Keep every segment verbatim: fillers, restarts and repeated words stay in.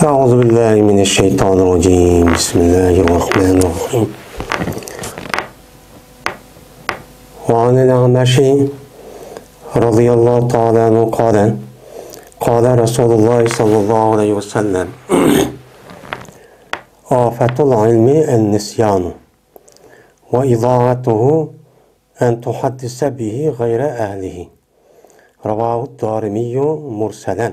أعوذ بالله من الشيطان الرجيم. بسم الله الرحمن الرحيم. وعن الأعمش رضي الله تعالى عنه قال: قال رسول الله صلى الله عليه وسلم: آفة العلم النسيان، وإضاعته أن تحدث به غير أهله. رواه الدارمي مرسلا.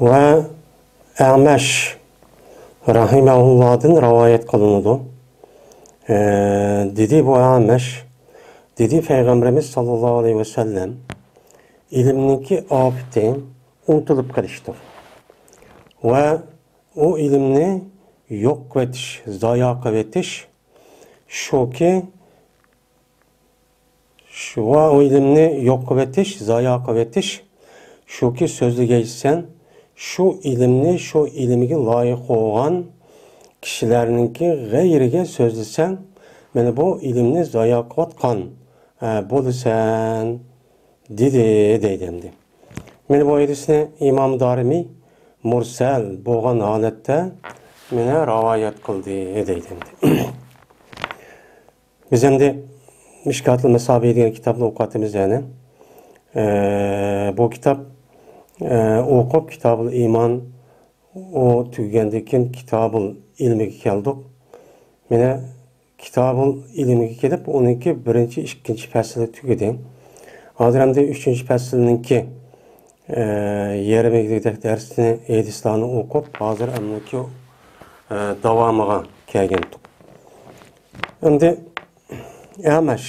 ۋە ئەمەش رەھىمەھۇللاھدىن رىۋايەت قىلىنىدۇ. ئە، دېدى بۇ ئەمەش، دېدى پەيغەمبىرىمىز ساللاللاھۇ ئەلەيھى ۋەسەللەم، ئىلىمنىڭكى ئاپىتى ئۇنتۇلۇپ قېلىشتۇر. ۋە ئۇ ئىلىمنى يوق قىلىۋېتىش، زايا قىلىۋېتىش، شۇكى، شۇ، ۋە ئۇ ئىلىمنى يوق قىلىۋېتىش، زايا قىلىۋېتىش، شۇكى سۆزلىگەيسەن، شۇ ئىلىمنى، شۇ ئىلىمگە لايىق بولغان كىشىلەرنىڭكى غەيرىگە سۆزلىسەڭ، مانا بۇ ئىلىمنى زايا قىلىۋاتقان، ئە، بولىسەن، دېدى، دەيدۇ ئەمدى. مانا بۇ ھەدىسنى ئىمام دارىمىي مۇرسەل بولغان ھالەتتە مانا رىۋايەت قىلدى، دەيدۇ ئەمدى. بىز ئەمدى مىشكاتۇل مەسابىھ دېگەن كىتابنى ئوقۇۋاتىمىز يەنى. ئە، بۇ كىتاب، ئە، ئوقۇپ، كىتابۇل ئىمان ئۇ تۈگىگەندىن كېيىن كىتابۇل ئىلمىگە كەلدۇق. مانا كىتابۇل ئىلمىگە كېلىپ، ئۇنىڭكى بىرىنچى، ئىككىنچى پەسلى تۈگىدى. ھازىر ئەمدى ئۈچىنچى پەسىلنىڭكى، ئە، يېرىمىگە دەرسنى، ھەدىسلارنى ئوقۇپ، ھازىر ئەمدىكى، ئە، داۋامىغا كەلگەنتۇق. ئەمدى ئەمەش.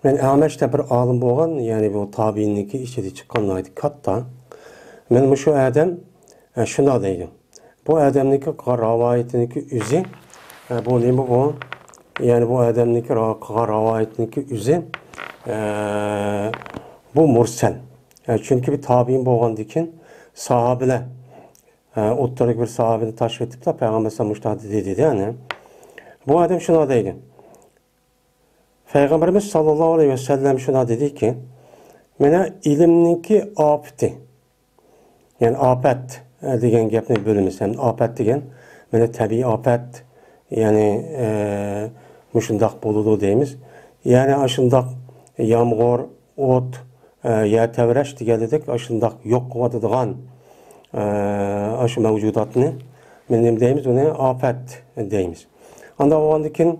مەن ئەمەش دەپ بىر ئالىم بولغان، يەنى بۇ تابىئىننىڭكى ئىچىدە چىققان ناھايىتى كاتتا. مەن مۇشۇ ئادەم، ئە، شۇنداق دەيدۇ. بۇ ئادەمنىڭكى قىلغان رىۋايىتىنىڭكى ئۆزى، ئە، بۇ نېمە بۇ؟ يەنى بۇ ئادەمنىڭكى را-، قىلغان رىۋايىتىنىڭكى ئۆزى، ئە، بۇ مۇرسەل. ئە، چۈنكى بۇ تابىئىن بولغاندىكىن ساھابىلەر، ئە، ئوتتۇرىغا بىر ساھابىنى تاشلىۋېتىپلا، پەيغەمبەر سەللەللاھۇ ئەلەيھى ۋەسەللەم مۇشۇنداق دېدى، دېدى، يەنى. پەيغەمبىرىمىز ساللاللاھۇ ئەلەيھى ۋەسەللەم شۇنداق دېدىكى، مانا ئىلىمنىڭكى ئاپىتى، يەنى ئاپەت، ئە، دېگەن گەپنى بۆلىمىز. ھەم ئاپەت دېگەن، مانا تەبىئىي ئاپەت، يەنى، ئە، مۇشۇنداق بولىدۇ دەيمىز. يەنى ئاشۇنداق يامغۇر، ئوت، ئە، يەر تەۋرەش دېگەندەك ئاشۇنداق يوق قىلىۋاتىدىغان، ئە، ئاشۇ مەۋجۇداتنى مانا نېمە دەيمىز؟ ئۇنى ئاپەت دەيمىز. ئانداق بولغاندىن كېيىن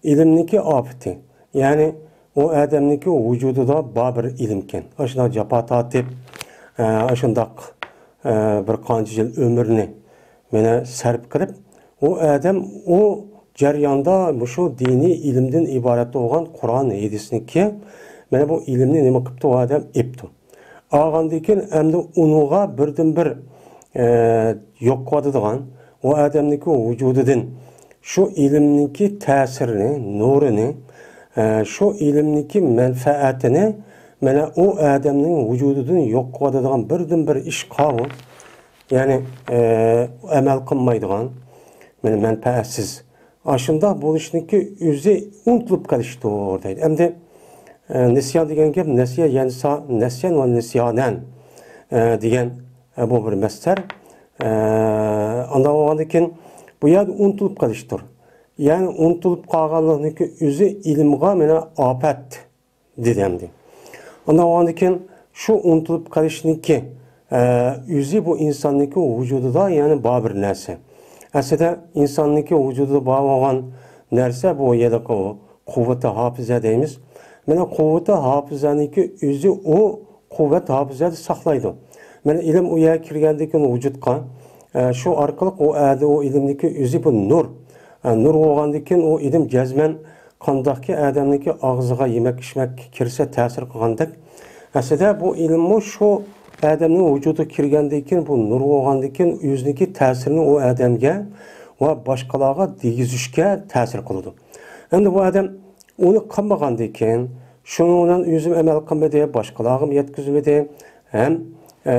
ئىلىمنىڭكى ئاپىتى، يەنى ئۇ ئادەمنىڭكى ۋۇجۇدىدا بار بىر ئىلىمكەن. ئاشۇنداق جاپا تارتىپ، ئە، ئاشۇنداق، ئە، بىر قانچە يىل ئۆمرىنى مانا سەرپ قىلىپ، ئۇ ئادەم ئۇ جەرياندا مۇشۇ دىنىي ئىلىمدىن ئىبارەت بولغان قۇرئان ھەدىسنىكى، مانا بۇ ئىلىمنى نېمە قىپتۇ؟ ئۇ ئادەم ئېپتۇ. ئالغاندىن كېيىن ئەمدى ئۇنىڭغا بىردىنبىر، ئە، يوق قىلىۋاتىدىغان، ئۇ ئادەمنىڭكى ۋۇجۇدىدىن شۇ ئىلىمنىڭكى تەسىرىنى، نۇرىنى، ئە، شۇ ئىلىمنىڭكى مەنپەئەتىنى، مانا ئۇ ئادەمنىڭ ۋۇجۇدىدىن يوق قىلىۋاتىدىغان بىردىنبىر ئىش قاۋۇ. يەنى، ئە، ئەمەل قىلمايدىغان، مانا مەنپەئەتسىز. ئاشۇنداق بولۇشنىڭكى ئۆزى ئۇنتۇلۇپ قېلىشتۇر دەيدۇ. ئەمدى، ئە، نىسيان دېگەن گەپ، نەسىيە يەنسا، نەسيەن ۋە نىسيانەن، ئە، دېگەن، ئە، بۇ بىر مەسدەر. ئە، ئانداق بولغاندىن كېيىن بۇ يەردە ئۇنتۇلۇپ قېلىشتۇر. يەنى ئۇنتۇلۇپ قالغانلىقنىڭكى ئۆزى ئىلىمغا مانا ئاپەت. دېدى ئەمدى. ئانداق بولغاندىن كېيىن شۇ ئۇنتۇلۇپ قېلىشنىڭكى، ئە، ئۆزى بۇ ئىنساننىڭكى ۋۇجۇدىدا يەنى بار بىر نەرسە. ئەسلىدە ئىنساننىڭكى ۋۇجۇدىدا بار بولغان نەرسە بۇ ھېلىقى قۇۋۋىتى ھاپىزە دەيمىز. مانا قۇۋۋىتى ھاپىزەنىڭكى ئۆزى ئۇ قۇۋۋەت ھاپىزەدە ساقلايدۇ. مانا ئىلىم ئۇ يەرگە كىرگەندىن كېيىن ۋۇجۇدقا، ئە، شۇ ئارقىلىق ئۇ ئەدە ئۇ ئىلىمنىڭكى ئۆزى بۇ نۇر. ئە، نۇر بولغاندىن كېيىن ئۇ ئىلىم جەزمەن قانداقكى ئادەمنىڭكى ئاغزىغا يېمەك ئىچمەك كىرسە تەسىر قىلغاندەك، ئەسلىدە بۇ ئىلىممۇ شۇ ئادەمنىڭ ۋۇجۇدىغا كىرگەندىن كېيىن، بۇ نۇر بولغاندىن كېيىن ئۆزىنىڭكى تەسىرىنى ئۇ ئادەمگە ۋە باشقىلارغا دېگۈزۈشكە تەسىر قىلىدۇ. ئەمدى بۇ ئادەم ئۇنى قىلمىغاندىن كېيىن، شۇنىڭ بىلەن ئۆزىمۇ ئەمەل قىلمىدى، باشقىلارغىمۇ يەتكۈزمىدى ھەم، ئە،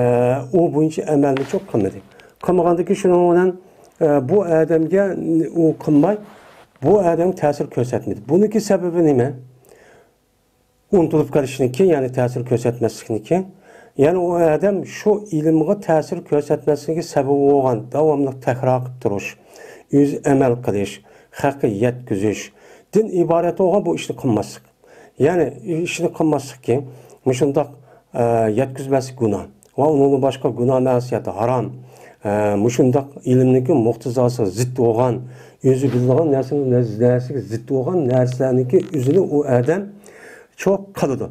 ئۇ بويىچە ئەمەلنىچۇ قىلمىدى. قىلمىغاندىن كېيىن شۇنىڭ بىلەن، ئە، بۇ ئادەمگە ئۇ قىلماي، بۇ ئادەمگە تەسىر كۆرسەتمىدى. بۇنىڭكى سەۋەبى نېمە؟ ئۇنتۇلۇپ قېلىشنىكى، يەنى تەسىر كۆرسەتمەسلىكنىكى، يەنى ئۇ ئادەم شۇ ئىلىمغا تەسىر كۆرسەتمەسلىكى سەۋەبى بولغان داۋاملىق تەكرار قىلىپ تۇرۇش، ئۆزى ئەمەل قىلىش، خەققە يەتكۈزۈشتىن ئىبارەت بولغان بۇ ئىشنى قىلماسلىق. يەنى ئىشنى قىلماسلىقكى، مۇشۇنداق، ئە، يەتكۈزمەسلىك گۇناھ ۋە ئۇنىڭدىن باشقا گۇناھ مەسىيەت ھارام، ئە، مۇشۇنداق ئىلىمنىڭكى مۇقتىزاسىغا زىت بولغان، ئۆزى بىلىدىغان نەرسىنىڭ نەز-، نەرسىگە زىت بولغان نەرسىلەرنىڭكى ئۆزىنى ئۇ ئادەم چوق قىلىدۇ.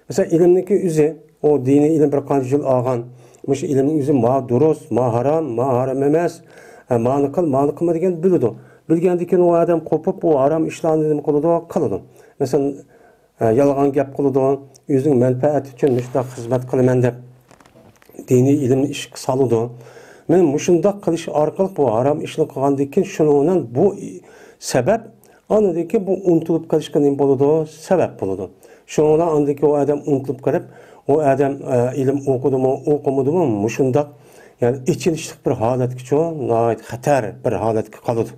مەسىلەن، ئىلىمنىڭكى ئۆزى، ئۇ دىنىي ئىلىم بىر قانچە يىل ئالغان، مۇشۇ ئىلىمنىڭ ئۆزى ما دۇرۇس، ما ھارام، ما ھارام ئەمەس، ئە، مانى قىل، مانى قىلما دېگەننى بىلىدۇ. بىلگەندىن كېيىن ئۇ ئادەم قوپۇپ، ئۇ ھارام ئىشلارنى نېمە قىلىدۇ؟ قىلىدۇ. مەسىلەن، ئە، يالغان گەپ قىلىدۇ، ئۆزىنىڭ مەنپەئەتى ئۈچۈن مۇشۇنداق خىزمەت قىلىمەن دەپ، دىنىي ئىلىمنى ئىشقا سالىدۇ. مانا مۇشۇنداق قىلىش ئارقىلىق بۇ ھارام ئىشنى قىلغاندىن كېيىن شۇنىڭ بىلەن بۇ ئى-، سەۋەب، ئاندىن كېيىن بۇ ئۇنتۇلۇپ قېلىشقا نېمە بولىدۇ؟ سەۋەب بولىدۇ. شۇنىڭ بىلەن ئاندىن كېيىن ئۇ ئادەم ئۇنتۇلۇپ قېلىپ، ئۇ ئادەم، ئە، ئىلىم ئوقۇدىمۇ، ئوقۇمىدىمۇ، مۇشۇنداق، يەنى ئېچىنىشلىق بىر ھالەتكىچۇ، ناھايىتى خەتەر بىر ھالەتكە قالىدۇ.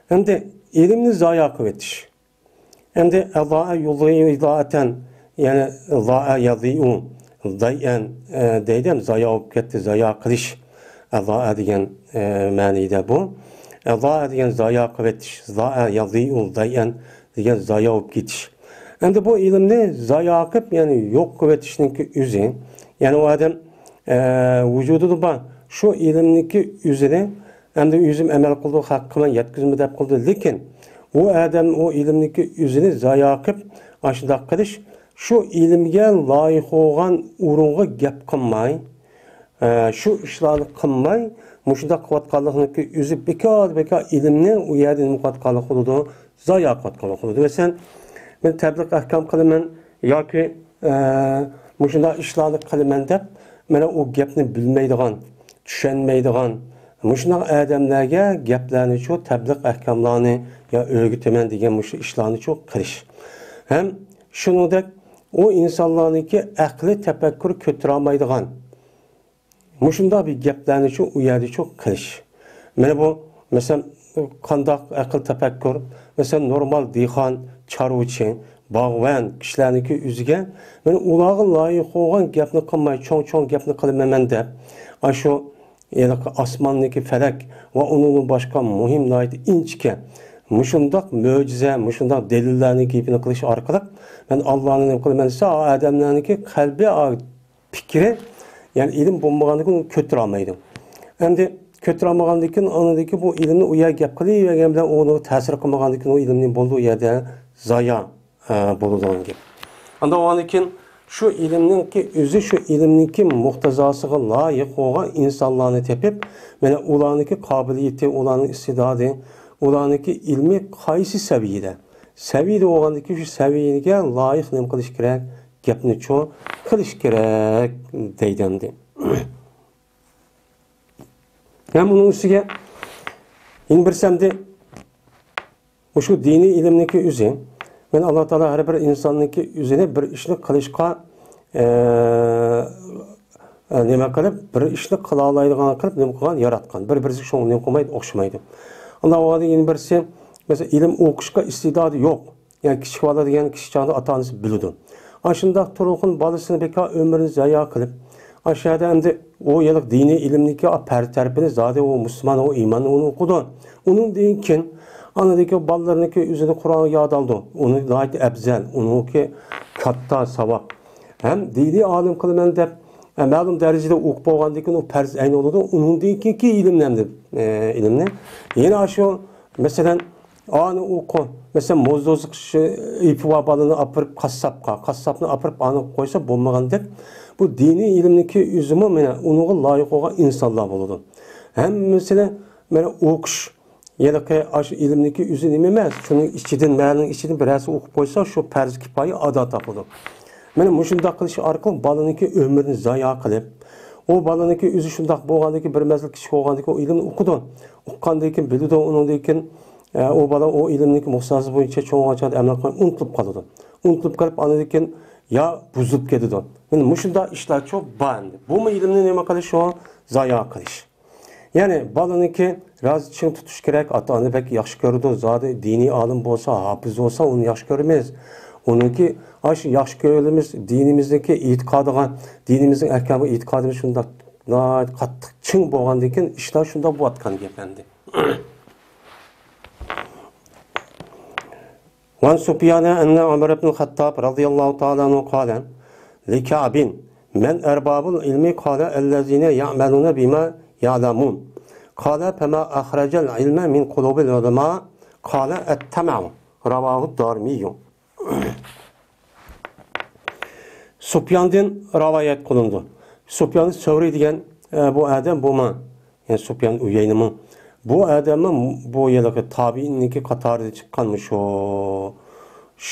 ئەمدى ئىلىمنى زايا قىلىۋېتىش. ئەمدى ئەزائە يۇزىيۇ ئىزائەتەن، يەنى زائە يەزىئۇ زەيئەن، ئە، دەيدۇ، ھەم زايا بولۇپ كەتتى، زايا قىلىش. ئەزائە دېگەن، ئە، مەنىدە بۇ. ئەزائە دېگەن زايا قىلىۋېتىش، زائە يەزىئۇ زەيئەن دېگەن زايا بولۇپ كېتىش. ئەمدى بۇ ئىلىمنى زايا قىلىپ، يەنى يوق قىلىۋېتىشنىڭكى ئۆزى، يەنى ئۇ ئادەم، ئە، ۋۇجۇدىدا بار شۇ ئىلىمنىڭكى ئۆزىنى ئەمدى ئۆزۈم ئەمەل قىلدۇق، خەققە مەن يەتكۈزىمەن دەپ قىلدى. لېكىن ئۇ ئادەم ئۇ ئىلىمنىڭكى ئۆزىنى زايا قىلىپ، ئاشۇنداق قىلىش، شۇ ئىلىمگە لايىق بولغان ئورۇنغا گەپ قىلماي، ئە، شۇ ئىشلارنى قىلماي، مۇشۇنداق قىلىۋاتقانلىقنىڭكى ئۆزى بىكار، بىكار ئىلىمنى ئۇ يەردە نېمە قىلىۋاتقانلىق بولىدۇ؟ زايا قىلىۋاتقانلىق بولىدۇ. مەسىلەن، مەن تەبلىغ ئەھكام قىلىمەن ياكى، ئە، مۇشۇنداق ئىشلارنى قىلىمەن دەپ، مانا ئۇ گەپنى بىلمەيدىغان، چۈشەنمەيدىغان، مۇشۇنداق ئادەملەرگە گەپلەرنىچۇ تەبلىغ ئەھكاملارنى يا ئۆگىتىمەن دېگەن مۇشۇ ئىشلارنىچۇ قىلىش. ھەم شۇنىڭدەك ئۇ ئىنسانلارنىڭكى ئەقلى تەپەككۇر كۆتۈرەلمەيدىغان، مۇشۇنداق بىر گەپلەرنىچۇ ئۇ يەردىچۇ قىلىش. مانا بۇ، مەسىلەن، قانداق ئەقىل تەپەككۇر؟ مەسىلەن، نورمال دېھقان، چارۋىچى، باغۋەن كىشىلەرنىڭكى ئۆزىگە، مانا ئۇلارغا لايىق بولغان گەپنى قىلماي، چوڭ-چوڭ گەپنى قىلىمەن دەپ، ئاشۇ ھېلىقى ئاسماندىكى پەلەك ۋە ئۇنىڭدىن باشقا مۇھىم، ناھايىتى ئىنچىكە، مۇشۇنداق مۆجىزە، مۇشۇنداق دەلىللەرنىڭ گېپىنى قىلىش ئارقىلىق، مەن ئاللانى نېمە قىلىمەن دېسە، ئۇ ئادەملەرنىڭكى قەلبى پىكرى، يەنى ئىلىم بولمىغاندىكىن ئۇنى كۆتۈرەلمەيدۇ. ئەمدى كۆتۈرەلمىگەندىكىن، ئاندىن بۇ ئىلىمنى ئۇ يەرگە گەپ قىلىۋەرگەن بىلەن ئۇنىڭغا تەسىر قىلمىغاندىكىن ئۇ ئىلىمنى بولدى، ئۇ يەردە زايا، ئە، بولىدىغان گەپ. ئاندىن ئاندىن كېيىن شۇ ئىلىمنىڭكى ئۆزى، شۇ ئىلىمنىڭكى مۇقتەزاسىغا لايىق بولغان ئىنسانلارنى تېپىپ، مانا ئۇلارنىڭكى قابىلىيىتى، ئۇلارنىڭ ئىستىدادى، ئۇلارنىڭكى ئىلمى قايسى سەۋىيەدە؟ سەۋىيەدە بولغاندىكىن شۇ سەۋىيەگە لايىق نېمە قىلىش كېرەك؟ گەپنىچۇ قىلىش كېرەك دەيدۇ ئەمدى. ھەم ئۇنىڭ ئۈستىگە يەنە بىرسى ئەمدى مۇشۇ دىنىي ئىلىمنىڭكى ئۆزى، مانا ئاللا تائالا ھەر بىر ئىنساننىڭكى ئۆزىنى بىر ئىشنى قىلىشقا، ئە، ئە، نېمە قىلىپ، بىر ئىشنى قىلالايدىغان قىلىپ نېمە قىلغان، ياراتقان. بىر-بىرسىگە شۇڭا نېمە قىلمايدۇ، ئوخشىمايدۇ. ئاندىن ئۇنىڭدىن يەنە بىرسى، مەسىلەن، ئىلىم ئوقۇشقا ئىستىدادى يوق. يەنى كىچىك بالا دېگەن كىچىك چاغدا ئاتا-ئانىسى بىلىدۇ. ئاشۇنداق تۇرغۇن بالىسىنى بىكار ئۆمرىنى زايا قىلىپ، ئاشۇ يەردە ئەمدى ئۇ ھېلىقى دىنىي ئىلىمنىڭكى پەرز تەرىپىنى زادى ئۇ مۇسۇلمان، ئۇ ئىماننى ئۇنى ئوقۇدى. ئۇنىڭدىن كېيىن ئانىدىكى بالىلىرىنىڭكى ئۆزىنى قۇرئانغا يادالدى. ئۇنى ناھايىتى ئەپزەل، ئۇنىڭكى كاتتا ساۋاب. ھەم دىنىي ئالىم قىلىمەن دەپ، ئە، مەلۇم دەرىجىدە ئوقۇپ بولغاندىن كېيىن ئۇ پەرز ئەين بولىدۇ. ئۇنىڭدىن كېيىنكى ئىلىمنى ئەمدى، ئە، ئىلىمنى يەنە ئاشۇ، مەسىلەن، ئانى ئوقۇ، مەسىلەن، موزدۇزلۇق ئېپى بار بالىنى ئاپىرىپ قاسساپقا، قاسساپنى ئاپىرىپ ئانى قويسا بولمىغاندەك، بۇ دىنىي ئىلىمنىڭكى ئۆزىمۇ مانا ئۇنىڭغا لايىق بولغان ئىنسانلار بولىدۇ. ھەممىسىنى مانا ئوقۇش، ھېلىقى ئاشۇ ئىلىمنىڭكى ئۆزى نېمە ئەمەس، شۇنىڭ ئىچىدىن، مەنىنىڭ ئىچىدىن بىرەرسى ئوقۇپ قويسا، شۇ پەرز كىپايە ئادا تاپىدۇ. مانا مۇشۇنداق قىلىش ئارقىلىق بالىنىڭكى ئۆمرىنى زايا قىلىپ، ئۇ بالىنىڭكى ئۆزى شۇنداق بولغاندىكىن، بىر مەزگىل كىچىك بولغاندىكىن ئۇ ئىلىمنى ئوقۇدۇ. ئۇققاندىن كېيىن بىلىدۇ، ئۇنىڭدىن كېيىن، ئە، ئۇ بالا ئۇ ئىلىمنىڭكى مۇقتەزاسى بويىچە چوڭ ئاچادا ئەمەل قىلىپ ئۇنتۇلۇپ قالىدۇ. ئۇنتۇلۇپ قېلىپ، ئاندىن كېيىن يا بۇزۇلۇپ كېتىدۇ. مانا مۇشۇنداق ئىشلارچۇ بار ئەمدى. بۇمۇ ئىلىمنى نېمە قىلىش ئۇ؟ زايا قىلىش. يەنى بالىنىڭكى رازى چىڭ تۇتۇش كېرەك، ئاتا-ئانا بەك ياخشى كۆرىدۇ، زادى دىنىي ئالىم بولسا، ھاپىز بولسا، ئۇنى ياخشى كۆرىمىز. ئۇنىڭكى ئاشۇ ياخشى كۆرۈلىمىز دىنىمىزدىكى ئېتىقادىغا، دىنىمىزنىڭ ئەھكامىغا ئېتىقادىمىز شۇنداق ناھايىتى قاتتىق چىڭ بولغاندىن كېيىن ئىشلار شۇنداق بولۇۋاتقان گەپ ئەمدى. وعن سفيان أن عمر بن الخطاب رضي الله تعالى عنه قال لكعب: من أرباب العلم؟ قال: الذين يعملون بما يعلمون. قال: فما أخرج العلم من قلوب العلماء؟ قال: الطمع. رواه الدارمي. سۇپياندىن رىۋايەت قىلىنىدۇ. سۇپيان سەۋرى دېگەن، ئە، بۇ ئادەم بۇمۇ، يەنى سۇپيان ئۇيەينىمۇ. بۇ ئادەممۇ بۇ ھېلىقى تابىئىننىڭكى قاتارىدىن چىققان، مۇشۇ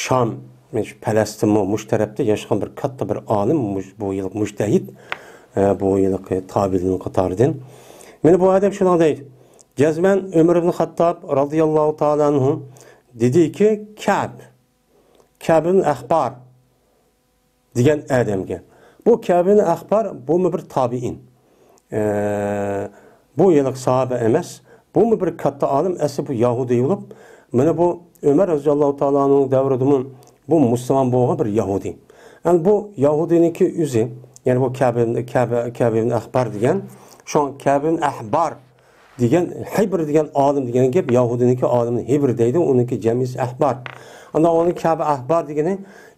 شام، مۇشۇ پەلەستىنمۇ، مۇشۇ تەرەپتە ياشىغان بىر كاتتا بىر ئالىم، مۇش-، بۇ ھېلىقى مۇجتەھىد، ئە، بۇ ھېلىقى تابىئىننىڭ قاتارىدىن. مانا بۇ ئادەم شۇنداق دەيدۇ. جەزمەن ئۆمەر ئىبن خاتتاب رازىياللاھۇ تائالا ئەنھۇ دېدىكى، كەب، كەبىن ئەخبار دېگەن ئادەمگە. بۇ كەبىن ئەخبار، بۇمۇ بىر تابىئىن. ئە، بۇ ھېلىقى ساھابە ئەمەس. بۇمۇ بىر كاتتا ئالىم، ئەسلى بۇ يەھۇدىي بولۇپ، مانا بۇ ئۆمەر رازىياللاھۇ تائالا ئەنھۇنىڭ دەۋرىدىمۇ بۇ مۇسۇلمان بولغان بىر يەھۇدىي. ئەمدى بۇ يەھۇدىينىڭكى ئۆزى، يەنى بۇ كەبىن، كەبە، كەبىن ئەخبار دېگەن، شۇ كەبىن ئەخبار دېگەن، ھىبر دېگەن ئالىم دېگەن گەپ، يەھۇدىينىڭكى ئالىمنى ھىبر دەيدۇ، ئۇنىڭكى جەمئىسى ئەخبار. ئاندىن ئۇنى كەبە ئەخبار دېگىنى،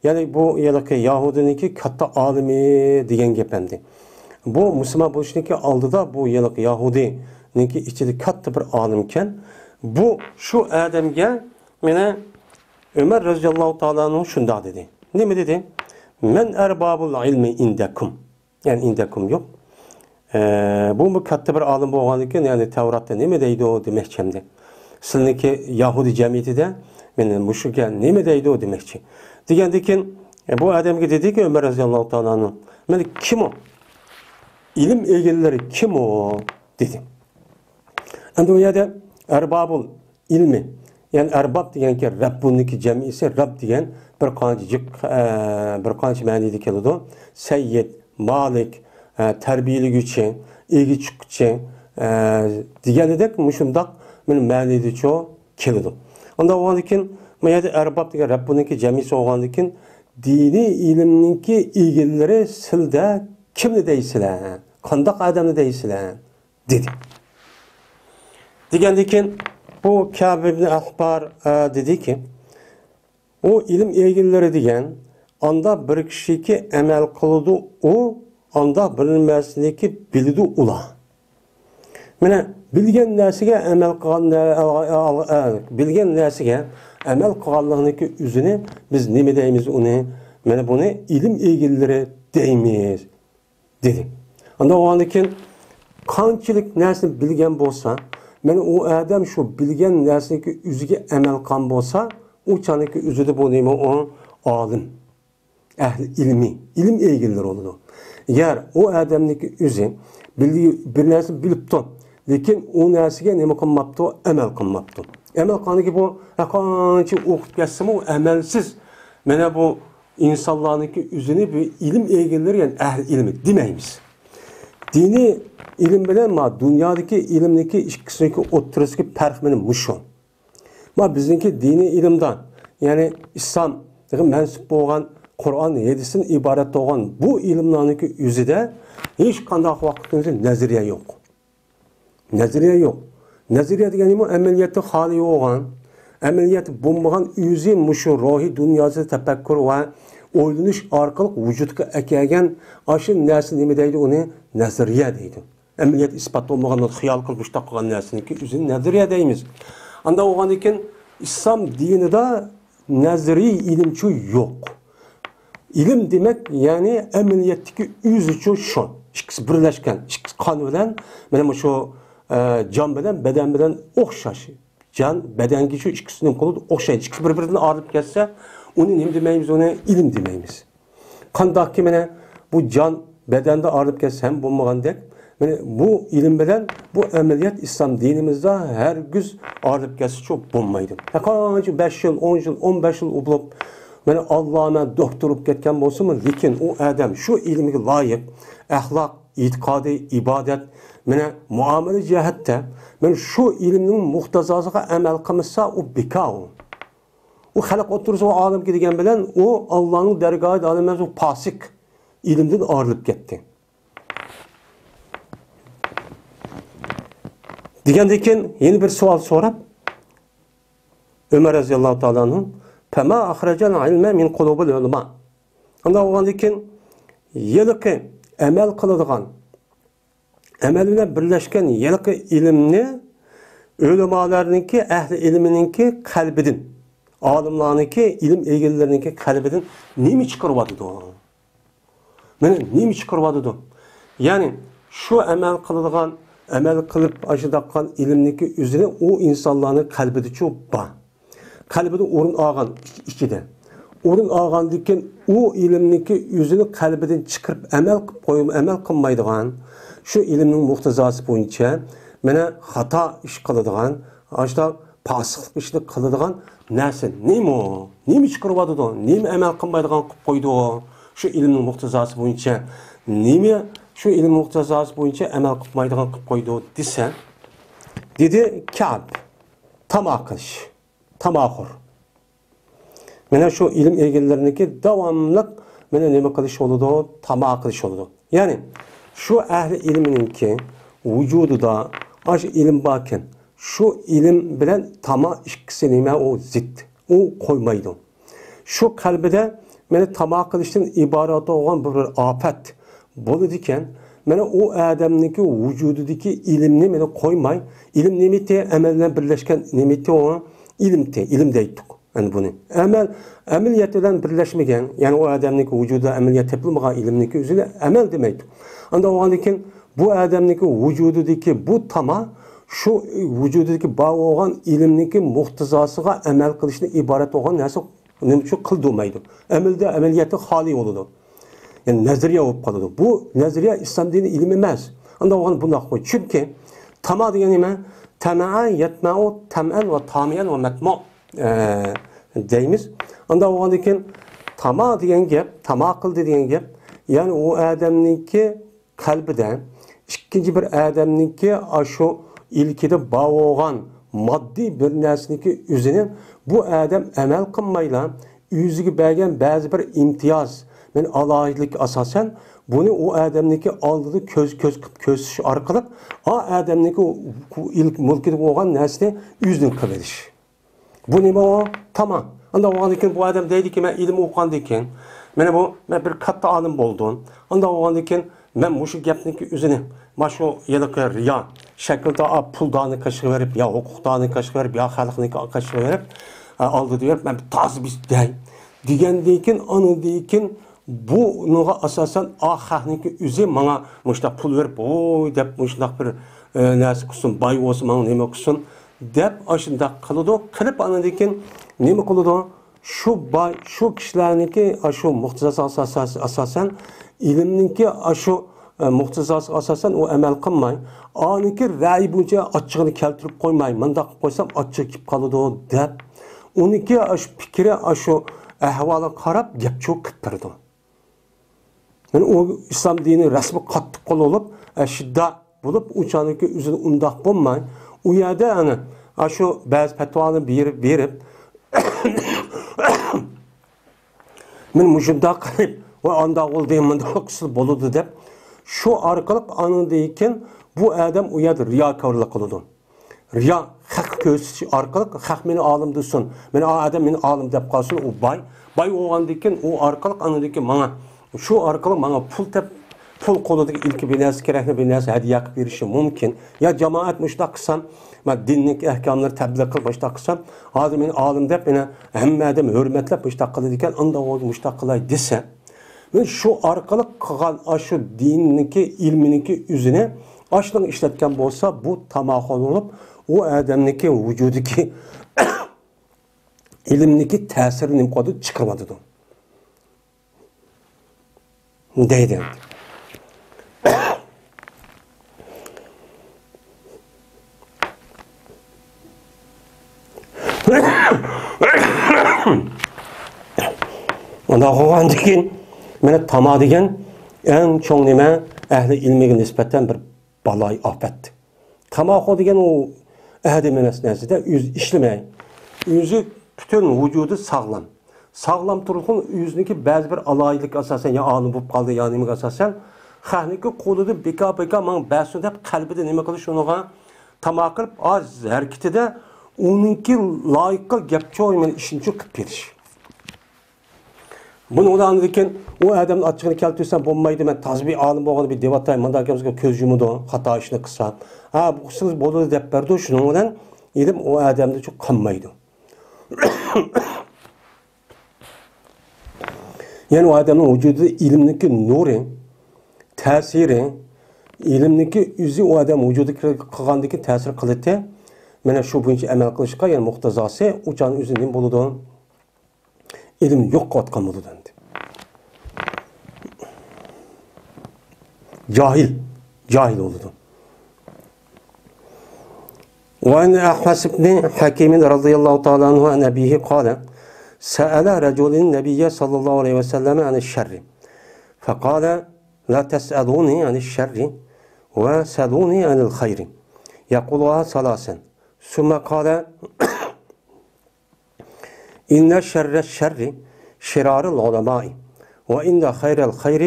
يەنى بۇ ھېلىقى يەھۇدىينىڭكى كاتتا ئالىمى دېگەن گەپ ئەمدى. بۇ مۇسۇلمان بولۇشنىڭكى ئالدىدا بۇ ھېلىقى يەھۇدىينىڭكى ئىچىدە كاتتا بىر ئالىمكەن. بۇ شۇ ئادەمگە مانا ئۆمەر رازىياللاھۇ تائالا ئەنھۇ شۇنداق دېدى. نېمە دېدى؟ مەن ئەربابۇل ئىلمى ئىندەكۇم. يەنى ئىندەكۇم يوق. ئە، بۇ، بۇ كاتتا بىر ئالىم بولغاندىكىن، يەنى تەۋراتتا نېمە دەيدۇ دېمەكچى ئەمدى. سىلىنىڭكى يەھۇدىي جەمئىيىتىدە مانا مۇشۇگە نېمە دەيدۇ دېمەكچى. دېگەندىكىن، ئە، بۇ ئادەمگە دېدىكى ئۆمەر رازىياللاھۇ تائالا ئەنھۇ، مانا كىم ئۇ؟ ئىلىم ئىگىلىرى كىم ئۇ؟ دېدى. ئەمدى ئۇ يەردە ئەربابۇل ئىلمى. يەنى ئەرباب دېگەنكى رەببۇنىڭكى جەمئىسى، رەب دېگەن بىر قانچە جىق، ئە، بىر قانچە مەنىدە كېلىدۇ. سەييىد، مالىك، ئە، تەربىيەلىگۈچى، ئىگە چىققۇچى، ئە، دېگەنىدەك مۇشۇنداق بىر مەنىدىچۇ كېلىدۇ. ئۇنداق بولغاندىكىن، بۇ يەردە ئەرباب دېگەن رەببۇنىڭكى جەمئىسى بولغاندىكىن، دىنىي ئىلىمنىڭكى ئىگىلىرى سىلدە كىمنى دەيسىلەر؟ قانداق ئادەمنى دەيسىلەر؟ دېدى. دېگەندىن كېيىن بۇ كەب ئىبن ئەخبار، ئە، دېدىكى، ئۇ ئىلىم ئىگىلىرى دېگەن، ئاندا بىر كىشىكى ئەمەل قىلىدۇ، ئۇ ئاندا بىلمەسلىكى بىلىدۇ ئۇلار. مانا بىلگەن نەرسىگە ئەمەل قىلغان، ئە، ئە، ئە، ئە، بىلگەن نەرسىگە ئەمەل قىلغانلىقنىڭكى ئۆزىنى بىز نېمە دەيمىز ئۇنى؟ مانا بۇنى ئىلىم ئىگىلىرى دەيمىز. دېدى. ئاندىن ئۇنىڭدىن كېيىن قانچىلىك نەرسىنى بىلگەن بولسا، مانا ئۇ ئادەم شۇ بىلگەن نەرسىنىڭكى ئۆزىگە ئەمەل قىلغان بولسا، ئۇ چاغنىڭكى ئۆزىدە بۇ نېمە ئۇ؟ ئالىم. ئەھلى ئىلمى، ئىلىم ئىگىلىرى بولىدۇ. ئەگەر ئۇ ئادەمنىڭكى ئۆزى بىل-، بىر نەرسە بىلىپتۇ، لېكىن ئۇ نەرسىگە نېمە قىلماپتۇ؟ ئەمەل قىلماپتۇ. ئەمەل قىلغاندىكى بۇ، ھەرقانچە ئوقۇپ كەتسىمۇ، ئەمەلسىز، مانا بۇ ئىنسانلارنىڭكى ئۆزىنى بىر ئىلىم ئىگىلىرى، يەنى ئەھلى ئىلمى دېمەيمىز. دىنىي ئىلىم بىلەن ما دۇنيادىكى ئىلىمنىڭكى ئىككىسىنىڭكى ئوتتۇرىسىدىكى پەرق مانا مۇشۇ. ما بىزنىڭكى دىنىي ئىلىمدا، يەنى ئىسلامغا مەنسۇپ بولغان قۇرئان، ھەدىستىن ئىبارەت بولغان بۇ ئىلىملارنىڭكى ئۆزىدە ھېچقانداق ۋاقىتنىڭ ئۆزى نەزەرىيە يوق. نەزەرىيە يوق. نەزەرىيە دېگەن نېمە؟ ئەمەلىيەتتىن خالىي بولغان، ئەمەلىيەتتە بولمىغان، ئۆزى مۇشۇ روھىي دۇنياسىدا تەپەككۇر ۋە ئويلىنىش ئارقىلىق ۋۇجۇدقا ئەكەلگەن ئاشۇ نەرسە نېمە دەيدۇ؟ ئۇنى نەزەرىيە دەيدۇ. ئەمەلىيەتتە ئىسپاتلانمىغان خىيال قىلىپ مۇشۇنداق قىلغان نەرسىنىڭكى ئۆزىنى نەزەرىيە دەيمىز. ئانداق بولغاندىن كېيىن ئىسلام دىنىدا نەزەرىي ئىلىمچۇ يوق. ئىلىم دېمەك، يەنى ئەمەلىيەتتىكى ئۆزىچۇ شۇ. ئىككىسى بىرلەشكەن، ئىككىسى قان بىلەن، مانا مۇشۇ، ئە، جان بىلەن، بەدەن بىلەن ئوخشاش. جان، بەدەنگە شۇ ئىككىسىنىڭ قولىدا ئوخشايدۇ. ئىككىسى بىر-بىرىدىن ئايرىلىپ كەتسە، ئۇنى نېمە دېمەيمىز؟ ئۇنى ئىلىم دېمەيمىز. قانداقكى مانا بۇ جان بەدەندە ئايرىلىپ كەتسە ھەم بولمىغاندەك، مانا بۇ ئىلىم بىلەن بۇ ئەمەلىيەت ئىسلام دىنىمىزدا ھەرگىز ئايرىلىپ كەتسىچۇ بولمايدۇ. ھەرقانچە بەش يىل، ئون يىل، ئون بەش يىل بولۇپ، مانا ئاللامە، دوكتور بولۇپ كەتكەن بولسىمۇ، لېكىن ئۇ ئادەم شۇ ئىلىمگە لايىق، ئەخلاق، ئېتىقادى، ئىبادەت، مانا مۇئامىلە جەھەتتە، مانا شۇ ئىلىمنىڭ مۇقتەزاسىغا ئەمەل قىلمىسا، ئۇ بىكار ئۇ. ئۇ خەلق ئوتتۇرىسىغا ئالىمكى دېگەن بىلەن ئۇ ئاللانىڭ دەرگاھىدا ئالىم ئەمەس، ئۇ پاسىق، ئىلىمدىن ئايرىلىپ كەتتى. دېگەندىن كېيىن يەنە بىر سوئال سوراپ، ئۆمەر رەزىياللاھۇ تائالا ئەنھۇ، «فما أخرج العلم من قلوب العلماء». ئۇنداق بولغاندىن كېيىن ھېلىقى ئەمەل قىلىدىغان، ئەمەل بىلەن بىرلەشكەن ھېلىقى ئىلىمنى ئۆلىمالارنىڭكى، ئەھلى ئىلمىنىڭكى قەلبىدىن، ئالىملارنىڭكى، ئىلىم ئىگىلىرىنىڭكى قەلبىدىن نېمە چىقىرىۋاتىدۇ؟ مانا نېمە چىقىرىۋاتىدۇ؟ يەنى شۇ ئەمەل قىلىدىغان، ئەمەل قىلىپ ئاشىداققان ئىلىمنىكى ئۆزىنى ئۇ ئىنسانلارنىڭ قەلبىدىچۇ بار. قەلبىدە ئورۇن ئالغان ئىچ-، ئىچىدە. ئورۇن ئالغاندىن كېيىن ئۇ ئىلىمنىكى ئۆزىنى قەلبىدىن چىقىرىپ ئەمەل قىلىپ قويۇم-، ئەمەل قىلمايدىغان، شۇ ئىلىمنىڭ مۇقتىزاسى بويىچە مانا خاتا ئىش قىلىدىغان، ئاشۇنداق پاسىقلىق ئىشنى قىلىدىغان نەرسە نېمە ئۇ؟ نېمە چىقىرىۋاتىدۇ؟ نېمە ئەمەل قىلمايدىغان قىلىپ قويدى ئۇ؟ شۇ ئىلىم مۇقتىزاسى بويىچە نېمە، شۇ ئىلىم مۇقتىزاسى بويىچە ئەمەل قىلمايدىغان قىلىپ قويدى دېسە، دېدى كەب، تاما قىلىش، تاماخور. مانا شۇ ئىلىم ئىگىلىرىنىڭكى داۋاملىق مانا نېمە قىلىش بولىدۇ؟ تاما قىلىش بولىدۇ. يەنى شۇ ئەھلى ئىلمىنىڭكى ۋۇجۇدىدا ئاشۇ ئىلىم باركەن، شۇ ئىلىم بىلەن تاما ئىككىسى نېمە؟ ئۇ زىت، ئۇ قويمايدۇ. شۇ قەلبىدە مانا تاما قىلىشتىن ئىبارەت بولغان بىر، بىر ئاپەت بولىدىكەن. مانا ئۇ ئادەمنىڭكى ۋۇجۇدىدىكى ئىلىمنى مانا قويماي، ئىلىم نېمىتى؟ ئەمەل بىلەن بىرلەشكەن نېمىتى ئۇ؟ ئىلىمتى، ئىلىم دەيتتۇق. ئەنە بۇنى ئەمەل، ئەمەلىيەت بىلەن بىرلەشمىگەن، يەنى ئۇ ئادەمنىڭكى ۋۇجۇدىدا ئەمەلىيەت تېپىلمىغان ئىلىمنىڭكى ئۆزىنى ئەمەل دېمەيتتۇق. ئانداق بولغاندىن كېيىن بۇ ئادەمنىڭكى ۋۇجۇدىدىكى بۇ تاما شۇ ۋۇجۇدىدىكى بار بولغان ئىلىمنىڭكى مۇقتىزاسىغا ئەمەل قىلىشتىن ئىبارەت بولغان نەرسە نېمە ئۈچۈن قىلدۇرمايدۇ؟ ئەمەلدە، ئەمەلىيەتتە خالىي بولىدۇ. يەنى نەزەرىيە بولۇپ قالىدۇ. بۇ نەزەرىيە ئىسلام دىنى ئىلمى ئەمەس. ئانداق بولغاندا بۇنداق قوي. چۈنكى تاما دېگەن نېمە؟ تەمەئە يەتمەئۇ تەمئەن ۋە تامىئەن ۋە مەتمۇ، ئە، دەيمىز. ئانداق بولغاندىن كېيىن تاما دېگەن گەپ، تاما قىلدى دېگەن گەپ، يەنى ئۇ ئادەمنىڭكى قەلبىدە ئىككىنچى بىر ئادەمنىڭكى ئاشۇ ئىلكىدە بار بولغان ماددىي بىر نەرسىنىڭكى ئۆزىنى بۇ ئادەم ئەمەل قىلمايلا، ئۆزىگە بەرگەن بەزى بىر ئىمتىياز، مەن ئالاھىدىلىك ئاساسەن، بۇنى ئۇ ئادەمنىڭكى ئالدىدا كۆز، كۆز قىپ كۆرسىتىش ئارقىلىق، ئا ئادەمنىڭكى ئۇ ئىلك-، مۈلكىدە بولغان نەرسىنى ئۆزىنىڭ قىلىۋېلىش. بۇ نېمە ئۇ؟ تاما. ئانداق بولغاندىن كېيىن بۇ ئادەم دەيدىكى، مەن ئىلىم ئوقۇغاندىن كېيىن، مانا بۇ، مەن بىر كاتتا ئالىم بولدۇم. ئانداق بولغاندىن كېيىن مەن مۇشۇ گەپنىڭكى ئۆزىنى، مانا شۇ ھېلىقى رىيا شەكىلدە، ئا، پۇلدارنى قېشىغا بېرىپ، يا ھوقۇقدارنى قېشىغا بېرىپ، يا خەلقنىڭكى قېشىغا بېرىپ، ئا، ئالدىدا بېرىپ، مەن بىر تازا بىر دەي دېگەندىن كېيىن، ئاندىن كېيىن بۇنىڭغا ئاساسەن، ئا، خەقنىڭكى ئۆزى ماڭا مۇشۇنداق پۇل بېرىپ، ۋوي دەپ مۇشۇنداق بىر، ئە، نەرسە قىلسۇن، باي بولسا ماڭا نېمە قىلسۇن دەپ ئاشۇنداق قىلىدۇ. قىلىپ ئاندىن كېيىن نېمە قىلىدۇ؟ شۇ باي، شۇ كىشىلەرنىڭكى، ئا، شۇ مۇقتىزاسىغا ئاساس-، ئاساسەن، ئىلىمنىڭكى، ئا، شۇ، ئە، مۇقتىزاسىغا ئاساسەن ئۇ ئەمەل قىلماي، ئانىڭكى رەئيى بويىچە ئاچچىقىنى كەلتۈرۈپ قويماي، مۇنداق قىلىپ قويسام ئاچچىقى كېلىپ قالىدۇ دەپ، ئۇنىڭكى، ئا، شۇ پىكرى، ئا، شۇ ئەھۋالىغا قاراپ گەپ چوق قىلىپ بېرىدۇ. يەنى ئۇ ئىسلام دىنى رەسمىي قاتتىق قول بولۇپ، ئە، شىددا بولۇپ، ئۇ چاغدىكى ئۆزىدە ئۇنداق بولماي، ئۇ يەردە ئەنە، ئاشۇ بەزى پەتۋالارنى بېرىپ، بېرىپ، مەن مۇشۇنداق قىلىپ، ۋە ئانداق بولدى، مۇنداق قىلسا بولىدۇ دەپ، شۇ ئارقىلىق ئاندىن كېيىن بۇ ئادەم ئۇ يەردە رىياكارلىق قىلىدۇ. رىيا، خەققە كۆرسىتىش ئارقىلىق، خەق مېنى ئالىم دېسۇن، مېنى ئا ئادەم مېنى ئالىم دەپ قالسۇن، ئۇ باي. باي بولغاندىن كېيىن ئۇ ئارقىلىق ئاندىن كېيىن ماڭا، شۇ ئارقىلىق ماڭا پۇل تەپ، پۇل قولىدىكى ئىلكى بىر نەرسە، كېرەكلىك بىر نەرسە ھەدىيە قىلىپ بېرىشى مۇمكىن. يا جامائەت مۇشۇنداق قىلسام، مەن دىننىڭ ئەھكاملىرى تەبلىغ قىلىپ مۇشۇنداق قىلسام، ھازىر مېنى ئالىم دەپ، مېنى ھەممە ئادەم ھۆرمەتلەپ مۇشۇنداق قىلىدىكەن، ئانداق بولدى، مۇشۇنداق قىلاي دېسە، مەن شۇ ئارقىلىق قىلغان ئاشۇ دىننىڭكى، ئىلمىنىڭكى ئۆزىنى ئاشۇنىڭغا ئىشلەتكەن بولسا، بۇ تاماخور بولۇپ، ئۇ ئادەمنىڭكى ۋۇجۇدىدىكى ئىلىمنىڭكى تەسىرىنى نېمە قىلىدۇ؟ چىقىرىۋاتىدۇ. دەيدۇ. ئۇنداق بولغاندىن كېيىن، مانا تاما دېگەن ئەڭ چوڭ نېمە؟ ئەھلى ئىلمىگە نىسبەتەن بىر بالايىئاپەت. تاماخور دېگەن ئۇ ئادەم ئەمەس نەرسىدە، ئۆزى ئىشلىمەي، ئۆزى پۈتۈن ۋۇجۇدى ساغلام. ساغلام تۇرۇپمۇ ئۆزىنىڭكى بەزى بىر ئالاھىدىلىككە ئاساسەن، يا ئالىم بولۇپ قالدى، يا نېمىگە ئاساسەن، خەقنىڭكى قولىدا بىكار-بىكار ماڭا بەرسۇن دەپ قەلبىدە نېمە قىلىش، ئۇنىڭغا تاما قىلىپ، ئاز ھەرىكىتىدە ئۇنىڭكى لايىققا گەپ چويمىنى ئىشىنچۇ قىلىپ بېرىش. بۇنى ئۇلار ئاندىن كېيىن ئۇ ئادەمنىڭ ئاچچىقىنى كەلتۈرسەم بولمايدۇ، مەن تازا بىر ئالىم بولغان بىر دېۋاتاي، مۇنداق كەلسە كۆز يۇمىدۇ، خاتا ئىشنى قىلسا. ھا، بۇ قىلسىڭىز بولىدۇ دەپ بەردۇ، شۇنىڭ بىلەن ئىلىم ئۇ ئادەمدە چوق قالمايدۇ. يەنى ئۇ ئادەمنىڭ ۋۇجۇدىدا ئىلىمنىڭكى نۇرى، تەسىرى، ئىلىمنىڭكى ئۆزى ئۇ ئادەم ۋۇجۇدىغا كىر-، قىلغاندىكى تەسىر قىلىتى، مانا شۇ بويىچە ئەمەل قىلىشقا، يەنى مۇقتەزاسى، ئۇ چاغنىڭ ئۆزىدە نېمە بولىدۇ؟ ئىلىم يوق قىلىۋاتقان بولىدۇ ئەمدى. جاھىل، جاھىل بولىدۇ. وعن أحمس بن حكيم رضي الله تعالى عنه عن أبيه قال: سأل رجل النبي صلى الله عليه وسلم عن الشر فقال: لا تسألوني عن الشر وسلوني عن الخير، يقولها ثلاثا، ثم قال: إن شر الشر شرار العلماء، وإن خير الخير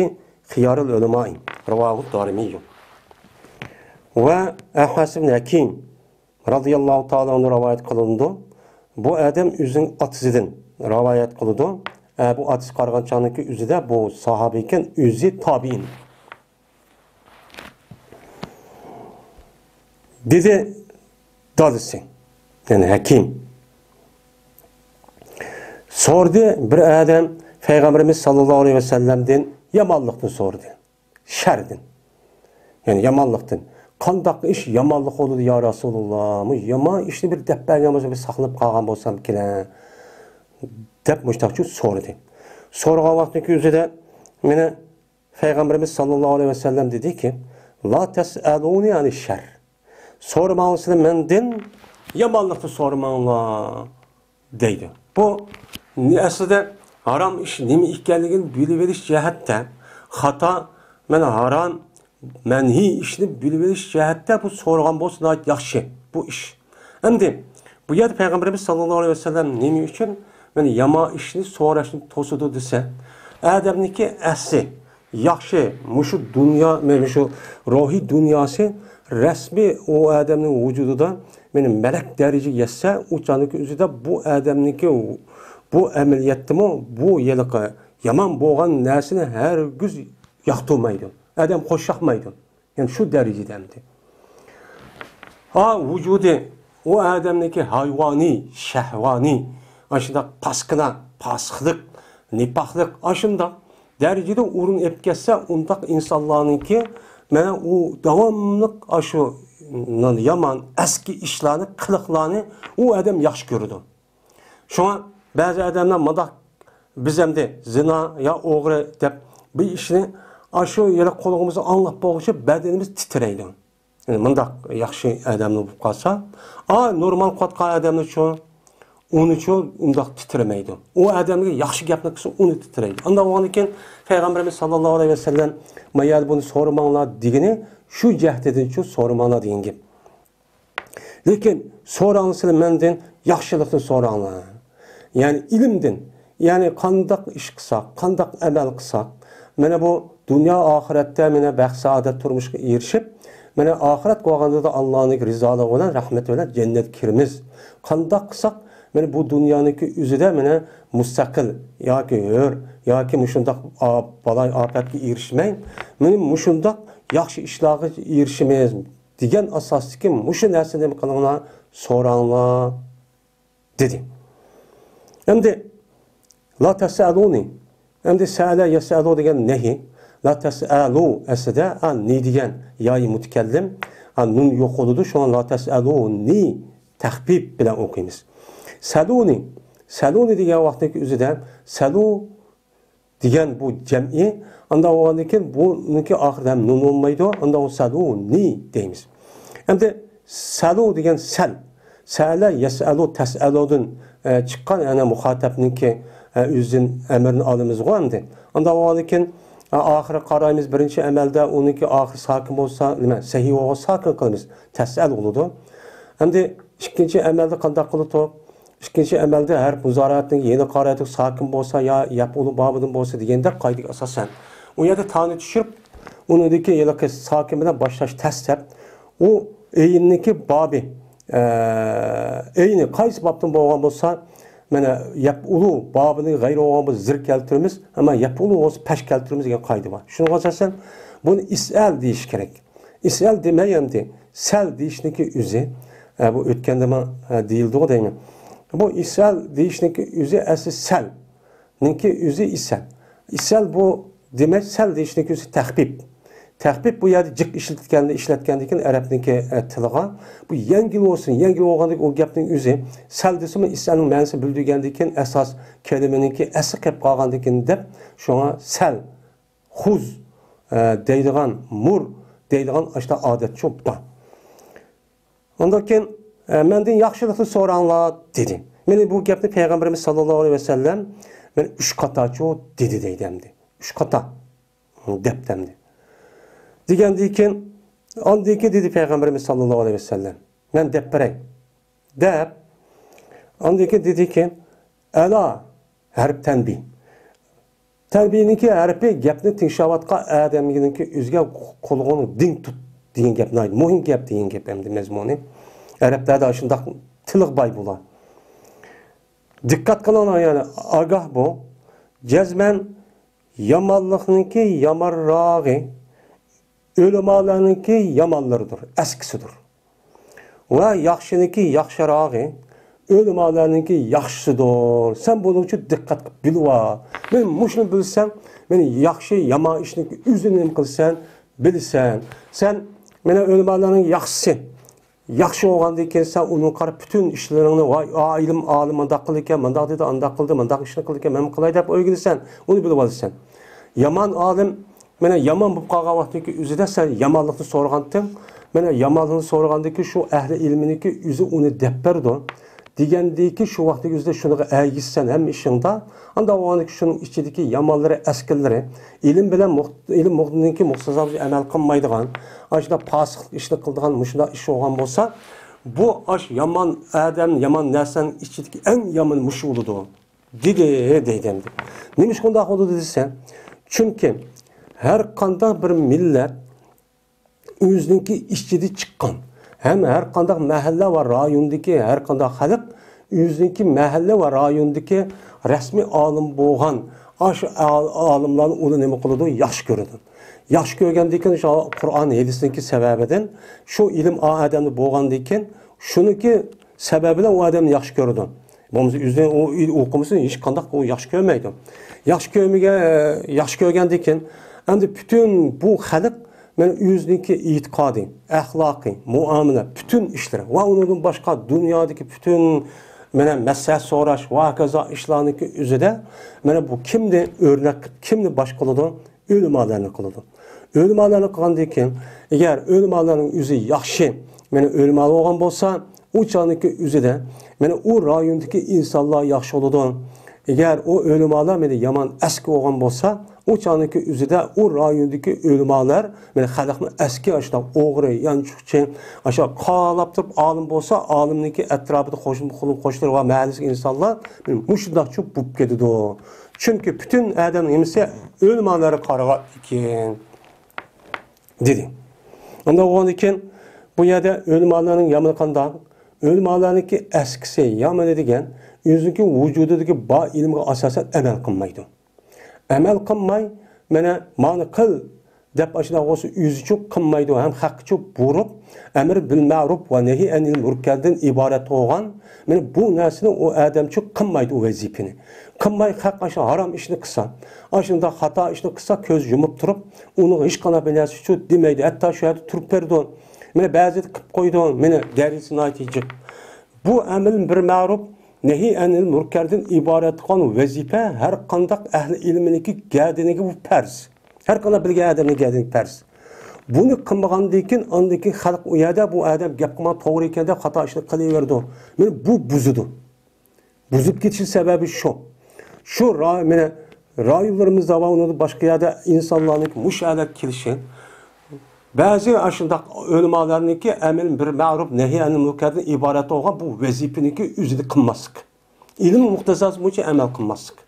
خيار العلماء. رواه الدارمي. ۋە ئەھمەس ئىبن ھەكىم رەزىياللاھۇ تائالا ئەنھۇ رىۋايەت قىلىنىدۇ. بۇ ئادەم ئۆزىنىڭ ئاتىسىدىن رىۋايەت قىلىدۇ. ئە، بۇ ئاتىسى قارىغان چاغنىڭكى ئۆزىدە بۇ ساھابە ئىكەن، ئۆزى تابىئىن. دېدى دادىسى، يەنى ھەكىم. سورىدى بىر ئادەم پەيغەمبىرىمىز ساللاللاھۇ ئەلەيھى ۋەسەللەمدىن يامانلىقنى سورىدى. شەردىن. يەنى يامانلىقتىن. قانداق ئىش يامانلىق بولىدۇ يا رەسۇلۇللا؟ بۇ يامان ئىشنى بىر دەپ بەرگەن بولسا، بىر ساقلىنىپ قالغان بولسام كېلە، دەپ مۇشتاقچە سورىدى. سورىغان ۋاقتىنىڭ ئۆزىدە مانا پەيغەمبىرىمىز ساللاللاھۇ ئەلەيھى ۋەسەللەم دېدىكى، لا تەسئەلۇنى ئەنى شەر. سورىماڭلار سىلەر مەندىن، يامانلىقنى سورىماڭلار، دەيدۇ. بۇ ئەسلىدە ھارام ئىش نېمە ئىكەنلىكىنى بىلىۋېلىش جەھەتتە، خاتا، مانا ھارام، مەنھىي ئىشنى بىلىۋېلىش جەھەتتە بۇ سورىغان بولسا ناھايىتى ياخشى بۇ ئىش. ئەمدى بۇ يەردە پەيغەمبىرىمىز ساللاللاھۇ ئەلەيھى ۋەسەللەم نېمە ئۈچۈن مانا يامان ئىشنى سوراشنى توسىدۇ دېسە، ئادەمنىڭكى ئەسلى ياخشى، مۇشۇ دۇنيا، مۇشۇ روھىي دۇنياسى رەسمىي ئۇ ئادەمنىڭ ۋۇجۇدىدا مانا مەلەك دەرىجىگە يەتسە، ئۇ چاغنىڭكى ئۆزىدە بۇ ئادەمنىڭكى بۇ ئەمەلىيەتتىمۇ بۇ ھېلىقى يامان بولغان نەرسىنى ھەرگىز ياقتۇرمايدۇ. ئادەم خوش ياقمايدۇ. يەنى شۇ دەرىجىدە ئەمدى. ھا، ۋۇجۇدى، ئۇ ئادەمنىڭكى ھايۋانىي، شەھۋانىي، ئاشۇنداق پاسكىنا، پاسىقلىق، نىپاقلىق، ئاشۇنداق دەرىجىدە ئورۇن ئېلىپ كەتسە، ئۇنداق ئىنسانلارنىڭكى، مانا ئۇ داۋاملىق ئاشۇ يامان، ئەسكى ئىشلارنى، قىلىقلارنى ئۇ ئادەم ياخشى كۆرىدۇ. شۇڭا بەزى ئادەملەر مۇنداق، بىز ئەمدى زىنا يا ئوغرى دەپ بىر ئىشنى ئاشۇ يەنە قۇلىقىمىزدا ئاڭلاپ بولغۇچە بەدىنىمىز تىترەيدۇ. يەنى مۇنداق ياخشى ئادەملەر بولۇپ قالسا، ئا، نورمال قىلىۋاتقان ئادەملەرچۇ، ئۇنىچۇ ئۇنداق تىترىمەيدۇ. ئۇ ئادەمگە ياخشى گەپنى قىلسا، ئۇنى تىترەيدۇ. ئانداق بولغاندىكىن پەيغەمبىرىمىز ساللاللاھۇ ئەلەيھى ۋەسەللەم، ما يەردە بۇنى سورىماڭلار دېگىنى شۇ جەھەتتىنچۇ سورىماڭلار دېگەن گەپ. لېكىن سوراڭلار سىلەر مەندىن ياخشىلىقنى سوراڭلار. يەنى ئىلىمدىن، يەنى قانداق ئىش قىلساق، قانداق ئەمەل قىلساق، مانا بۇ دۇنيا ئاخىرەتتە مانا بەخت سائادەت تۇرمۇشقا ئېرىشىپ، مانا ئاخىرەت بولغاندا ئاللانىڭ رىزالىقى بىلەن، رەھمىتى بىلەن جەننەتكە كىرىمىز. قانداق قىلساق، مانا بۇ دۇنيانىڭكى ئۆزىدە مانا مۇستەقىل ياكى ھۆر ياكى مۇشۇنداق ئا-، بالاي ئاپەتكە ئېرىشمەي، مانا مۇشۇنداق ياخشى ئىشلارغا ئېرىشىمىز. دېگەن ئاساستىكى مۇشۇ نەرسىنى نېمە قىلىڭلار، سوراڭلار، دېدى. ئەمدى لا تەسئەلۇنى، ئەمدى سەئەلە يەسئەلۇ دېگەن نەھى. لا تەسئەلۇ ئەسلىدە، ئا، نى دېگەن يايى مۇتەكەللىم، ئا، نۇن يوق بولىدۇ، شۇڭا لا تەسئەلۇنى تەخپىپ بىلەن ئوقۇيمىز. سەلۇنى، سەلۇنى دېگەن ۋاقىتنىڭ ئۆزىدە سەلۇ دېگەن بۇ جەمئىي. ئانداق بولغاندىن كېيىن بۇنىڭكى ئاخىرىدا ھەم نۇن بولمايدۇ. ئانداق بولسا نى دەيمىز. ئەمدى سەلۇ دېگەن سەل. سەلە، يەسئەلۇ، تەسئەلۇدىن، ئە، چىققان، يەنى مۇخاتەبنىڭكى، ئە، ئۆزىدىن ئەمرىنى ئالىمىزغۇ ئەمدى. ئانداق بولغاندىن كېيىن، ئە، ئاخىرى قارايمىز، بىرىنچى ئەمەلدە ئۇنىڭكى ئاخىرى ساكىن بولسا، نېمە، سەھىي بولغان ساكىن قىلىمىز. تەسئەل بولىدۇ. ئەمدى ئىككىنچى ئەمەلدە قانداق قىلىدۇ؟ ئىككىنچى ئەمەلدە ھەرپ مۇزارىئەتنىڭ يېنى قارىئەتلىك ساكىن بولسا يا يەپئۇلۇ بابىدىن بولسا دېگەندەك قائىدىگە ئاساسەن، ئۇ يەردە تانى چۈشۈرۈپ، ئۇنىڭدىكى ھېلىقى ساكىن بىلەن باشلاش تەس دەپ، ئۇ ئەينىنىڭكى بابى، ئە، ئەينى قايسى بابتىن بولغان بولسا، مانا يەپئۇلۇ بابىنىڭ غەيرى بولغان بولسا زىر كەلتۈرىمىز، ئەمما يەپئۇلۇ بولسا پەش كەلتۈرىمىز دېگەن قائىدە بار. شۇنىڭغا ئاساسەن بۇنى ئىسئەل دېيىش كېرەك. ئىسئەل دېمەي ئەمدى سەل دېيىشنىكى ئۆزى، ئە، بۇ ئۆتكەندىمۇ، ئە، دېيىلدىغۇ دەيمەن. بۇ ئىسئەل دېيىشنىكى ئۆزى ئەسلى سەلنىڭكى ئۆزى ئىسەل. ئىسەل بۇ دېمەك سەل دېيىشنىكى ئۆزى تەخپىپ. تەخپىپ بۇ يەردە جىق ئىشلەتكەندە، ئىشلەتكەندىن كېيىن ئەرەبنىڭكى، ئە، تىلىغا بۇ يەڭگىل بولسۇن، يەڭگىل بولغاندىكىن ئۇ گەپنىڭ ئۆزى سەل دېسىمۇ ئىسەلنىڭ مەنىسىنى بىلدۈرگەندىن كېيىن ئاساس كەلىمىنىڭكى ئەسلى قېلىپ قالغاندىكىن دەپ شۇڭا سەل، خۇز، ئە، دەيدىغان، مۇر دەيدىغان ئاشۇنداق ئادەتچۇ بار. ئاندىن كېيىن، ئە، مەندىن ياخشىلىقنى سوراڭلار دېدى. مانا بۇ گەپنى پەيغەمبىرىمىز ساللاللاھۇ ئەلەيھى ۋەسەللەم مانا ئۈچ قاتارچۇ دېدى دەيدۇ ئەمدى. ئۈچ قاتار دەپتۇ ئەمدى. دېگەندىن كېيىن، ئاندىن كېيىن دېدى پەيغەمبىرىمىز ساللاللاھۇ ئەلەيھى ۋەسەللەم، مەن دەپ بېرەي دەپ، ئاندىن كېيىن دېدىكى، ئەلا، ھەرپ تەنبىھ. تەنبىھنىڭكى ھەرپى گەپنى تىڭشاۋاتقان ئادەمگىنىڭكى ئۆزىگە قۇلىقىڭنى دىڭ تۇت دېگەن گەپ، ناھايىتى مۇھىم گەپ دېگەن گەپ ئەمدى مەزمۇنى. ئەرەبلەردە شۇنداق تىلغا باي بۇلار. دىققەت قىلىڭلار، يەنى ئاگاھ بول. جەزمەن يامانلىقنىڭكى يامانراغى ئۆلىمالارنىڭكى يامانلىرىدۇر، ئەسكىسىدۇر. ۋە ياخشىنىڭكى ياخشىراغى ئۆلىمالارنىڭكى ياخشىسىدۇر. سەن بۇنىڭ ئۈچۈن دىققەت قىلىپ بىلىۋال. مەن مۇشۇنى بىلسەم، مەن ياخشى، يامان ئىشنىڭكى ئۆزىنى نېمە قىلىسەن، بىلىسەن. سەن مانا ئۆلىمالارنىڭ ياخشىسى. ياخشى بولغاندىن كېيىن سەن ئۇنىڭغا قاراپ پۈتۈن ئىشلىرىڭنى، ۋاي، ئالىم، ئالىم مۇنداق قىلىدىكەن، مۇنداق دېدى، ئانداق قىلدى، مۇنداق ئىشنى قىلىدىكەن، مەن قىلاي دەپ ئۆگىنىسەن، ئۇنى بىلىۋالىسەن. يامان ئالىم، مانا يامان بولۇپ قالغان ۋاقتىدىكى ئۆزىدە سەن يامانلىقنى سورىغانتىڭ، مانا يامانلىقنى سورىغاندىكى شۇ ئەھلى ئىلمىنىكى ئۆزى ئۇنى دەپ بەردى. دېگەندىكى شۇ ۋاقتىدىكى ئۆزىدە شۇنىڭغا ئەگىشىسەن ھەممە ئىشىڭدا. ئانداق بولغاندىكى شۇنىڭ ئىچىدىكى يامانلىرى، ئەسكىلىرى، ئىلىم بىلەن مۇق-، ئىلىم مۇقتىدىنكى مۇقتىزاسىغا ئەمەل قىلمايدىغان، ئاشۇنداق پاسىقلىق ئىشنى قىلىدىغان مۇشۇنداق ئىش بولغان بولسا، بۇ ئاش يامان ئادەم، يامان نەرسىنىڭ ئىچىدىكى ئەڭ يامىنى مۇشۇ بولىدۇ. دېدى، دەيدۇ ئەمدى. نېمىشقا ئۇنداق بولىدۇ دېسە، چۈنكى ھەر قانداق بىر مىللەت ئۆزىنىڭكى ئىچىدە چىققان ھەم ھەر قانداق مەھەللە ۋە رايوندىكى ھەر قانداق خەلق ئۆزىنىڭكى مەھەللە ۋە رايوندىكى رەسمىي ئالىم بولغان ئاشۇ ئال-، ئالىملارنى ئۇنى نېمە قىلىدۇ؟ ياخشى كۆرىدۇ. ياخشى كۆرگەندىن كېيىن شۇ قۇرئان ھەدىسنىڭكى سەۋەبىدىن شۇ ئىلىم ئا ئادەمدە بولغاندىن كېيىن شۇنىڭكى سەۋەبى بىلەن ئۇ ئادەمنى ياخشى كۆرىدۇ. بولمىسا ئۆزىنى ئۇ ئوقۇمىسا ھېچقانداق ئۇ ياخشى كۆرمەيدۇ. ياخشى كۆرمىگەن، ياخشى كۆرگەندىن كېيىن ئەمدى پۈتۈن بۇ خەلق مانا ئۆزىنىڭكى ئېتىقادى، ئەخلاقى، مۇئامىلە، پۈتۈن ئىشلىرى ۋە ئۇنىڭدىن باشقا دۇنيادىكى پۈتۈن مانا مەسلىھەت سوراش ۋە ھاكازا ئىشلارنىڭكى ئۆزىدە مانا بۇ كىمنى ئۆرنەك قىلىپ، كىمنى باش قىلىدۇ؟ ئۆلىمالارنى قىلىدۇ. ئۆلىمالارنى قىلغاندىن كېيىن، ئەگەر ئۆلىمالارنىڭ ئۆزى ياخشى، مانا ئۆلىما بولغان بولسا، ئۇ چاغنىڭكى ئۆزىدە مانا ئۇ رايوندىكى ئىنسانلار ياخشى بولىدۇ. ئەگەر ئۇ ئۆلىمالار مانا يامان ئەسكى بولغان بولسا، ئۇ چاغنىڭكى ئۆزىدە ئۇ رايوندىكى ئۆلىمالار مانا خەلقنى ئەسكى ئاشۇنداق ئوغرى، يانچۇقچى، ئاشۇ قالاپ تۇرۇپ ئالىم بولسا، ئالىمنىڭكى ئەتراپىدا قوشنا قولۇم قوشنىلار ۋە مەھەللىسىدىكى ئىنسانلار مانا مۇشۇنداقچۇ بولۇپ كېتىدۇ. چۈنكى پۈتۈن ئادەمنىڭ نېمىسى ئۆلىمالارغا قارىغان ئىكەن. دېدى. ئۇنداق بولغاندىكىن، بۇ يەردە ئۆلىمالارنىڭ يامىنى قانداق؟ ئۆلىمالارنىڭكى ئەسكىسى، يامىنى دېگەن، ئۆزىنىڭكى ۋۇجۇدىدىكى بار ئىلىمغا ئاساسەن ئەمەل قىلمايدۇ. ئەمەل قىلماي، مانا، مانا قىل دەپ ئاشۇنداق بولسا، ئۆزىچۇ قىلمايدۇ ھەم خەققىچۇ بۇيرۇق، ئەمر بىل مەرۇپ ۋە نەھى ئەنىل مۇنكەردىن ئىبارەت بولغان، مانا بۇ نەرسىنى ئۇ ئادەمچۇ قىلمايدۇ، ئۇ ۋەزىپىنى. قىلماي خەق ئاشۇ ھارام ئىشنى قىلسا، ئاشۇنداق خاتا ئىشنى قىلسا، كۆز يۇمۇپ تۇرۇپ، ئۇنىڭغا ھېچقانداق بىر نەرسە ئۇچۇر دېمەيدۇ. ھەتتا شۇ يەردە تۇرۇپ بېرىدۇ. مانا بەزىدە قىلىپ قويىدۇ. مانا دەرىجىسى ناھايىتى جىق. بۇ ئەمر بىر مەرۇپ، نەھى ئەنىل مۇنكەردىن ئىبارەت قىلغان ۋەزىپە ھەر قانداق ئەھلى ئىلمىنىڭكى گەدىنىگە بۇ پەرز. ھەر قانداق بىلگەن ئادەمنىڭ گەدىنىگە پەرز. بۇنى قىلمىغاندىن كېيىن، ئاندىن كېيىن خەلق ئۇ يەردە بۇ ئادەم گەپ قىلمىغان توغرا ئىكەن دەپ خاتا ئىشنى قىلىۋېرىدۇ. مانا بۇ بۇزىدۇ. بۇزۇپ كېتىشى سەۋەبى شۇ. شۇ را-، مانا رايونلىرىمىزدا ۋە ئۇنىڭدىن باشقا يەردە ئىنسانلارنىڭ مۇشۇ ھالەتكە كېلىشى، بەزى ئاشۇنداق ئۆلىمالارنىڭكى ئەمر بىر مەرۇپ نەھى ئەنىل مۇنكەردىن ئىبارەت بولغان بۇ ۋەزىپىنىڭكى ئۆزىنى قىلماسلىق. ئىلىم مۇقتەزاسى بويىچە ئەمەل قىلماسلىق.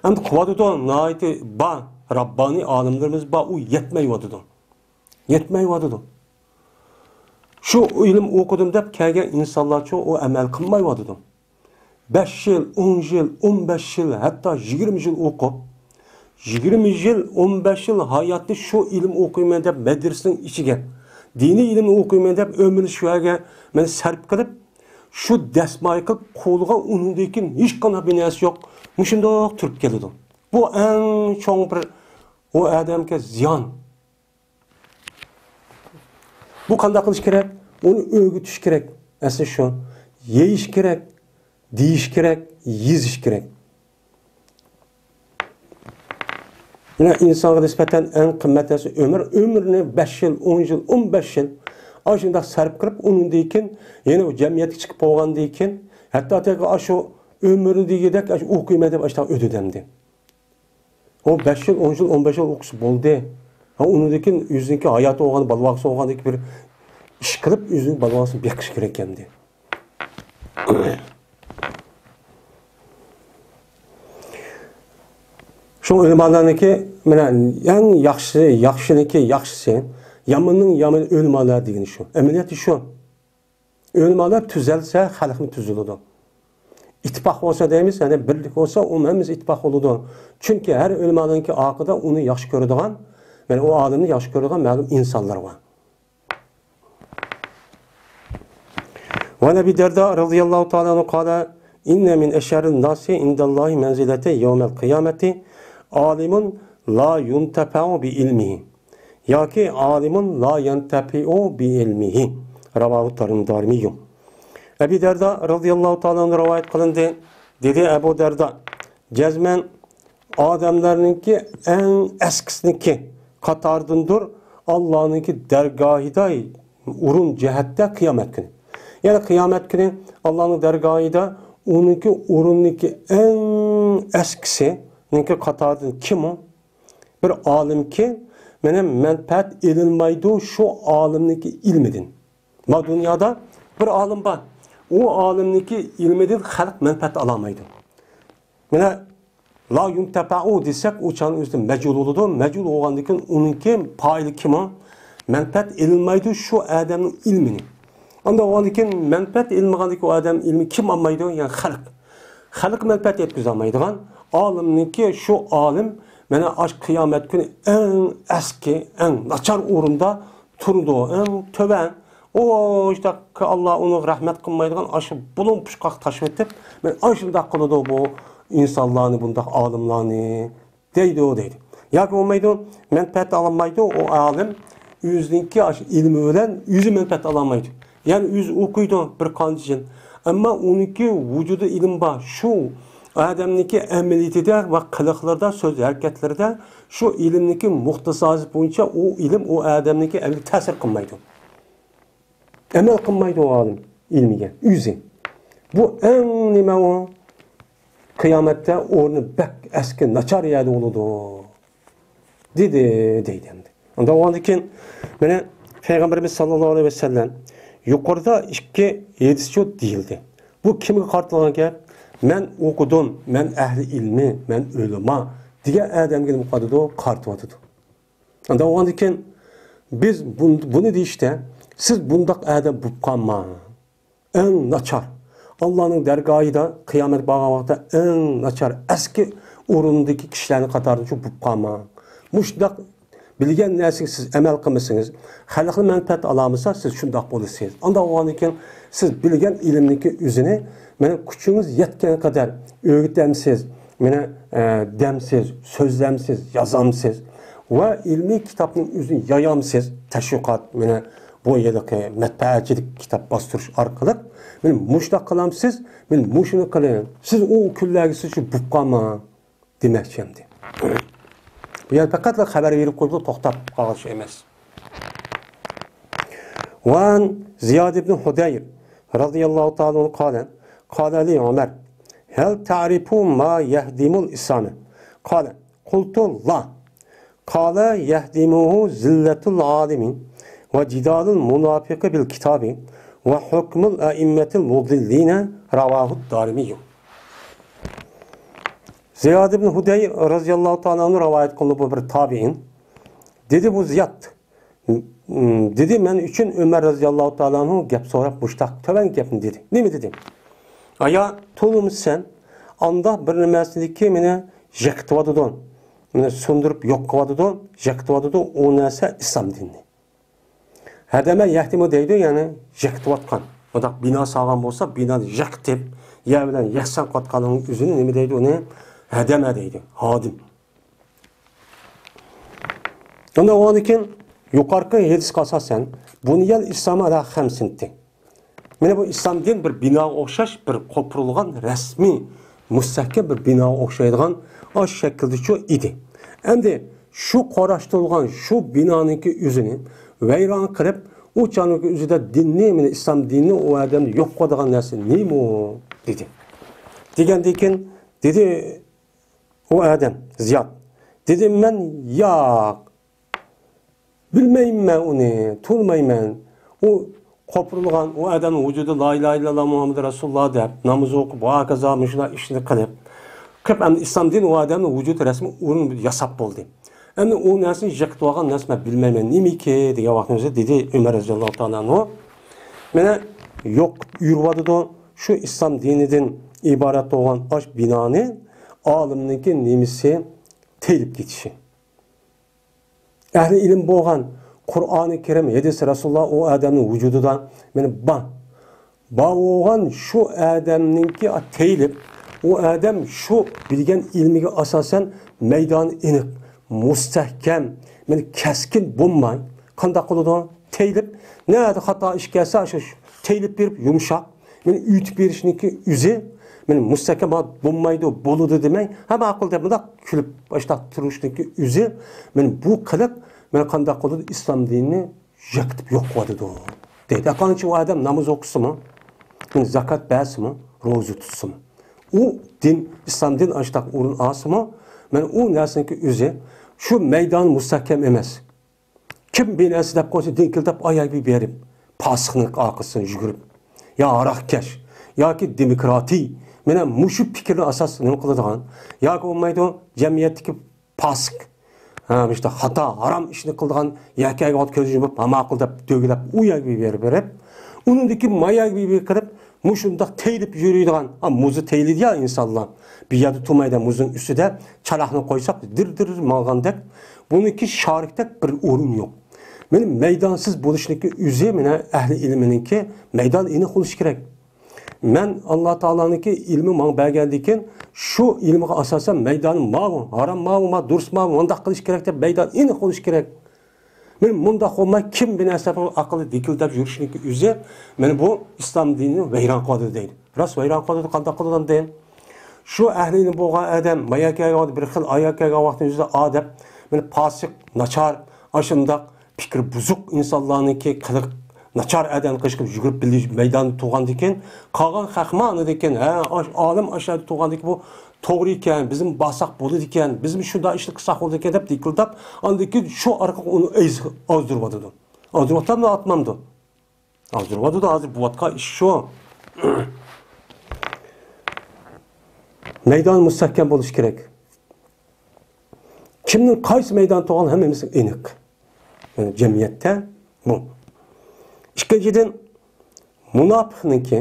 ئەمدى قىلىۋاتىدۇ، ناھايىتى بار، راببانىي ئالىملىرىمىز بار، ئۇ يەتمەيۋاتىدۇ. يەتمەيۋاتىدۇ. شۇ ئىلىم ئوقۇدۇم دەپ كەلگەن ئىنسانلارچۇ ئۇ ئەمەل قىلمايۋاتىدۇ. بەش يىل، ئون يىل، ئون بەش يىل، ھەتتا يىگىرمە يىل ئوقۇپ، يىگىرمە يىل، ئون بەش يىل ھاياتنى شۇ ئىلىم ئوقۇيمەن دەپ مەدرىسىنىڭ ئىچىگە، دىنىي ئىلىم ئوقۇيمەن دەپ ئۆمرىنى شۇ يەرگە مەن سەرپ قىلىپ، شۇ دەسمايە قىلىپ قوغلىغان ئۇنىڭدىن كېيىن ھېچقانداق بىر نەرسە يوق. مۇشۇنداق تۇرۇپ كېلىدۇ. بۇ ئەڭ چوڭ بىر ئۇ ئادەمگە زىيان. بۇ قانداق قىلىش كېرەك؟ ئۇنى ئۆگىتىش كېرەك. ئەسلى شۇ. يېيىش كېرەك، دېيىش كېرەك، يېزىش كېرەك. مانا ئىنسانغا نىسبەتەن ئەڭ قىممەت نەرسە ئۆمۈر. ئۆمرىنى بەش يىل، ئون يىل، ئون بەش يىل ئاشۇنداق سەرپ قىلىپ، ئۇنىڭدىن كېيىن يەنە ئۇ جەمئىيەتكە چىقىپ بولغاندىن كېيىن، ھەتتا تېخى ئاشۇ ئۆمرىنى دېگۈدەك ئاشۇ ئوقۇيمەن دەپ ئاشۇنداق ئۆتىدەمدى. ئۇ بەش يىل، ئون يىل، ئون بەش يىل ئوقۇسا بولدى. ھە، ئۇنىڭدىن كېيىن ئۆزىنىڭكى ھاياتى بولغان، بالىۋاقىسى بولغاندىكى بىر ئىش قىلىپ، ئۆزىنىڭ بالىۋاقىسىنى بېقىش كېرەك ئەمدى. شۇ ئۆلىمالارنىڭكى، مانا، ئەڭ ياخشىسى، ياخشىنىڭكى ياخشىسى، ياماننىڭ يامىنى ئۆلىمالار دېگىنى شۇ. ئەمەلىيەتتە شۇ. ئۆلىمالار تۈزەلسە، خەلقمۇ تۈزۈلىدۇ. ئىتتىپاق بولسا دەيمىز، يەنى بىرلىك بولسا، ئۇ ھەممىسى ئىتتىپاق بولىدۇ. چۈنكى ھەر ئۆلىمانىڭكى ئارقىدا ئۇنى ياخشى كۆرىدىغان، يەنى ئۇ ئالىمنى ياخشى كۆرىدىغان مەلۇم ئىنسانلار بار. وعن أبي الدرداء رضي الله تعالى عنه قال: إن من أشر الناس عند الله منزلة يوم القيامة عالم لا ينتفع بعلمه ياكى عالم لا ينتفع بعلمه. رواه الدارمي. ئەبى دەردا رەزىياللاھۇ تائالا ئەنھۇ رىۋايەت قىلىندى. دېدى ئەبۇ دەردا: جەزمەن ئادەملەرنىڭكى ئەڭ ئەسكىسىنىڭكى قاتارىدىندۇر ئاللانىڭكى دەرگاھىدا ئورۇن جەھەتتە قىيامەت كۈنى. يەنى قىيامەت كۈنى ئاللانىڭ دەرگاھىدا ئۇنىڭكى ئورۇنىنىڭكى ئەڭ ئەسكىسىنىڭكى قاتارىدىن كىم ئۇ؟ بىر ئالىمكى، مانا، مەنپەئەت ئېلىنمايدۇ شۇ ئالىمنىڭكى ئىلمىدىن. ما دۇنيادا بىر ئالىم بار، ئۇ ئالىمنىڭكى ئىلمىدىن خەلق مەنپەئەت ئالالمايدۇ. مانا، لا يۇنتەپەئۇ دېسەك، ئۇ چاغنىڭ ئۆزىدە مەجھۇل بولىدۇ. مەجھۇل بولغاندىن كېيىن ئۇنىڭكى پائىلى كىم ئۇ؟ مەنپەئەت ئېلىنمايدۇ شۇ ئادەمنىڭ ئىلمىنى. ئانداق بولغاندىن كېيىن مەنپەئەت ئېلىنمىغاندىن كېيىن ئۇ ئادەم ئىلمى كىم ئالمايدۇ؟ يەنى خەلق. خەلق مەنپەئەت يەتكۈزەلمەيدىغان ئالىمنىڭكى شۇ ئالىم، مانا، ئاشۇ قىيامەت كۈنى ئەڭ ئەسكى، ئەڭ ناچار ئورۇندا تۇرىدۇ، ئەڭ تۆۋەن. ئۇ، شۇنداق، ئاللا ئۇنىڭغا رەھمەت قىلمايدىغان ئاشۇ بۇلۇڭ پۇچقاققا تاشلىۋېتىپ، مانا، ئاشۇنداق قىلىدۇ بۇ ئىنسانلارنى، بۇنداق ئالىملارنى. دەيدۇ، دەيدۇ. ياكى بولمايدۇ، مەنپەئەت ئالالمايدۇ، ئۇ ئالىم ئۆزىنىڭكى ئاشۇ ئىلمى بىلەن ئۆزى مەنپەئەت ئالالمايدۇ. يەنى ئۆزى ئوقۇيدۇ بىر قانچە يىل. ئەمما ئۇنىڭكى ۋۇجۇدى ئىلىم بار. شۇ ئادەمنىڭكى ئەمەلىيىتىدە ۋە قىلىقلىرىدا، سۆز ھەرىكەتلىرىدە شۇ ئىلىمنىڭكى مۇقتەزاسى بويىچە ئۇ ئىلىم ئۇ ئادەمنىڭكى ئەمەلىيىتىگە تەسىر قىلمايدۇ. ئەمەل قىلمايدۇ ئۇ ئالىم ئىلمىگە ئۆزى. بۇ ئەڭ نېمە ئۇ؟ قىيامەتتە ئورنى بەك ئەسكى ناچار يەردە بولىدۇ، دېدى، دەيدۇ ئەمدى. ئۇنداق بولغاندىن كېيىن، مانا، پەيغەمبىرىمىز ساللاللاھۇ ئەلەيھى ۋەسەللەم يۇقىرىدا ئىككى ھەدىسچۇ دېيىلدى. بۇ كىمگە قارىتىلغان گەپ؟ مەن ئوقۇدۇم، مەن ئەھلى ئىلمى، مەن ئۆلىما دېگەن ئادەمگە نېمە قىلىدۇ؟ قارىتىۋاتىدۇ. ئانداق بولغاندىن كېيىن بىز بۇن-، بۇنى دېيىشتە، سىز بۇنداق ئادەم بولۇپ قالماڭ. ئەڭ ناچار. ئاللانىڭ دەرگاھىدا قىيامەت بارغان ۋاقىتتا ئەڭ ناچار، ئەسكى ئورۇندىكى كىشىلەرنىڭ قاتارىدا شۇ بولۇپ قالماڭ. مۇشۇنداق بىلگەن نەرسىگە سىز ئەمەل قىلمىسىڭىز، خەلقنى مەنپەئەت ئالالمىسا، سىز شۇنداق بولىسىز. ئانداق بولغاندىن كېيىن سىز بىلگەن ئىلىمنىڭكى ئۆزىنى، مانا، كۈچىڭىز يەتكەن قەدەر ئۆگىتەمسىز، مانا، ئە، دەمسىز، سۆزلەمسىز، يازامسىز ۋە ئىلمىي كىتابنىڭ ئۆزىنى يايامسىز، تەشۋىقات، مانا، بۇ يەردىكى مەتبەئەچىلىك كىتاب باستۇرۇش ئارقىلىق، مانا، مۇشۇنداق قىلامسىز، مانا، مۇشۇنى قىلىڭ. سىز ئۇ كۈنلەرگە سىز شۇ بولۇپ قالماڭ. دېمەكچى ئەمدى. بۇ يەر پەقەتلا خەۋەر بېرىپ قويۇپ توختاپ قالغان شۇ ئەمەس. وعن زياد بن حدير رضي الله تعالى عنه قال: قال لي عمر: هل تعرف ما يهدم الإسلام؟ قال: قلت: لا. قال: يهدمه زلة العالم، وجدال المنافق بالكتاب، وحكم الأئمة المضلين. رواه الدارمي. زىياد ئىبن ھۇدەي رەزىياللاھۇ تائالا ئەنھۇ رىۋايەت قىلىنىدۇ، بۇ بىر تابىئىن. دېدى بۇ زىياد. م-، دېدى، مەن ئۈچۈن ئۆمەر رەزىياللاھۇ تائالا ئەنھۇ گەپ سوراپ مۇشتاق تۆۋەن گەپنى دېدى. نېمە دېدى؟ ئايا، تونۇمسەن، ئاندا بىر نېمەسىدىكى مېنى يىقىتىۋاتىدۇ. مېنى سۇندۇرۇپ يوق قىلىۋاتىدۇ، يىقىتىۋاتىدۇ، ئۇ نەرسە ئىسلام دىنى. ھەدەمە يەھدىمۇ دەيدۇ، يەنى يىقىتىۋاتقان. مۇنداق بىنا سالغان بولسا، بىنانى يىقىتىپ، يەر بىلەن يەكسان قىلىۋاتقاننىڭ ئۆزىنى نېمە دەيدۇ ئۇنى؟ ھەدەمە دەيدۇ، ھادىم. ئۇنداق بولغاندىن كېيىن يۇقىرىقى ھەدىسكە ئاساسەن، بۇنىيەل ئىسلامۇ ئەلا خەمسىنتى. مانا بۇ ئىسلام دىن بىر بىناغا ئوخشاش، بىر قوپۇرۇلغان رەسمىي، مۇستەھكەم بىر بىناغا ئوخشايدىغان ئاشۇ شەكىلدىچۇ ئىدى. ئەمدى شۇ قۇراشتۇرۇلغان شۇ بىنانىڭكى ئۆزىنى ۋەيران قىلىپ، ئۇ چاغنىڭكى ئۆزىدە دىننى، مانا ئىسلام دىنىنى ئۇ ئادەمدە يوق قىلىدىغان نەرسە نېمە؟ دېدى. دېگەندىن كېيىن دېدى، ئۇ ئادەم، زىياد. دېدىم مەن، ياق، بىلمەيمەن ئۇنى، تونۇمايمەن. ئۇ قوپۇرۇلغان، ئۇ ئادەمنىڭ ۋۇجۇدى لا ئىلاھە ئىللاللا مۇھەممەد رەسۇلۇللا دەپ، ناماز ئوقۇپ، ۋە ھاكازا مۇشۇنداق ئىشنى قىلىپ، قىلىپ ئەمدى ئىسلام دىنى ئۇ ئادەمنىڭ ۋۇجۇدى رەسمىي ئورۇن ياساپ بولدى. ئەمدى ئۇ نەرسىنى يىقىتىۋالغان نەرسە مەن بىلمەيمەن، نېمىكى دېگەن ۋاقتىمىزدا دېدى ئۆمەر رەزىياللاھۇ تائالا ئەنھۇ، مانا يوق يۈرۈۋاتىدۇ، شۇ ئىسلام دىنىدىن ئىبارەت بولغان ئاش بىنانى ئالىمنىڭكى نېمىسى تېيىلىپ كېتىشى. ئەھلى ئىلىم بولغان، قۇرئانى كەرىم، ھەدىس رەسۇلۇللا ئۇ ئادەمنىڭ ۋۇجۇدىدا مانا بار. بار بولغان شۇ ئادەمنىڭكى تېيىلىپ، ئۇ ئادەم شۇ بىلگەن ئىلمىگە ئاساسەن مەيدانى ئېنىق، مۇستەھكەم، مانا كەسكىن بولماي، قانداق قىلىدۇ؟ تېيىلىپ، نەدە خاتا ئىش كەلسە، شۇ، شۇ تېيىلىپ بېرىپ يۇمشاق، مانا ئۆتۈپ بېرىشنىڭكى ئۆزى، مانا مۇستەھكەم بولمايدۇ، بولىدۇ دېمەي، ھە ماقۇل دەپ مۇنداق كۈلۈپ، ئاشۇنداق تۇرۇشنىڭكى ئۆزى، مانا بۇ قىلىق، مانا قانداق قىلىدۇ؟ ئىسلام دىنىنى يىقىتىپ يوق قىلىۋاتىدۇ، دەيدۇ. قانچە ئۇ ئادەم ناماز ئوقۇسىمۇ، زاكات بەرسىمۇ، روزا تۇتسىمۇ، ئۇ دىن، ئىسلام دىن ئاشتاق ئورۇن ئالسىمۇ، مانا ئۇ نەرسىنىڭكى ئۆزى شۇ مەيدان مۇستەھكەم ئەمەس. كىم بىر نەرسە دەپ قويسا، دىڭكىلداپ ئاياغ بېرىپ، پاسىقنىڭ ئارقىسىدىن يۈگۈرۈپ، يا ھاراقكەش، ياكى دېموكراتىي، مانا مۇشۇ پىكىرنى ئاساس نېمە قىلىدىغان، ياكى بولمايدۇ، جەمئىيەتتىكى پاسىق، ھە، مۇشۇنداق خاتا، ھارام ئىشنى قىلىدىغان يەكەگە كۆز يۇمۇپ، ھە ماقۇل دەپ دۆگىلەپ، ئۇ يەرگە بېرىپ بېرىپ، ئۇنىڭدىن كېيىن ما يەرگە بېرىپ بېرىپ، مۇشۇنداق تېيىلىپ يۈرىدىغان، ھە، مۇزى تېيىلىدۇ يا ئىنسانلار. بىر يەردە تۇرمايدۇ، مۇزنىڭ ئۈستىدە چالاقنى قويساق، دىر-دىر ماڭغاندەك، بۇنىڭكى شارىكتەك بىر ئورۇن يوق. مانا مەيدانسىز بولۇشنىڭكى ئۆزى، مانا ئەھلى ئىلمىنىڭكى مەيدان ئېنىق بولۇشى كېرەك. مەن ئاللا تائالانىڭكى ئىلمى ماڭا بەرگەندىن كېيىن، شۇ ئىلمىغا ئاساسەن مەيدانى ماۋۇ، ھارام ماۋۇ، ما دۇرۇس ماۋۇ، مۇنداق قىلىش كېرەك دەپ مەيدان ئېنىق بولۇشى كېرەك. مانا مۇنداق بولماي، كىم بىر نەرسە ئاقىلى دىكىلدەپ يۈرۈشنىڭكى ئۆزى، مانا بۇ ئىسلام دىنىنى ۋەيران قىلىۋاتىدۇ دەيدۇ. راست ۋەيران قىلىۋاتىدۇ، قانداق قىلىدۇ ئەمدى؟ شۇ ئەھلى ئىلىم بولغان ئادەم، مايا كەلگەن ۋاقىت، بىر خىل ئايا كەلگەن ۋاقىتنىڭ ئۆزىدە ئادەم، مانا پاسىق، ناچار، ئاشۇنداق پىكرى بۇزۇق ئىنسانلارنىڭكى قىلىق ناچار ئادەم قىلىشقا يۈگۈرۈپ بىللە مەيداندا تۇرغاندىن كېيىن، قالغان خەقمۇ ئاندىن كېيىن، ھە، ئاش-، ئالىم ئاشۇ يەردە تۇرغاندىن كېيىن، بۇ توغرا ئىكەن، بىزمۇ بارساق بولىدىكەن، بىزمۇ شۇنداق ئىشنى قىلساق بولىدىكەن دەپ دىكىلداپ، ئاندىن كېيىن شۇ ئارقىلىق ئۇنى ئەز-، ئازدۇرۇۋاتىدۇ. ئازدۇرۇۋاتامدۇ، ئاتمامدۇ؟ ئازدۇرۇۋاتىدۇ، ھازىر بولۇۋاتقان ئىش شۇ. مەيدان مۇستەھكەم بولۇشى كېرەك. كىمنىڭ قايسى مەيداندا تۇرغانلىقى ھەممىمىزگە ئېنىق. يەنى جەمئىيەتتە بۇ. ئىككىنچىدىن، مۇناپىقنىڭكى،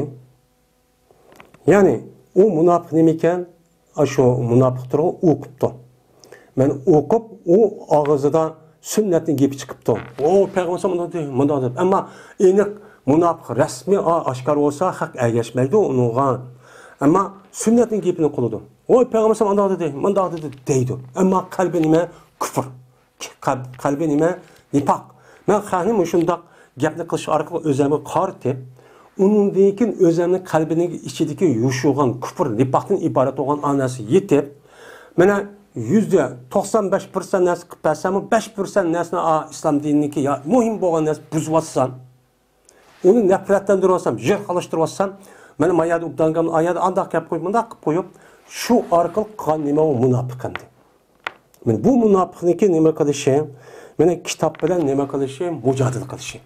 يەنى ئۇ مۇناپىق نېمە ئىكەن؟ ئاشۇ مۇناپىق تۇرغان ئوقۇپتۇ. مەن ئوقۇپ، ئۇ ئاغزىدا سۈننەتنىڭ گېپى چىقىپتۇ. ئۇ پەيغەمبەر مۇنداق دېدى، مۇنداق دېدى. ئەمما ئېنىق مۇناپىق رەسمىي ئا-، ئاشكارا بولسا، خەق ئەگەشمەيدۇ ئۇنىڭغا. ئەمما سۈننەتنىڭ گېپىنى قىلىدۇ. ۋاي پەيغەمبەر مۇنداق دېدى، مۇنداق دېدى دەيدۇ. ئەمما قەلبى نېمە؟ كۇفر. قەلب-، قەلبى نېمە؟ نىپاق. مەن خەقنى مۇشۇنداق گەپنى قىلىش ئارقىلىق ئۆزۈمگە قارىتىپ، ئۇنىڭدىن كېيىن ئۆزۈمنىڭ قەلبىنىڭ ئىچىدىكى يوشۇرغان كۇفر، نىپاقتىن ئىبارەت بولغان ئا نەرسە يېتىپ، مانا يۈزدە توقسان بەش پىرسەنت نەرسە قىلىپ بەرسەممۇ، بەش پىرسەنت نەرسىنى ئا ئىسلام دىنىنىڭكى يا مۇھىم بولغان نەرسە بۇزۇۋاتسام، ئۇنى نەپرەتلەندۈرۈۋاتسام، جىرقىلاشتۇرۇۋاتسام، مانا ما يەردە ئوبدان ئايەتتە ئانداق گەپ قويۇپ، مۇنداق قىلىپ قويۇپ، شۇ ئارقىلىق قىلغان نېمە ئۇ؟ مۇناپىق ئەمدى. مانا بۇ مۇناپىقنىڭكى نېمە قىلىشى؟ مانا كىتاب بىلەن نېمە قىلىشى؟ مۇجادىلە قىلىشى.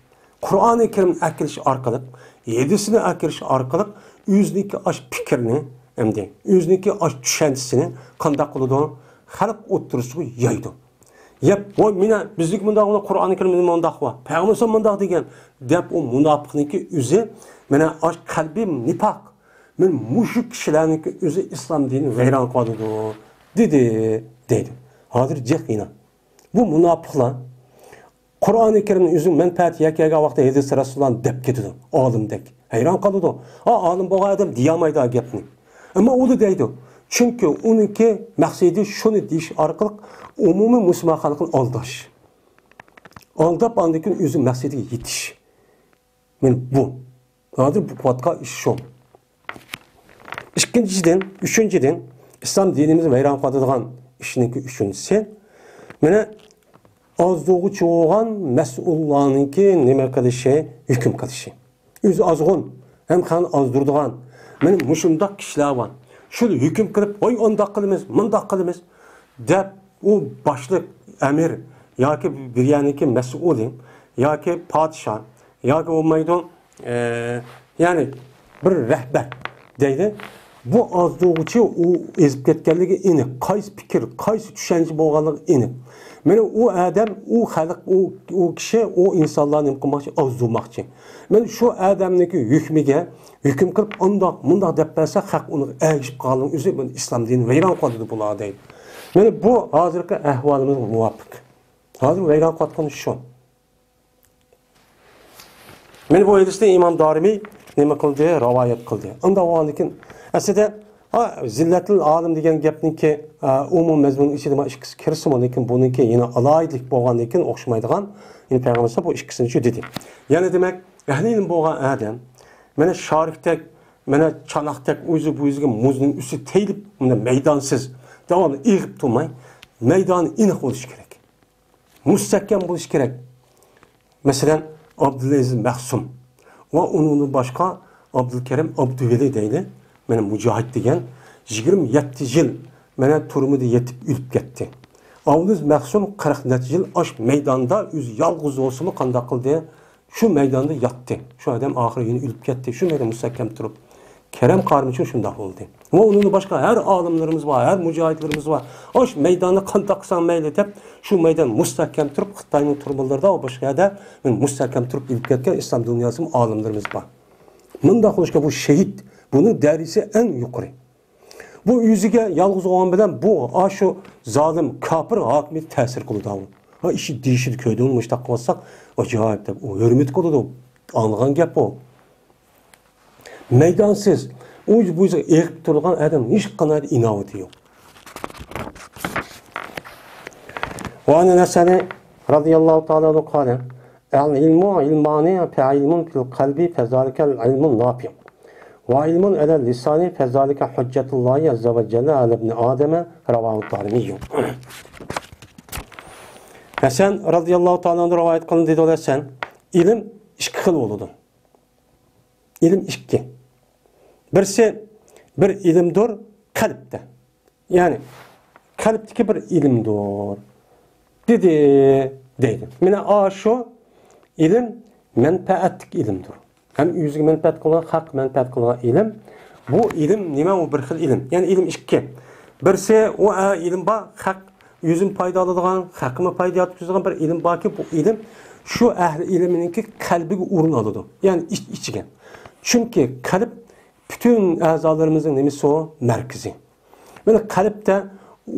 قۇرئانى كەرىمنى ئەكىرىش ئارقىلىق، ھەدىسنى ئەكىرىش ئارقىلىق ئۆزىنىڭكى ئاش پىكرىنى، ئەمدى ئۆزىنىڭكى ئاش چۈشەنچىسىنى قانداق قىلىدۇ؟ خەلق ئوتتۇرىسىغا يايىدۇ. يەپ، ۋاي، مېنە، بىزنىڭكى مۇنداق، مۇنداق، قۇرئانى كەرىمدە مۇنداق بار، پەيغەمبەر مۇنداق دېگەن، دەپ، ئۇ مۇناپىقنىڭكى ئۆزى، مانا، ئاش قەلبى نىپاق. مەن مۇشۇ كىشىلەرنىڭكى ئۆزى ئىسلام دىنىنى ۋەيران قىلىدۇ، دېدى، دەيدۇ. ھازىر جىق يەنە. بۇ مۇناپىقلار قۇرئانى كەرىمنى ئۆزىنىڭ مەنپەئەتى يەتكەن ۋاقىتتا ھەدىسى رەسۇلۇللانى دەپ كېتىدۇ، ئالىمدەك. ھەيران قالىدۇ. ئا، ئالىم بولغان ئادەم دېيەلمەيدۇ ئا گەپنى. ئەمما ئۇ دەيدۇ. چۈنكى ئۇنىڭكى مەقسىتى شۇنى دېيىش ئارقىلىق ئومۇمىي مۇسۇلمان خەلقىنى ئالداش. ئالداپ، ئاندىن كېيىن ئۆزى مەقسىتىگە يېتىش. مانا بۇ. ھازىر بولۇپ قىلىۋاتقان ئىش شۇ. ئىككىنچىدىن، ئۈچىنچىدىن، ئىسلام دىنىمىزنى ۋەيران قىلىۋاتىدىغان ئىشنىڭكى ئۈچىنچىسى، مانا، ئازدۇرغۇچى بولغان مەسئۇللارنىڭكى نېمە قىلىشى، ھۆكۈم قىلىشى. ئۆزى ئازغۇن، ھەم خەقنى ئازدۇرىدىغان، مانا مۇشۇنداق كىشىلەر بار. شۇ ھۆكۈم قىلىپ، ۋاي، ئانداق قىلىمىز، مۇنداق قىلىمىز، دەپ، ئۇ باشلىق، ئەمىر ياكى بىر يەرنىڭكى مەسئۇلى ياكى پادىشاھ ياكى بولمايدۇ، ئە، يەنى بىر رەھبەر دەيلى. بۇ ئازدۇرغۇچى ئۇ ئېزىپ كەتكەنلىكى ئېنىق. قايسى پىكىر، قايسى چۈشەنچە بولغانلىقى ئېنىق. مانا ئۇ ئادەم، ئۇ خەلق، ئۇ، ئۇ كىشى، ئۇ ئىنسانلارنى نېمە قىلماقچى؟ ئازدۇرماقچى. مانا شۇ ئادەمنىڭكى ھۆكمىگە ھۆكۈم قىلىپ، ئانداق، مۇنداق دەپ بەرسە، خەق ئۇنىڭغا ئەگىشىپ قالغاننىڭ ئۆزى، مانا ئىسلام دىنىنى ۋەيران قىلىۋاتىدۇ بۇلار دەيدۇ. مانا بۇ ھازىرقى ئەھۋالىمىزغا مۇۋاپىق. ھازىر ۋەيران قىلىۋاتقىنى شۇ. مانا بۇ ھەدىسنى ئىمام دارىمى نېمە قىلدى؟ رىۋايەت قىلدى. ئانداق بولغاندىن كېيىن، ئەسلىدە، ھا، زىللەتۇل ئالىم دېگەن گەپنىڭكى، ئا، ئومۇم مەزمۇننىڭ ئىچىدە مانا ئىككىسى كىرسىمۇ، لېكىن بۇنىڭكى يەنە ئالاھىدىلىك بولغاندىن كېيىن ئوخشىمايدىغان، يەنى پەيغەمبەر بۇ ئىككىسىنى شۇ دېدى. يەنى دېمەك، ئەھلى ئىلىم بولغان ئادەم، مانا شارىكتەك، مانا چاناقتەك ئۆزى بۇ يۈزىگە مۇزنىڭ ئۈستى تېيىلىپ، مانا مەيدانسىز، داۋاملىق ئېغىپ تۇرماي، مەيدانى ئېنىق بولۇشى كېرەك. مۇستەھكەم بولۇشى كېرەك. مەسىلەن، ئابدۇلئەزىز مەخسۇم ۋە ئۇنىڭدىن باشقا ئابدۇلكەرىم ئابدۇۋەلى دەيلى، مانا مۇجاھىد دېگەن، يىگىرمە يەتتە يىل مانا تۈرمىدە يېتىپ ئۆلۈپ كەتتى. ئابدۇلئەزىز مەخسۇم قىرىق نەچچە يىل ئاش مەيداندا ئۆزى يالغۇز بولسىمۇ قانداق قىلدى؟ شۇ مەيداندا ياتتى. شۇ ئادەم ئاخىرى يەنە ئۆلۈپ كەتتى. شۇ مەيدان مۇستەھكەم تۇرۇپ. كەرەم قارىمۇچۇ شۇنداق بولدى. ۋە ئۇنىڭدىن باشقا ھەر ئالىملىرىمىز بار، ھەر مۇجاھىدلىرىمىز بار. ئاشۇ مەيداننى قانداق قىلساڭ مەيلى دەپ، شۇ مەيدان مۇستەھكەم تۇرۇپ، خىتاينىڭ تۈرمىلىرىدا ۋە باشقا يەردە مۇستەھكەم تۇرۇپ ئۆلۈپ كەتكەن ئىسلام دۇنياسىمۇ ئالىملىرىمىز بار. مۇنداق قىلىشقا بۇ شېھىت، بۇنىڭ دەرىجىسى ئەڭ يۇقىرى. بۇ ئۆزىگە يالغۇز بولغان بىلەن بۇ ئاشۇ زالىم، كاپىر ھاكىمىيەتكە تەسىر قىلىدۇ. ھا، ئىشى دېيىشىدۇ، كۆردۈڭمۇ، مۇشۇنداق قىلساق ئاجايىپ دەپ، ئۇ ھۆرمەت قىلىدۇ. ئاڭلىغان گەپ ئۇ. مەيدانسىز، ئۇ بۇ يۈزىگە ئېغىپ تۇرغان ئادەم ھېچقانداق ئىناۋىتى يوق. وعن الحسن رضي الله تعالى عنه قال: العلم علمان، فعلم في القلب، فذلك العلم النافع، وعلم على اللسان، فذلك حجة الله عز وجل على ابن آدم، رواه الدارمي. ھەسەن رەزىياللاھۇ تائالا ئەنھۇ رىۋايەت قىلىندى، دېدى ھەسەن، ئىلىم ئىككى خىل بولىدۇ. ئىلىم ئىككى. بىرسى بىر ئىلىمدۇر قەلبتە. يەنى قەلبتىكى بىر ئىلىمدۇر. دېدى، دەيدۇ. مانا ئاشۇ ئىلىم مەنپەئەتلىك ئىلىمدۇر. ھەم ئۆزىگە مەنپەئەت قىلغان، خەققە مەنپەئەت قىلغان ئىلىم. بۇ ئىلىم نېمە؟ ئۇ بىر خىل ئىلىم. يەنى ئىلىم ئىككى. بىرسى ئۇ، ئە، ئىلىم بار، خەق ئۆزىمۇ پايدا ئالىدىغان، خەققىمۇ پايدا يەتكۈزىدىغان بىر ئىلىم باركى، بۇ ئىلىم شۇ ئەھلى ئىلىمنىڭكى قەلبىگە ئورۇن ئالىدۇ. يەنى ئىچ-، ئىچىگە. چۈنكى قەلب پۈتۈن ئەزالىرىمىزنىڭ نېمىسى ئۇ؟ مەركىزى. مانا قەلبتە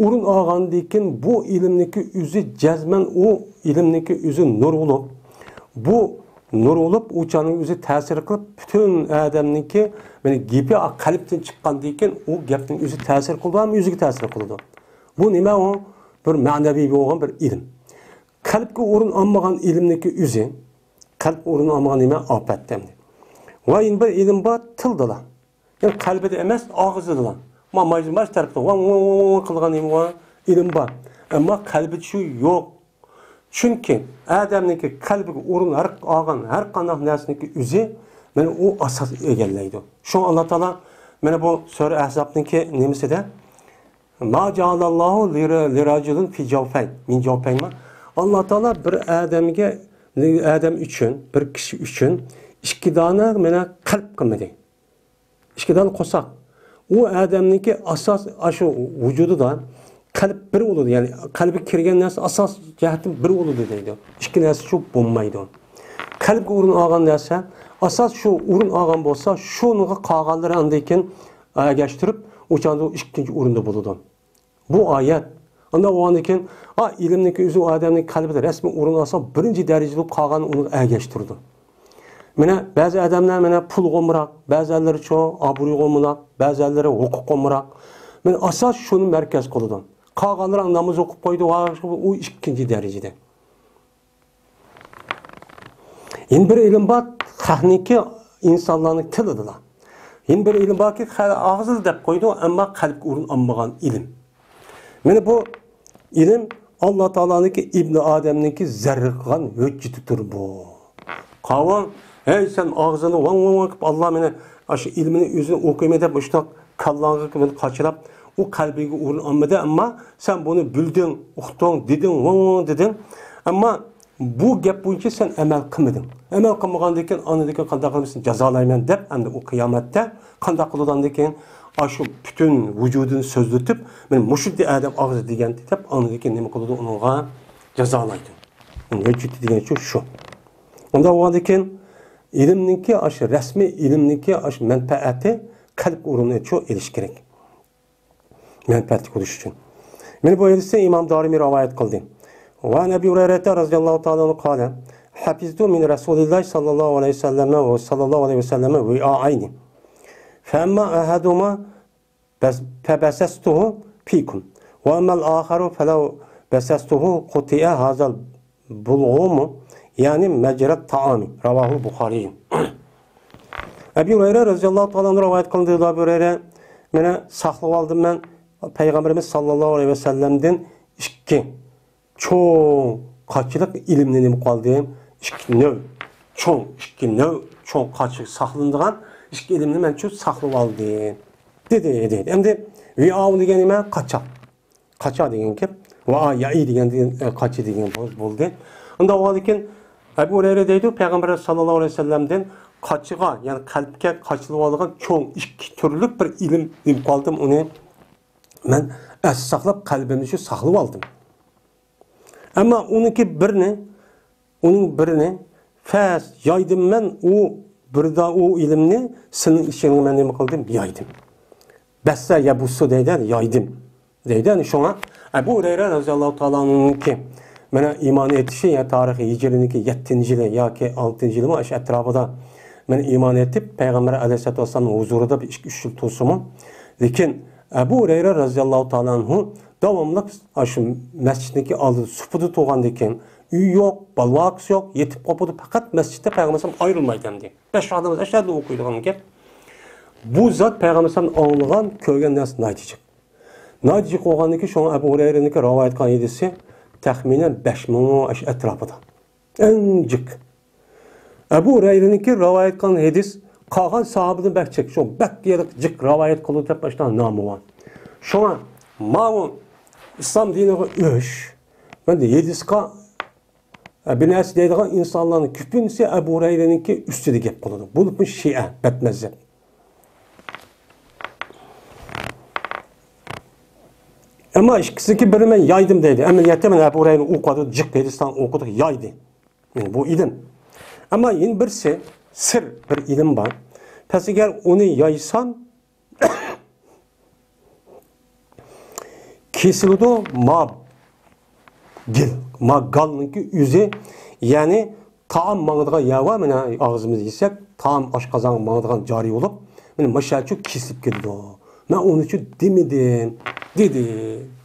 ئورۇن ئالغاندىن كېيىن بۇ ئىلىمنىڭكى ئۆزى جەزمەن ئۇ ئىلىمنىڭكى ئۆزى نۇر بولۇپ، بۇ نۇر بولۇپ، ئۇ چاغنىڭ ئۆزى تەسىر قىلىپ، پۈتۈن ئادەمنىڭكى، مانا، گېپى قەلبتىن چىققاندىن كېيىن ئۇ گەپنىڭ ئۆزى تەسىر قىلىدۇ، ھەم ئۆزىگە تەسىر قىلىدۇ. بۇ نېمە ئۇ؟ بىر مەنىۋى بولغان بىر ئىلىم. قەلبكە ئورۇن ئالمىغان ئىلىمنىڭكى ئۆزى، قەلبكە ئورۇن ئالمىغان نېمە؟ ئاپەت ئەمدى. ۋە يەنە بىر ئىلىم بار، تىلدىلا. يەنى قەلبىدە ئەمەس، ئاغزىدىلا. ما-، مايزىماش تەرىپىدە ۋاڭ، ۋاڭ، ۋاڭ، ۋاڭ قىلغان نېمە بار؟ ئىلىم بار. ئەمما قەلبىدە شۇ يوق. چۈنكى ئادەمنىڭكى قەلبىگە ئورۇن ھەر ئالغان ھەر قانداق نەرسىنىڭكى ئۆزى، مانا ئۇ ئاساس ئىگىلەيدۇ. شۇڭا ئاللا تائالا مانا بۇ سۈرە ئەھزابنىڭكى نېمىسىدە، ما جعل الله لر-، لرجل في جوفين، من جوفين ما؟ ئاللا تائالا بىر ئادەمگە، ئادەم ئۈچۈن، بىر كىشى ئۈچۈن ئىككى دانە مانا قەلب قىلمىدى. ئىككى دانە قورساق. ئۇ ئادەمنىڭكى ئاساس، ئاشۇ ۋۇجۇدىدا قەلب بىر بولىدۇ. يەنى قەلبىگە كىرگەن نەرسە ئاساس جەھەتتىن بىر بولىدۇ دەيدۇ. ئىككى نەرسە شۇ بولمايدۇ. قەلبكە ئورۇن ئالغان نەرسە، ئاساس شۇ ئورۇن ئالغان بولسا، شۇنىڭغا قالغانلىرى ئاندىن كېيىن ئەگەشتۈرۈپ، ئۇ چاغدا ئىككىنچى ئورۇندا بولىدۇ. بۇ ئايەت. ئانداق بولغاندىن كېيىن، ئا، ئىلىمنىڭكى ئۆزى ئۇ ئادەمنىڭ قەلبىدە رەسمىي ئورۇن ئالسا، بىرىنچى دەرىجىلىك قالغاننى ئۇنىڭغا ئەگەشتۈرىدۇ. مانا بەزى ئادەملەر مانا پۇلغا ئامراق، بەزىلىرى چۇ ئابرۇيغا ئامراق، بەزىلىرى ھوقۇققا ئامراق. مانا ئاساس شۇنى مەركەز قىلىدۇ. قالغانلىرى ناماز ئوقۇپ قويدى، ۋا، ئۇ ئىككىنچى دەرىجىدە. يەنە بىر ئىلىم بار، خەقنىڭكى، ئىنسانلارنىڭ تىلىدىلا. يەنە بىر ئىلىم باركى، خەق ئاغزىدا دەپ قويىدۇ، ئەمما قەلبكە ئورۇن ئالمىغان ئىلىم. مانا بۇ ئىلىم ئاللا تائالانىڭكى، ئىبنى ئادەمنىڭكى زەررە قىلغان ھۆججىتىدۇر بۇ. قاۋان، ھەي، سەن ئاغزىنى ۋاڭ ۋاڭ ۋاڭ قىلىپ، ئاللا مېنى ئاشۇ ئىلمىنى ئۆزىنى ئوقۇيمەن دەپ، مۇشۇنداق كاللاڭغا مېنى قاچىلاپ، ئۇ قەلبىگە ئورۇن ئالمىدى، ئەمما سەن بۇنى بىلدىڭ، ئۇقتۇڭ، دېدىڭ، ۋاڭ ۋاڭ دېدىڭ. ئەمما بۇ گەپ بويىچە سەن ئەمەل قىلمىدىڭ. ئەمەل قىلمىغاندىن كېيىن، ئاندىن كېيىن قانداق قىلىمىز؟ جازالايمەن دەپ، ئەمدى ئۇ قىيامەتتە قانداق قىلىدۇ ئاندىن كېيىن؟ ئاشۇ پۈتۈن ۋۇجۇدىنى سۆزلىتىپ، مانا مۇشۇنداق ئادەم ئاغزى دېگەنتى دەپ، ئاندىن كېيىن نېمە قىلىدۇ؟ ئۇنىڭغا جازالايدۇ. ھۆججىتى دېگەن شۇ، شۇ. ئۇنداق بولغاندىن كېيىن، ئىلىمنىڭكى ئاشۇ رەسمىي ئىلىمنىڭكى ئاشۇ مەنپەئەتى قەلب ئورنىنى شۇ ئېلىش كېرەك. مەنپەئەتلىك بولۇش ئۈچۈن. مانا بۇ ھەدىسنى ئىمام دارىمى رىۋايەت قىلدى. وعن أبي هريرة رضي الله تعالى عنه قال: حفظت من رسول الله صلى الله عليه وسلم، صلى الله عليه وسلم وعاءين، فأما أحدهما بس-، فبثثته فيكم، وأما الآخر فلو بثثته قطع هذا البلغوم، يعني مجرى الطعام. رواه البخاري. ئەبۇ ھۇرەيرە رەزىياللاھۇ تائالا ئەنھۇ رىۋايەت قىلىندى، ئەبۇ ھۇرەيرە، مانا ساقلىۋالدىم مەن پەيغەمبىرىمىز ساللاللاھۇ ئەلەيھى ۋەسەللەمدىن ئىككى چوڭ قاچىلىق ئىلىمنى نېمە قىلدىم؟ ئىككى نۆۋ، چوڭ، ئىككى نۆۋ، چوڭ قاچىلىق ساقلىنىدىغان ئىككى ئىلىمنى مەن شۇ ساقلىۋالدىم، دېدى، دېدى. ئەمدى ۋىئاۋ دېگەن نېمە؟ قاچا. قاچا دېگەن گەپ. ۋا يائى دېگەن، ئە، قاچا دېگەن بول-، بولدى. ئۇنداق بولغاندىكىن ئەبۇ ھۇرەيرە دەيدۇ، پەيغەمبەر ساللاللاھۇ ئەلەيھى ۋەسەللەمدىن قاچىغا، يەنى قەلبكە قاچىلىۋالىدىغان چوڭ ئىككى تۈرلۈك بىر ئىلىم ئىلىپ قالدىم، ئۇنى مەن ئەستە ساقلاپ، قەلبىمدە شۇ ساقلىۋالدىم. ئەمما ئۇنىڭكى بىرنى، ئۇنىڭ بىرىنى، فەس، يايدىم مەن، ئۇ بىردا ئۇ ئىلىمنى سېنىڭ ئىچىڭگە مەن نېمە قىلدىم؟ يايدىم. بەسسە يەبۇسسۇ دەيدۇ، يايدىم دەيدۇ. يەنى شۇڭا ئەبۇ ھۇرەيرە رەزىياللاھۇ تائالا ئەنھۇنىڭكى مانا ئىمان ئېيتىشى، يا تارىخى ھىجرىنىڭكى يەتتىنچى يىلى ياكى ئالتىنچى يىلىمۇ ئاشۇ ئەتراپىدا مانا ئىمان ئېيتىپ، پەيغەمبەر ئەلەيھىسسالاتۇ ۋەسسالامنىڭ ھۇزۇرىدا بىر ئىككى، ئۈچ يىل تۇرسىمۇ، لېكىن ئەبۇ ھۇرەيرە رەزىياللاھۇ تائالا ئەنھۇ داۋاملىق ئاشۇ مەسچىتنىڭكى ئالدىدا سۇپىدا تۇرغاندىكىن، ئۆيى يوق، بالىۋاكىسى يوق، يېتىپ قاپتۇ، پەقەت مەسچىتتە پەيغەمبەر ئەلەيھىسسالام ئايرىلمايدۇ ئەمدى. بەش ۋاقىت ناماز ئەشەدە ئوقۇيدىغان گەپ. بۇ زات پەيغەمبەر ئەلەيھىسسالام ئاڭلىغان، كۆرگەن نەرسە ناھايىتى جىق. ناھايىتى جىق بولغاندىكىن، شۇڭا ئەبۇ ھۇرەيرىنىڭكى رىۋايەت قىلغان ھەدىسى تەخمىنەن بەش مىڭ ئەتراپىدا. ئەڭ جىق. ئەبۇ ھۇرەيرىنىڭكى رىۋايەت قىلغان ھەدىس قالغان ساھابىدىن بەك جىق. شۇ بەك يىراق جىق رىۋايەت قىلىدۇ دەپ ئاشۇنداق نامى بار. شۇڭا ماۋۇ ئىسلام دىنىغا ئۆچ، مەندە ھەدىسقا بىنەس دەيدىغان ئىنسانلارنىڭ كۆپىنچىسى ئەبۇ ھۇرەيرىنىڭكى ئۈستىدە گەپ قىلىدۇ. بولۇپمۇ شىئە، بەتمەزھەپ. ئەمما ئىككىسىنىڭكى بىرى مەن يايدىم دەيدۇ. ئەمەلىيەتتە مەن ئەبۇ ھۇرەيرىنى ئوقۇدۇق، جىق ھەدىستان ئوقۇدۇق، يايدى. يەنى بۇ ئىلىم. ئەمما يەنە بىرسى سىر بىر ئىلىم بار. پەس ئەگەر ئۇنى يايسام، كېسىلىدۇ ما گىل، ما گالنىڭكى ئۆزى، يەنى تائام ماڭىدىغان يەر بار، مانا ئاغزىمىز يېسەك، تائام ئاشقازانغا ماڭىدىغان جارى بولۇپ، مانا مۇشۇ يەرچۇ كېسىلىپ كېتىدۇ. مەن ئۇنىچۇ دېمىدىم، دېدى،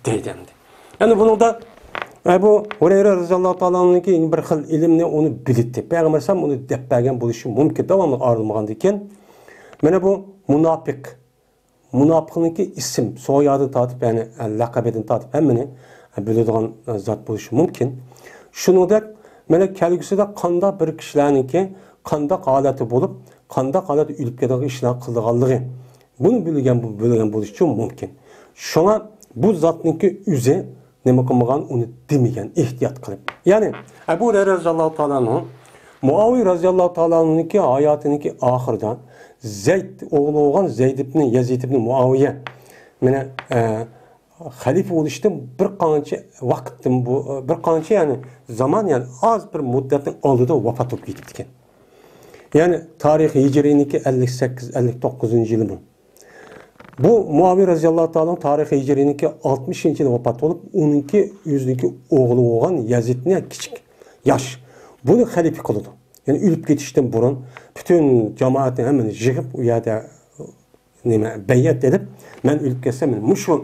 دەيدۇ ئەمدى. يەنى بۇنىڭدا، ئەبۇ ھۇرەيرە رەزىياللاھۇ تائالا ئەنھۇنىڭكى بىر خىل ئىلىمنى ئۇنى بىلىتتى. پەيغەمبەر ئەلەيھىسسالام ئۇنى دەپ بەرگەن بولۇشى مۇمكىن، داۋاملىق ئايرىلمىغاندىكىن. مانا بۇ مۇناپىق. مۇناپىقنىڭكى ئىسىم، سويادىن تارتىپ، يەنى لەقەبىدىن تارتىپ ھەممىنى بىلىدىغان زات بولۇشى مۇمكىن. شۇنىڭدەك، مانا كەلگۈسىدە قانداق بىر كىشىلەرنىڭكى قانداق ھالەتتە بولۇپ، قانداق ھالەتتە ئۆلۈپ كېتىدىغان ئىشلار قىلىدىغانلىقى، بۇنى بىلگەن، بىلگەن بولۇشى مۇمكىن. شۇڭا بۇ زاتنىڭكى ئۆزى نېمە قىلمىغان، ئۇنى دېمىگەن، ئېھتىيات قىلىپ. يەنى ئەبۇ ھۇرەيرە رەزىياللاھۇ تائالا ئەنھۇ، مۇئاۋىيە رەزىياللاھۇ تائالا ئەنھۇنىڭكى ھاياتىنىڭكى ئاخىرىدا زەيد ئوغلى بولغان زەيد ئىبنى يەزىد ئىبنى مۇئاۋىيە، مانا، ئە، خەلىپە بولۇشتىن بىر قانچە ۋاقىتتىن بۇ، بىر قانچە، يەنى زامان، يەنى ئاز بىر مۇددەتنىڭ ئالدىدا ۋاپات بولۇپ كېتىپتىكەن. يەنى تارىخ ھىجرىينىڭكى ئەللىك سەككىز، ئەللىك توققۇزىنچى يىلى بۇ. بۇ مۇئاۋىيە رەزىياللاھۇ تائالا تارىخ ھىجرىينىڭكى ئاتمىشىنچى يىلى ۋاپات بولۇپ، ئۇنىڭكى ئۆزىنىڭكى ئوغلى بولغان يەزىدنى كىچىك ياش، بۇنى خەلىپە قىلىدۇ. يەنى ئۆلۈپ كېتىشتىن بۇرۇن پۈتۈن جامائەتنى ھەممىنى يىغىپ، ئۇ يەردە نېمە، بەيئەت ئېلىپ، مەن ئۆلۈپ كەتسەم، مانا مۇشۇ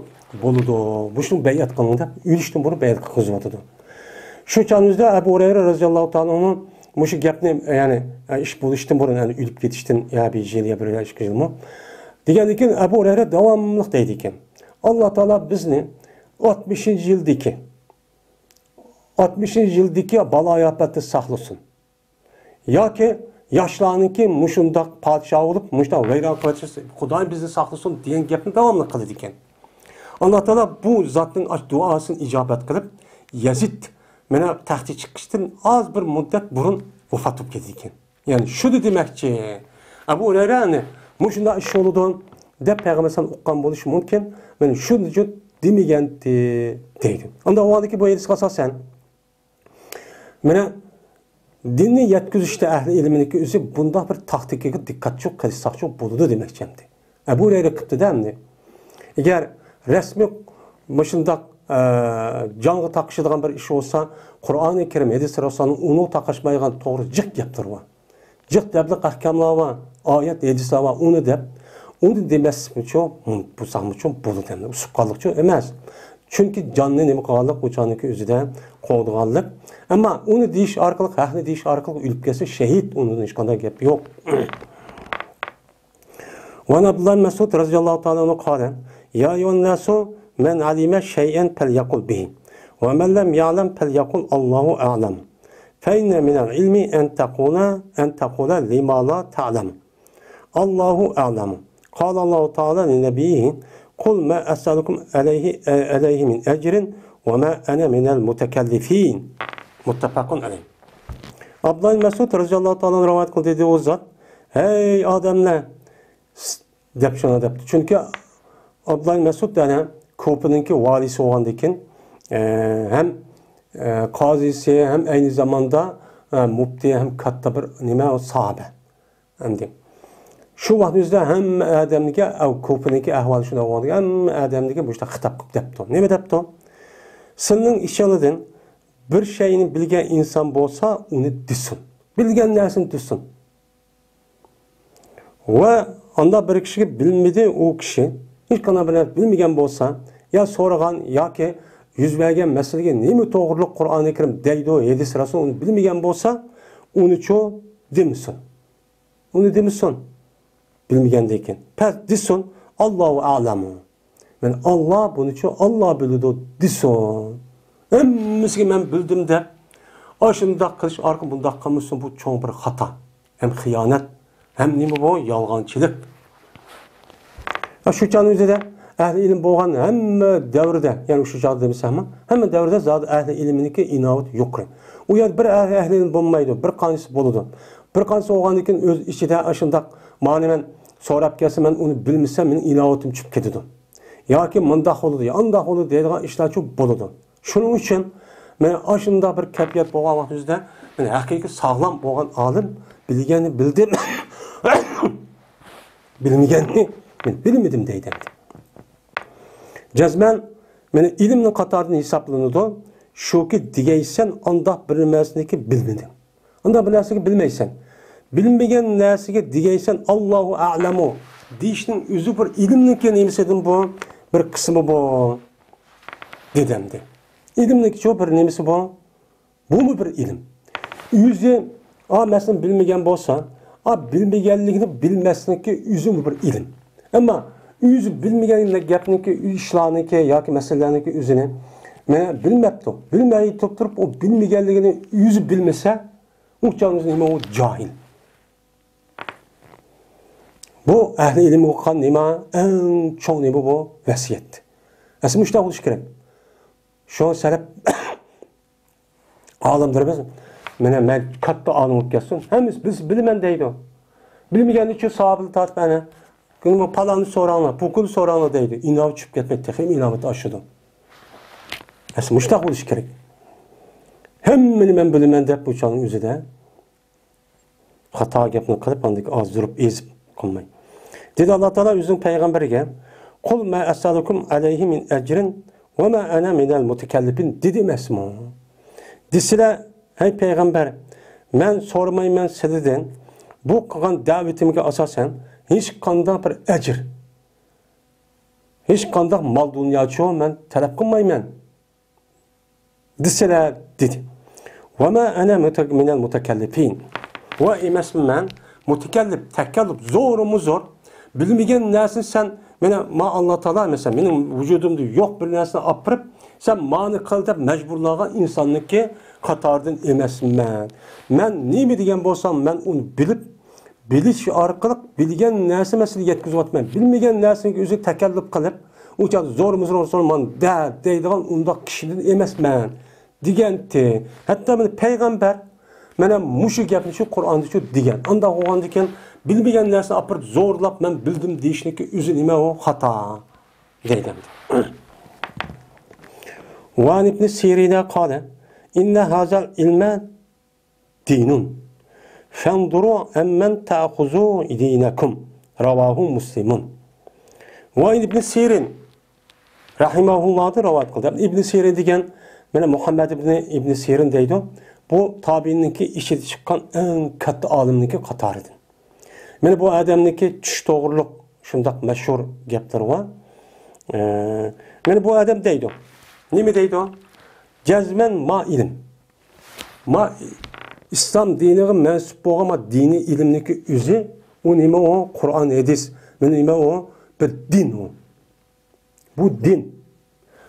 بولىدۇ، مۇشۇنى بەيئەت قىلىڭ دەپ، ئۆلۈشتىن بۇرۇن بەيئەت قىلغۇزۇۋاتىدۇ. شۇ چاغنىڭ ئۆزىدە ئەبۇ ھۇرەيرە رەزىياللاھۇ تائالا ئەنھۇ مۇشۇ گەپنى، يەنى، ئىش بولۇشتىن بۇرۇن، يەنى ئۆلۈپ كېتىشتىن يا بىر يىل، يا بىر يا ئىككى يىلمۇ دېگەندىن كېيىن، ئەبۇ ھۇرەيرە داۋاملىق دەيدىكەن، ئاللا تائالا بىزنى ئاتمىشىنچى يىلدىكى، ئاتمىشىنچى يىلدىكى بالا-ئاپەتتىن ساقلىسۇن. ياكى ياشلارنىڭكى مۇشۇنداق پادىشاھ بولۇپ، مۇشۇنداق ۋەيران قىلىۋەتسە، خۇدايىم بىزنى ساقلىسۇن دېگەن گەپنى داۋاملىق قىلىدىكەن. ئاللا تائالا بۇ زاتنىڭ ئاش-، دۇئاسىنى ئىجابەت قىلىپ، يەزىد مانا تەختكە چىقىشتىن ئاز بىر مۇددەت بۇرۇن ۋاپات بولۇپ كېتىدىكەن. يەنى شۇنى دېمەكچى، ئەبۇ ھۇرەيرە، يەنى مۇشۇنداق ئىش بولىدۇ دەپ پەيغەمبەر سەن ئۇققان بولۇشى مۇمكىن. مانا شۇنى دېمىگەنتى دەيدۇ. ئانداق بولغاندىكىن بۇ ھەدىسكە ئاساسەن، مانا، دىننى يەتكۈزۈشتە ئەھلى ئىلمىنىڭكى ئۆزى بۇنداق بىر تاكتىكىغا دىققەتچۇ قىلساقچۇ بولىدۇ دېمەكچى ئەمدى. ئەبۇ ھۇرەيرە قىپتىدە ئەمدى. ئەگەر رەسمىي مۇشۇنداق، ئە، جانغا تاقىشىدىغان بىر ئىش بولسا، قۇرئانى كەرىم، ھەدىس رەسۇلۇللانىڭ ئۇنىڭغا تاقاشمايدىغان توغرا جىق گەپلىرى بار. جىق دەبلىق ئەھكاملار بار، ئايەت، ھەدىسلەر بار، ئۇنى دەپ، ئۇنى دېمەسمىچۇ، بولساقمىچۇ بولىدۇ ئەمدى. ئۇسۇپقانلىقچۇ ئەمەس. چۈنكى جاننى نېمە قىلغانلىق، ئۇ جاننىڭكى ئۆزىدە قوغدىغانلىق. ئەمما ئۇنى دېيىش ئارقىلىق، ھەقنى دېيىش ئارقىلىق ئۆلۈپ كەتسە شېھىت، ئۇنىڭدىن ھېچقانداق گەپ يوق. وعن عبد الله بن مسعود رضي الله تعالى عنه قال: يا أيها الناس، من علم شيئا فليقل به، ومن لم يعلم فليقل الله أعلم، فإن من العلم أن تقول، أن تقول لما لا تعلم، الله أعلم. قال الله تعالى لنبيه: قل ما أسألكم عليه، عليه من أجر وما أنا من المتكلفين. مۇتتەپەقۇن ئەلەيھ. ئابدۇللا مەسئۇد رەزىياللاھۇ تائالا ئەنھۇ رىۋايەت قىلدى، دېدى ئۇ زات: ھەي ئادەملەر، دەپ شۇنى دەپتۇ. چۈنكى ئابدۇللا مەسئۇد يەنە كۇفىنىڭكى ۋالىسى بولغاندىكىن، ئە، ھەم، ئە، قازىسى، ھەم ئەينى زاماندا، ئە، مۇپتى، ھەم كاتتا بىر نېمە، ساھابە. ئەمدى شۇ ۋاقىت ئۆزىدە ھەممە ئادەمگە، ئەو، كۇفىنىڭكى ئەھۋالى شۇنداق بولغاندىكىن، ھەممە ئادەمگە مۇشۇنداق خىتاب قىلىپ دەپتۇ. نېمە دەپتۇ؟ سىلىنىڭ ئىچىڭلاردىن بىر شەينى بىلگەن ئىنسان بولسا، ئۇنى دېسۇن. بىلگەن نەرسىنى دېسۇن. ۋە ئانداق بىر كىشىگە بىلمىدى ئۇ كىشى، ھېچقانداق بىر نەرسە بىلمىگەن بولسا، يا سورىغان ياكى يۈز بەرگەن مەسىلىگە نېمە توغرۇلۇق قۇرئانى كەرىم دەيدۇ، ھەدىس رەسۇل ئۇنى بىلمىگەن بولسا، ئۇنىچۇ دېمىسۇن. ئۇنى دېمىسۇن. بىلمىگەندىن كېيىن. پەس دېسۇن، ئاللاھۇ ئەلەمۇ. مەن ئاللا بۇنىچۇ، ئاللا بىلىدۇ دېسۇن. ھەممىسىگە مەن بىلدىم دەپ، ئاشۇنداق قىلىش ئارقىلىق بۇنداق قىلمىسۇن، بۇ چوڭ بىر خاتا. ھەم خىيانەت، ھەم نېمە بۇ؟ يالغانچىلىق. ھە، شۇ چاغنىڭ ئۆزىدە ئەھلى ئىلىم بولغان ھەممە دەۋردە، يەنى شۇ چاغدا دېمىسەممۇ، ھەممە دەۋردە زادى ئەھلى ئىلىمنىڭكى ئىناۋىتى يۇقىرى. ئۇ يەردە بىر ئەھلى، ئەھلى ئىلىم بولمايدۇ، بىر قانچىسى بولىدۇ. بىر قانچىسى بولغاندىن كېيىن ئۆز ئىچىدە ئاشۇنداق، مانا مەن سوراپ كەلسە، مەن ئۇنى بىلمىسەم، مېنىڭ ئىناۋىتىم چۈشۈپ كېتىدۇ. ياكى مۇنداق بولىدۇ، يا ئانداق بولىدۇ دەيدىغان ئىشلارچۇ بولىدۇ. شۇنىڭ ئۈچۈن مەن ئاشۇنداق بىر كەيپىيات بولغان ۋاقتىمىزدا، مەن ھەقىقىي ساغلام بولغان ئالىم، بىلگەننى بىلدىم، بىلمىگەننى مەن بىلمىدىم دەيدۇ. جەزمەن مەن ئىلىمنىڭ قاتارىدىن ھېسابلىنىدۇ. شۇكى دېگەيسەن ئانداق بىر نەرسىنىكى بىلمىدىم. ئانداق بىر نەرسىگە بىلمەيسەن. بىلمىگەن نەرسىگە دېگەيسەن، ئاللاھۇ ئەلەمۇ دېيىشنىڭ ئۆزى بىر ئىلىمنىڭكى نېمىسىدىن بۇ، بىر قىسمى بۇ، دېدى ئەمدى. ئىلىمنىڭكى شۇ بىر نېمىسى بۇ، بۇمۇ بىر ئىلىم. ئۆزى، ئا، مەسىلەن، بىلمىگەن بولسا، ئا، بىلمىگەنلىكىنى بىلمەسلىكى ئۆزىمۇ بىر ئىلىم. ئەمما ئۆزى بىلمىگەن گەپنىڭكى، ئىشلارنىڭكى ياكى مەسىلىلەرنىڭكى ئۆزىنى مانا بىلمەپتۇ. بىلمەي تۇرۇپ، تۇرۇپ، ئۇ بىلمىگەنلىكىنى ئۆزى بىلمىسە، ئۇ چاغدا نېمە ئۇ؟ جاھىل. بۇ ئەھلى ئىلىمگە قىلغان نېمە؟ ئەڭ چوڭ نېمە بۇ؟ ۋەسىيەت. ئەسلى مۇشۇنداق بولۇشى كېرەك. شۇ سەۋەب ئالىملىرىمىز، مانا مەن كاتتا ئالىم بولۇپ كەتسۇن، ھەممىسى بىلسە بىلىمەن دەيدۇ. بىلمىگەننى شۇ ساھابىلەر تارتىپ، ئەنە، كۈنمۇ پالاننى سوراڭلار، پۇلكىنى سوراڭلار دەيدۇ. ئىناۋىتى چۈشۈپ كەتمەي، تېخىمۇ ئىناۋىتى ئاشىدۇ. ئەسلى مۇشۇنداق بولۇشى كېرەك. ھەممىنى مەن بىلىمەن دەپ بۇ چاغنىڭ ئۆزىدە خاتا گەپنى قىلىپ، ئاندىن كېيىن ئازدۇرۇپ، ئېزىپ قىلماي. دېدى ئاللا تائالا ئۆزىنىڭ پەيغەمبىرىگە، «قۇل ما ئەسئەلۇكۇم ئەلەيھى مىن ئەجرىن ۋە ما ئەنە مىنەل مۇتەكەللىپىن» دېدى ئەمەسمۇ؟ دېسىلە، ھەي پەيغەمبەر، مەن سورىمايمەن سىلىدىن بۇ قىلغان دەۋىتىمگە ئاساسەن ھېچقانداق بىر ئەجىر، ھېچقانداق مال دۇنياچۇ مەن تەلەپ قىلمايمەن. دېسىلە، دېدى. «ۋە ما ئەنە مۇتە-، مىنەل مۇتەكەللىپىن.» ۋە ئەمەسمەن مەن مۇتەكەللىپ، تەكەللۇپ، زورمۇ زور. بىلمىگەن نەرسىنى سەن، مانا، ما ئاللا تائالا، مەسىلەن، مېنىڭ ۋۇجۇدۇمدا يوق بىر نەرسىنى ئاپىرىپ، سەن مانى قىل دەپ مەجبۇرلىغان ئىنساننىڭكى قاتارىدىن ئەمەسمەن. مەن نېمە دېگەن بولسام، مەن ئۇنى بىلىپ، بىلىش ئارقىلىق بىلگەن نەرسە مەسىلە يەتكۈزۈۋاتىمەن. بىلمىگەن نەرسىگە ئۆزى تەكەللۇپ قىلىپ، ئۇ چاغدا زورمۇ زور سورىما دە دەيدىغان ئۇنداق كىشىدىن ئەمەسمەن دېگەنتى. ھەتتا مانا پەيغەمبەر مانا مۇشۇ گەپنى شۇ قۇرئاندا شۇ دېگەن. ئانداق بولغاندىكىن بىلمىگەن نەرسىنى ئاپىرىپ زورلاپ مەن بىلدىم دېيىشنىكى ئۆزى نېمە ئۇ؟ خاتا دەيدۇ. وعن ابن سيرين قال: إن هذا العلم دينٌ فانظروا عمن تأخذون دينكم. رواه مسلم. ۋە ئىبن سىرىن رەھىمەھۇللاھدىن رىۋايەت قىلدى. ئىبن سىرىن دېگەن، مانا، مۇھەممەد ئىبن، ئىبن سىرىن دەيدۇ. بۇ تابىئىننىڭكى ئىچىدە چىققان ئەڭ كاتتا ئالىمنىڭكى قاتارىدىن. مانا بۇ ئادەمنىڭكى چۈش توغرۇلۇق شۇنداق مەشھۇر گەپلىرى بار. ئە، مانا بۇ ئادەم دەيدۇ. نېمە دەيدۇ؟ جەزمەن ما ئىلىم. ما ئىسلام دىنىغا مەنسۇپ بولغان ما دىنىي ئىلىمنىڭكى ئۆزى، ئۇ نېمە ئۇ؟ قۇرئان، ھەدىس. مانا نېمە ئۇ؟ بىر دىن ئۇ. بۇ دىن.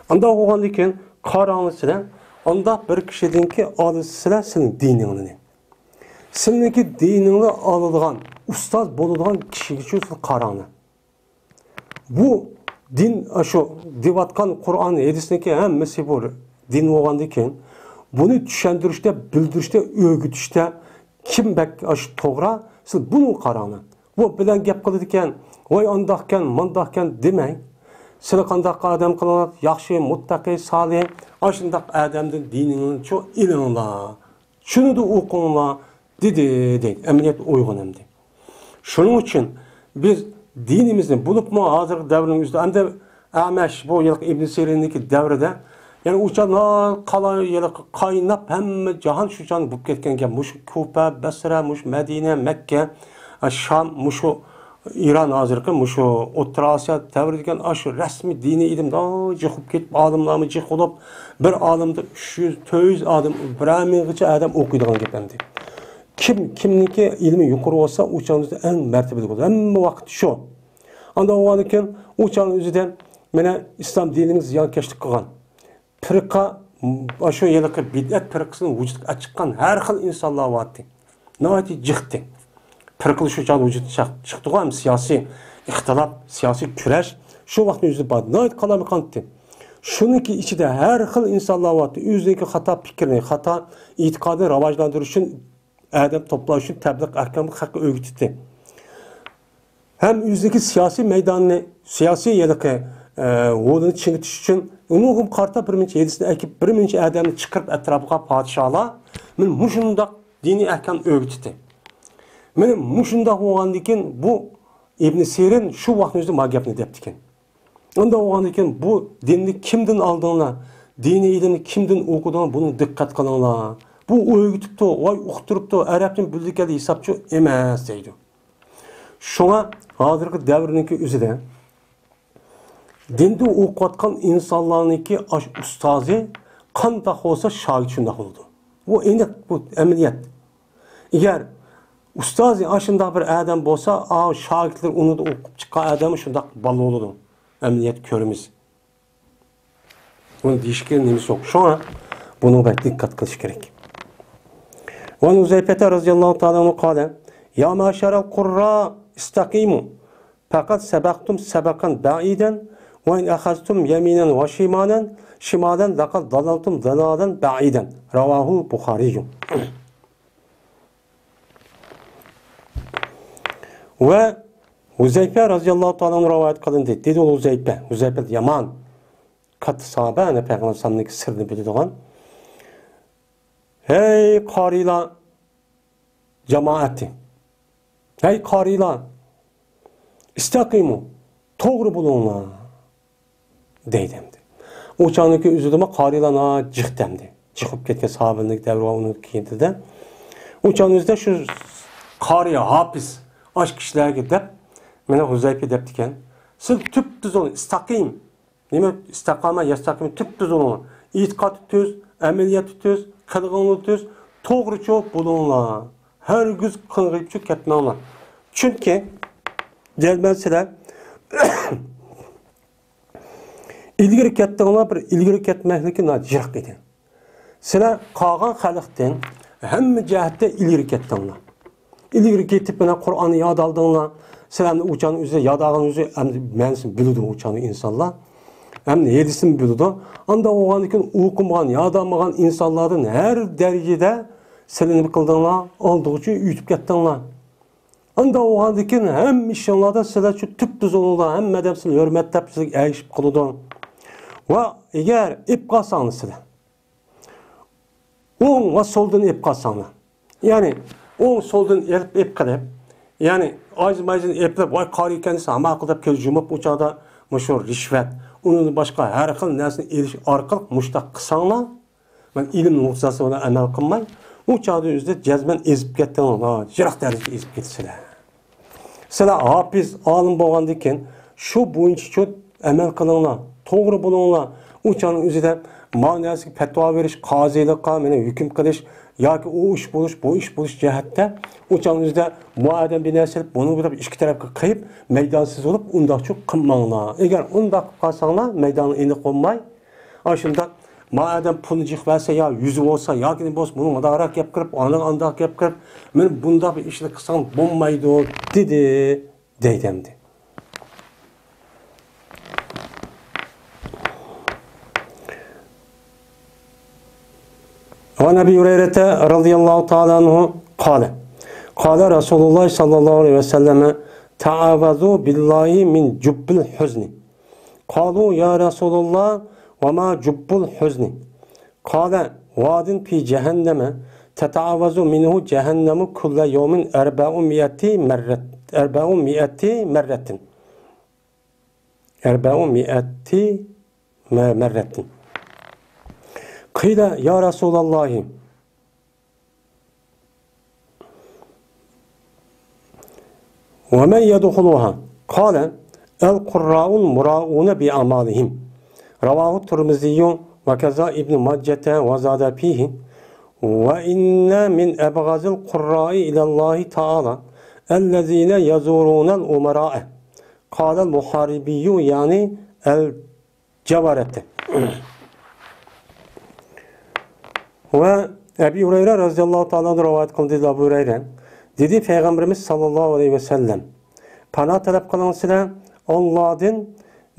ئانداق بولغاندىن كېيىن قاراڭلار سىلەر، ئانداق بىر كىشىدىنكى ئالىسىلەر سىلەر دىنىڭلارنى. سىلىنىڭكى دىنىڭلار ئالىدىغان، ئۇستاز بولىدىغان كىشىگىچۇ سىلەر قاراڭلار. بۇ دىن، ئاشۇ دەۋاتقان قۇرئان، ھەدىسنىڭكى ھەممىسى بۇ دىن بولغاندىن كېيىن، بۇنى چۈشەندۈرۈشتە، بىلدۈرۈشتە، ئۆگىتىشتە كىم بەك ئاشۇ توغرا؟ سىز بۇنى قاراڭلار. بۇ بىلەن گەپ قىلىدىكەن، ۋاي ئانداقكەن، مانداقكەن دېمەڭ. سىلى قانداق ئادەم قىلىڭلار، ياخشى، مۇتتەقى، سالىھ، ئاشۇنداق ئادەمدىن دىنىڭلارنى ئېلىڭلار. شۇنى ئوقۇڭلار، دېدى، دەيدۇ. ئەمەلىيەت ئويغۇن ئەمدى. شۇنىڭ ئۈچۈن بىز دىنىمىزنى، بولۇپمۇ ھازىرقى دەۋرنىڭ ئۆزىدە، ئەمدى ئەمەش، بۇ ھېلىقى ئىبن سىرىننىڭكى دەۋرىدە، يەنى ئۇ چاغ ناھايىتى قالا-، ھېلىقى قايناپ، ھەممە جاھان شۇ چاغدا بولۇپ كەتكەن گەپ. مۇشۇ كۇفە، بەسرە، مۇشۇ مەدىنە، مەككە، شام، مۇشۇ ئىران، ھازىرقى مۇشۇ ئوتتۇرا ئاسىيا دەۋرى دېگەن ئاشۇ رەسمىي دىنىي ئىلىم جىق بولۇپ كېتىپ، ئالىملارمۇ جىق بولۇپ، بىر ئالىمدا ئۈچ يۈز، تۆت يۈز ئادەم، بىرەر مىڭغىچە ئادەم ئوقۇيدىغان گەپ ئەمدى. كىم، كىمنىڭكى ئىلمى يۇقىرى بولسا، ئۇ چاغنىڭ ئۆزىدە ئەڭ مەرتىۋىلىك بولىدۇ. ھەممە ۋاقىت شۇ. ئانداق بولغاندىكىن، ئۇ چاغنىڭ ئۆزىدە مانا ئىسلام دىنىمىز زىيانكەشلىك قىلغان. پىرقە، ئاشۇ ھېلىقى بىدئەت پىرقىسىنى ۋۇجۇدقا چىققان ھەر خىل ئىنسانلار بارتى. ناھايىتى جىقتى. پىرقىلىشىش ۋۇجۇدقا چىق-، چىقتىغۇ، ھەم سىياسىي ئىختىلاپ، سىياسىي كۈرەش شۇ ۋاقىتنىڭ ئۆزىدە بار. ناھايىتى قالايمىقانتى. شۇنىڭكى ئىچىدە ھەر خىل ئىنسانلار بارتى. ئۆزىنىڭكى خاتا پىكرىنى، خاتا ئېتىقادىنى راۋاجلاندۇرۇش ئۈچۈن ئادەم توپلاش ئۈچۈن تەبلىغ ئەھكامغا خەققە ئۆگىتىتتى. ھەم ئۆزىنىڭكى سىياسىي مەيدانىنى، سىياسىي ھېلىقى، ئە، ھولىنى چىڭىتىش ئۈچۈن ئۇنىڭغا قارىتا بىر مۇنچە ھەدىسنى ئەكىپ، بىر مۇنچە ئادەمنى چىقىرىپ ئەتراپىغا پادىشاھلار، مانا مۇشۇنداق دىنىي ئەھكام ئۆگىتىتتى. مانا مۇشۇنداق بولغاندىن كېيىن بۇ ئىبن سىرىن شۇ ۋاقىتنىڭ ئۆزىدە ما گەپنى دەپتىكەن. ئانداق بولغاندىن كېيىن، بۇ دىننى كىمدىن ئالدىڭلار؟ دىنىي ئىلىمنى كىمدىن ئوقۇدۇڭلار؟ بۇنىڭغا دىققەت قىلىڭلار. بۇ ئۆگىتىپتۇ، ۋاي ئۇقتۇرۇپتۇ، ئەرەبتىن بىلدى كەلدى ھېسابچۇ ئەمەس دەيدۇ. شۇڭا ھازىرقى دەۋرنىڭكى ئۆزىدە دىندا ئوقۇۋاتقان ئىنسانلارنىڭكى ئاش-، ئۇستازى قانداق بولسا شاگىرت شۇنداق بولىدۇ. بۇ ئېنىق، بۇ ئەمەلىيەت. ئەگەر ئۇستازى ئاشۇنداق بىر ئادەم بولسا، ئا، شاگىرتلىرى ئۇنىڭدا ئوقۇپ چىققان ئادەم شۇنداق بالا بولىدۇ. ئەمەلىيەت كۆرىمىز. بۇنى دېيىشكە نېمىسى يوق. شۇڭا بۇنىڭغا بەك دىققەت قىلىش كېرەك. وعن حذيفة رضي الله تعالى عنه قال: يا معشر القراء استقيموا، فقد سبقتم سبقا بعيدا، وإن أخذتم يمينا وشمالا، شمالا، لقد ضللتم ضلالا بعيدا. رواه البخاري. ۋە ھۇزەيپە رەزىياللاھۇ تائالا ئەنھۇ رىۋايەت قىلىندى. دېدى ئۇ ھۇزەيپە. ھۇزەيپە يامان كاتتا ساھابە، يەنى پەيغەمبەر ئەلەيھىسسالامنىڭكى سىرىنى بىلىدىغان. ھەي قارىيلار جامائەتى! ھەي قارىيلار! ئىستەقىمۇ! توغرا بولۇڭلار! دەيدۇ ئەمدى. ئۇ چاغنىڭكى ئۆزىدىمۇ قارىيلار ناھايىتى جىق ئەمدى. جىق بولۇپ كەتكەن ساھابىلەرنىڭكى دەۋرى بار ئۇنىڭ كېيىندىدە. ئۇ چاغنىڭ ئۆزىدە شۇ قارىي، ھاپىز، ئاشۇ كىشىلەرگە دەپ، مانا ھۇزەيپە دەپتىكەن. سىز تۈپتۈز بولۇڭ، ئىستەقىم. نېمە ئىستەقامە، يەستەقىم، تۈپتۈز بولۇڭ. ئېتىقادى تۈز، ئەمەلىيەتى تۈز، قىلغىنى تۈز، توغرىچۇ بولۇڭلار. ھەرگىز قىڭغىيىپچۇ كەتمەڭلار. چۈنكى دەل مەن سىلەر ئىلگىرى كەتتىڭلار، بىر ئىلگىرى كەتمەكلىكى ناھايىتى يىراق ئىدى. سىلەر قالغان خەلقتىن ھەممە جەھەتتە ئىلگىرى كەتتىڭلار. ئىلگىرى كېتىپ، مانا قۇرئاننى ياد ئالدىڭلار. سىلەرنى ئۇ چاغنىڭ ئۆزى ياد ئالغان ئۆزى ئەمدى مەنىسىنى بىلىدۇ ئۇ چاغنىڭ ئىنسانلار. ئەمدى ھەدىسىنى بىلىدۇ. ئانداق بولغاندىن كېيىن ئوقۇمىغان، ياد ئالمىغان ئىنسانلاردىن ھەر دەرىجىدە سىلەر نېمە قىلدىڭلار؟ ئالدىغۇچە ئۆتۈپ كەتتىڭلار. ئانداق بولغاندىن كېيىن ھەممە ئىشىڭلاردا سىلەر شۇ تۈپتۈز بولۇڭلار، ھەممە ئادەم سىلەرنى ھۆرمەتلەپ، سىلەرگە ئەگىشىپ قالىدۇ. ۋە ئەگەر ئېلىپ قالساڭلار سىلەر، ئوڭ ۋە سولدىن ئېلىپ قالساڭلار، يەنى ئوڭ سولدىن ئېلىپ، ئېلىپ قېلىپ، يەنى ئايزىمايزىنى ئېلىپ، ۋاي قارىي ئىكەن دېسە، ھاماقا دەپ كۆز يۇمۇپ، ئۇ چاغدا مۇشۇ رىشۋەت، ئۇنىڭدىن باشقا ھەر خىل نەرسىنى ئېلىش ئارقىلىق مۇشۇنداق قىلساڭلار، مەن ئىلىم نۇقتىسى بىلەن ئەمەل قىلماي، ئۇ چاغدا ئۆزىدە جەزمەن ئېزىپ كەتتىڭلار، يىراق دەرىجىگە ئېزىپ كېتىسىلەر. سىلەر ھاپىز، ئالىم بولغاندىن كېيىن شۇ بويىچە شۇ ئەمەل قىلىڭلار، توغرا بولۇڭلار. ئۇ چاغنىڭ ئۆزىدە ما نەرسىگە پەتىۋا بېرىش، قازىلىققا مانا ھۆكۈم قىلىش ياكى ئۇ ئىش بولۇش، بۇ ئىش بولۇش جەھەتتە ئۇ چاغنىڭ ئۆزىدە بۇ ئادەم بىر نەرسە قىلىپ، بۇنى بىر ئىككى تەرەپكە قىيىپ، مەيدانسىز بولۇپ، ئۇنداقچۇ قىلماڭلار. ئەگەر ئۇنداق قىلىپ قالساڭلار، مەيدانى ئېنىق بولماي، ئاشۇنداق، ما ئادەم پۇلنى جىق بەرسە يا يۈزى بولسا ياكى نېمە بولسا، بۇنىڭ مۇنداقراق گەپ قىلىپ، ئانىڭ ئانداق گەپ قىلىپ، مانا بۇنداق بىر ئىشنى قىلساڭ بولمايدۇ، دېدى، دەيدۇ ئەمدى. وعن أبي هريرة رضي الله تعالى عنه قال، قال رسول الله صلى الله عليه وسلم، تعوذوا بالله من جب الحزن. قالوا يا رسول الله وما جب الحزن؟ قال واد في جهنم تتعوذ منه جهنم كل يوم أربعمائة مرة، أربعمائة مرة، أربعمائة مرة. قيل يا رسول الله ومن يدخلها؟ قال القراء المراءون بأعمالهم. رواه الترمذي وكذا ابن ماجة وزاد فيه وإن من أبغض القراء إلى الله تعالى الذين يزورون الأمراء. قال المحاربي يعني ال جاۋارەتتە. ۋە ئەبى ھۇرەيرە رەزىياللاھۇ تائالا ئەنھۇ رىۋايەت قىلدى، ئەبۇ ھۇرەيرە دېدى، پەيغەمبىرىمىز ساللاللاھۇ ئەلەيھى ۋەسەللەم، پانا تەلەپ قىلىڭ سىلەر ئاللادىن،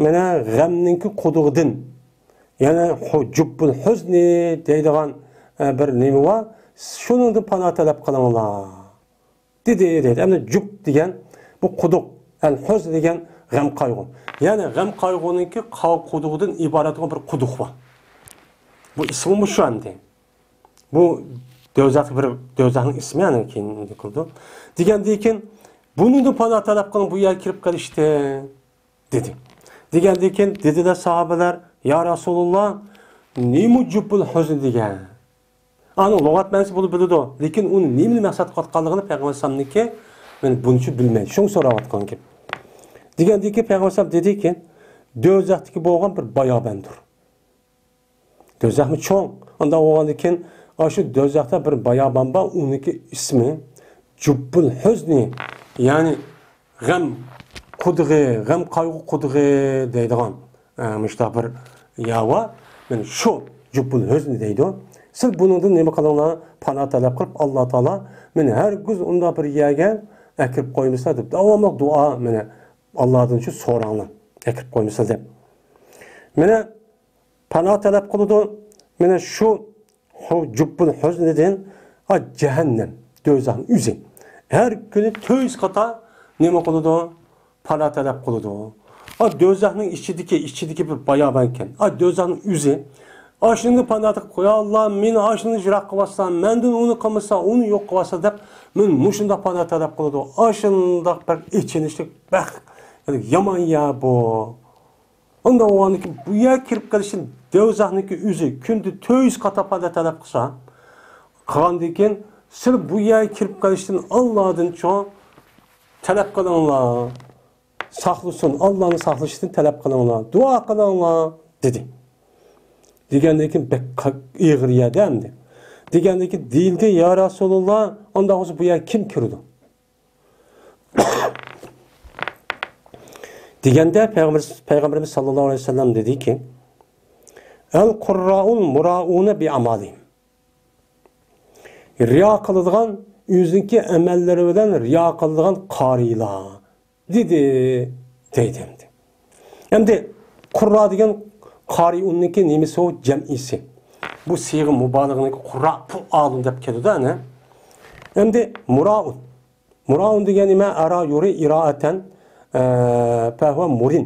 مانا غەمنىڭكى قۇدۇقىدىن، يەنى ھۇ-، جۇببۇل ھۇزنى دەيدىغان، ئە، بىر نېمە بار، شۇنىڭدىن پانا تەلەپ قىلىڭلار. دېدى، دەيدۇ. ئەمدى جۇب دېگەن بۇ قۇدۇق، ئەل ھۇزن دېگەن غەم قايغۇ. يەنى غەم قايغۇنىڭكى قا-، قۇدۇقىدىن ئىبارەت بولغان بىر قۇدۇق بار. بۇ ئىسمىمۇ شۇ ئەمدى. بۇ دوزاخ بىر، دوزاخنىڭ ئىسمى، يەنى كېيىن قىلىدۇ. دېگەندىن كېيىن، بۇنىڭدىن پانا تەلەپ قىلىڭ، بۇ يەرگە كىرىپ قېلىشتىن. دېدى. دېگەندىن كېيىن دېدىلە ساھابىلەر، يا رەسۇلۇللا، نېمە جۇببۇل ھۇزن دېگەن؟ ئانىڭ لۇغەت مەنىسى بولۇپ بىلىدۇ، لېكىن ئۇنى نېمىنى مەقسەت قىلىۋاتقانلىقىنى پەيغەمبەر ئەلەيھىسسالامنىڭكى، مەن بۇنچە بىلمەيدۇ. شۇڭا سوراۋاتقان گەپ. دېگەندىن كېيىن پەيغەمبەر ئەلەيھىسسالام دېدىكى، دوزاختىكى بولغان بىر باياباندۇر. دوزاخمۇ چوڭ. ئانداق بولغاندىن كېيىن، ئاشۇ دوزاختا بىر بايابان بار، ئۇنىڭكى ئىسمى جۇببۇل ھۇزنى، يەنى غەم قۇدۇقى، غەم قايغۇ قۇدۇقى دەيدىغان، ئە، مۇشۇنداق بىر يەر بار. مانا شۇ جۇببۇل ھۇزنى دەيدۇ. سىز بۇنىڭدىن نېمە قىلىڭلار؟ پانا تەلەپ قىلىپ، ئاللا تائالا مېنى ھەرگىز ئۇنداق بىر يەرگە ئەكىرىپ قويمىسا دەپ داۋاملىق دۇئا، مانا ئاللادىن شۇ سوراڭلار، ئەكىرىپ قويمىسا دەپ. مانا پانا تەلەپ قىلىدۇ. مانا شۇ ھۇ-، جۇببۇل ھۇزنىدىن، ئا، جەھەننەم، دوزاخنىڭ ئۆزى. ھەر كۈنى تۆت يۈز قاتا نېمە قىلىدۇ؟ پانا تەلەپ قىلىدۇ. ئا، دوزاخنىڭ ئىچىدىكى، ئىچىدىكى بىر باياۋان ئىكەن. ئا، دوزاخنىڭ ئۆزى. ئاشۇنى پانا تەلەپ قىلىپ، «يا ئاللا، مېنى ئاشۇنى يىراق قىلىۋاتسا، مەندىن ئۇنى قىلمىسا، ئۇنى يوق قىلىۋاتسا» دەپ، مەن مۇشۇنداق پانا تەلەپ قىلىدۇ. ئاشۇنداق بىر ئېچىنىشلىق، بەك، يامان يەر بۇ. ئۇنداق بولغاندىن كېيىن بۇ يەرگە كىرىپ قېلىشتىن دوزاخنىڭكى ئۆزى كۈندە تۆت يۈز قاتا پانا تەلەپ قىلسا، قىلغاندىن كېيىن سىلى بۇ يەرگە كىرىپ قېلىشتىن ئاللادىن چوڭ تەلەپ قىلىڭلار. ساقلىسۇن، ئاللانى ساقلىشىدىن تەلەپ قىلىڭلار، دۇئا قىلىڭلار، دېدى. دېگەندىن كېيىن بەك قا-، ئېغىر يەردە ئەمدى. دېگەندىن كېيىن دېيىلدى، يا رەسۇلۇللا، ئانداق بولسا بۇ يەرگە كىم كىرىدۇ؟ دېگەندە پەيغەمبىر-، پەيغەمبىرىمىز ساللاللاھۇ ئەلەيھى ۋەسەللەم دېدىكى، «ئەل قۇررائۇل مۇرائۇنە بىئەمالىھىم.» رىيا قىلىدىغان، ئۆزىنىڭكى ئەمەللىرى بىلەن رىيا قىلىدىغان قارىيلار، دېدى، دەيدۇ ئەمدى. ئەمدى قۇررا دېگەن قارىئۇننىڭكى نېمىسى ئۇ؟ جەمئىسى. بۇ سىيغە مۇبالىغىنىڭكى قۇررا، پۇئالۇن دەپ كېلىدۇ ئەنە. ئەمدى مۇرائۇن. مۇرائۇن دېگەن نېمە؟ ئەرا يۇرى ئىرائەتەن، ئە، فەھۇۋە مۇرىن.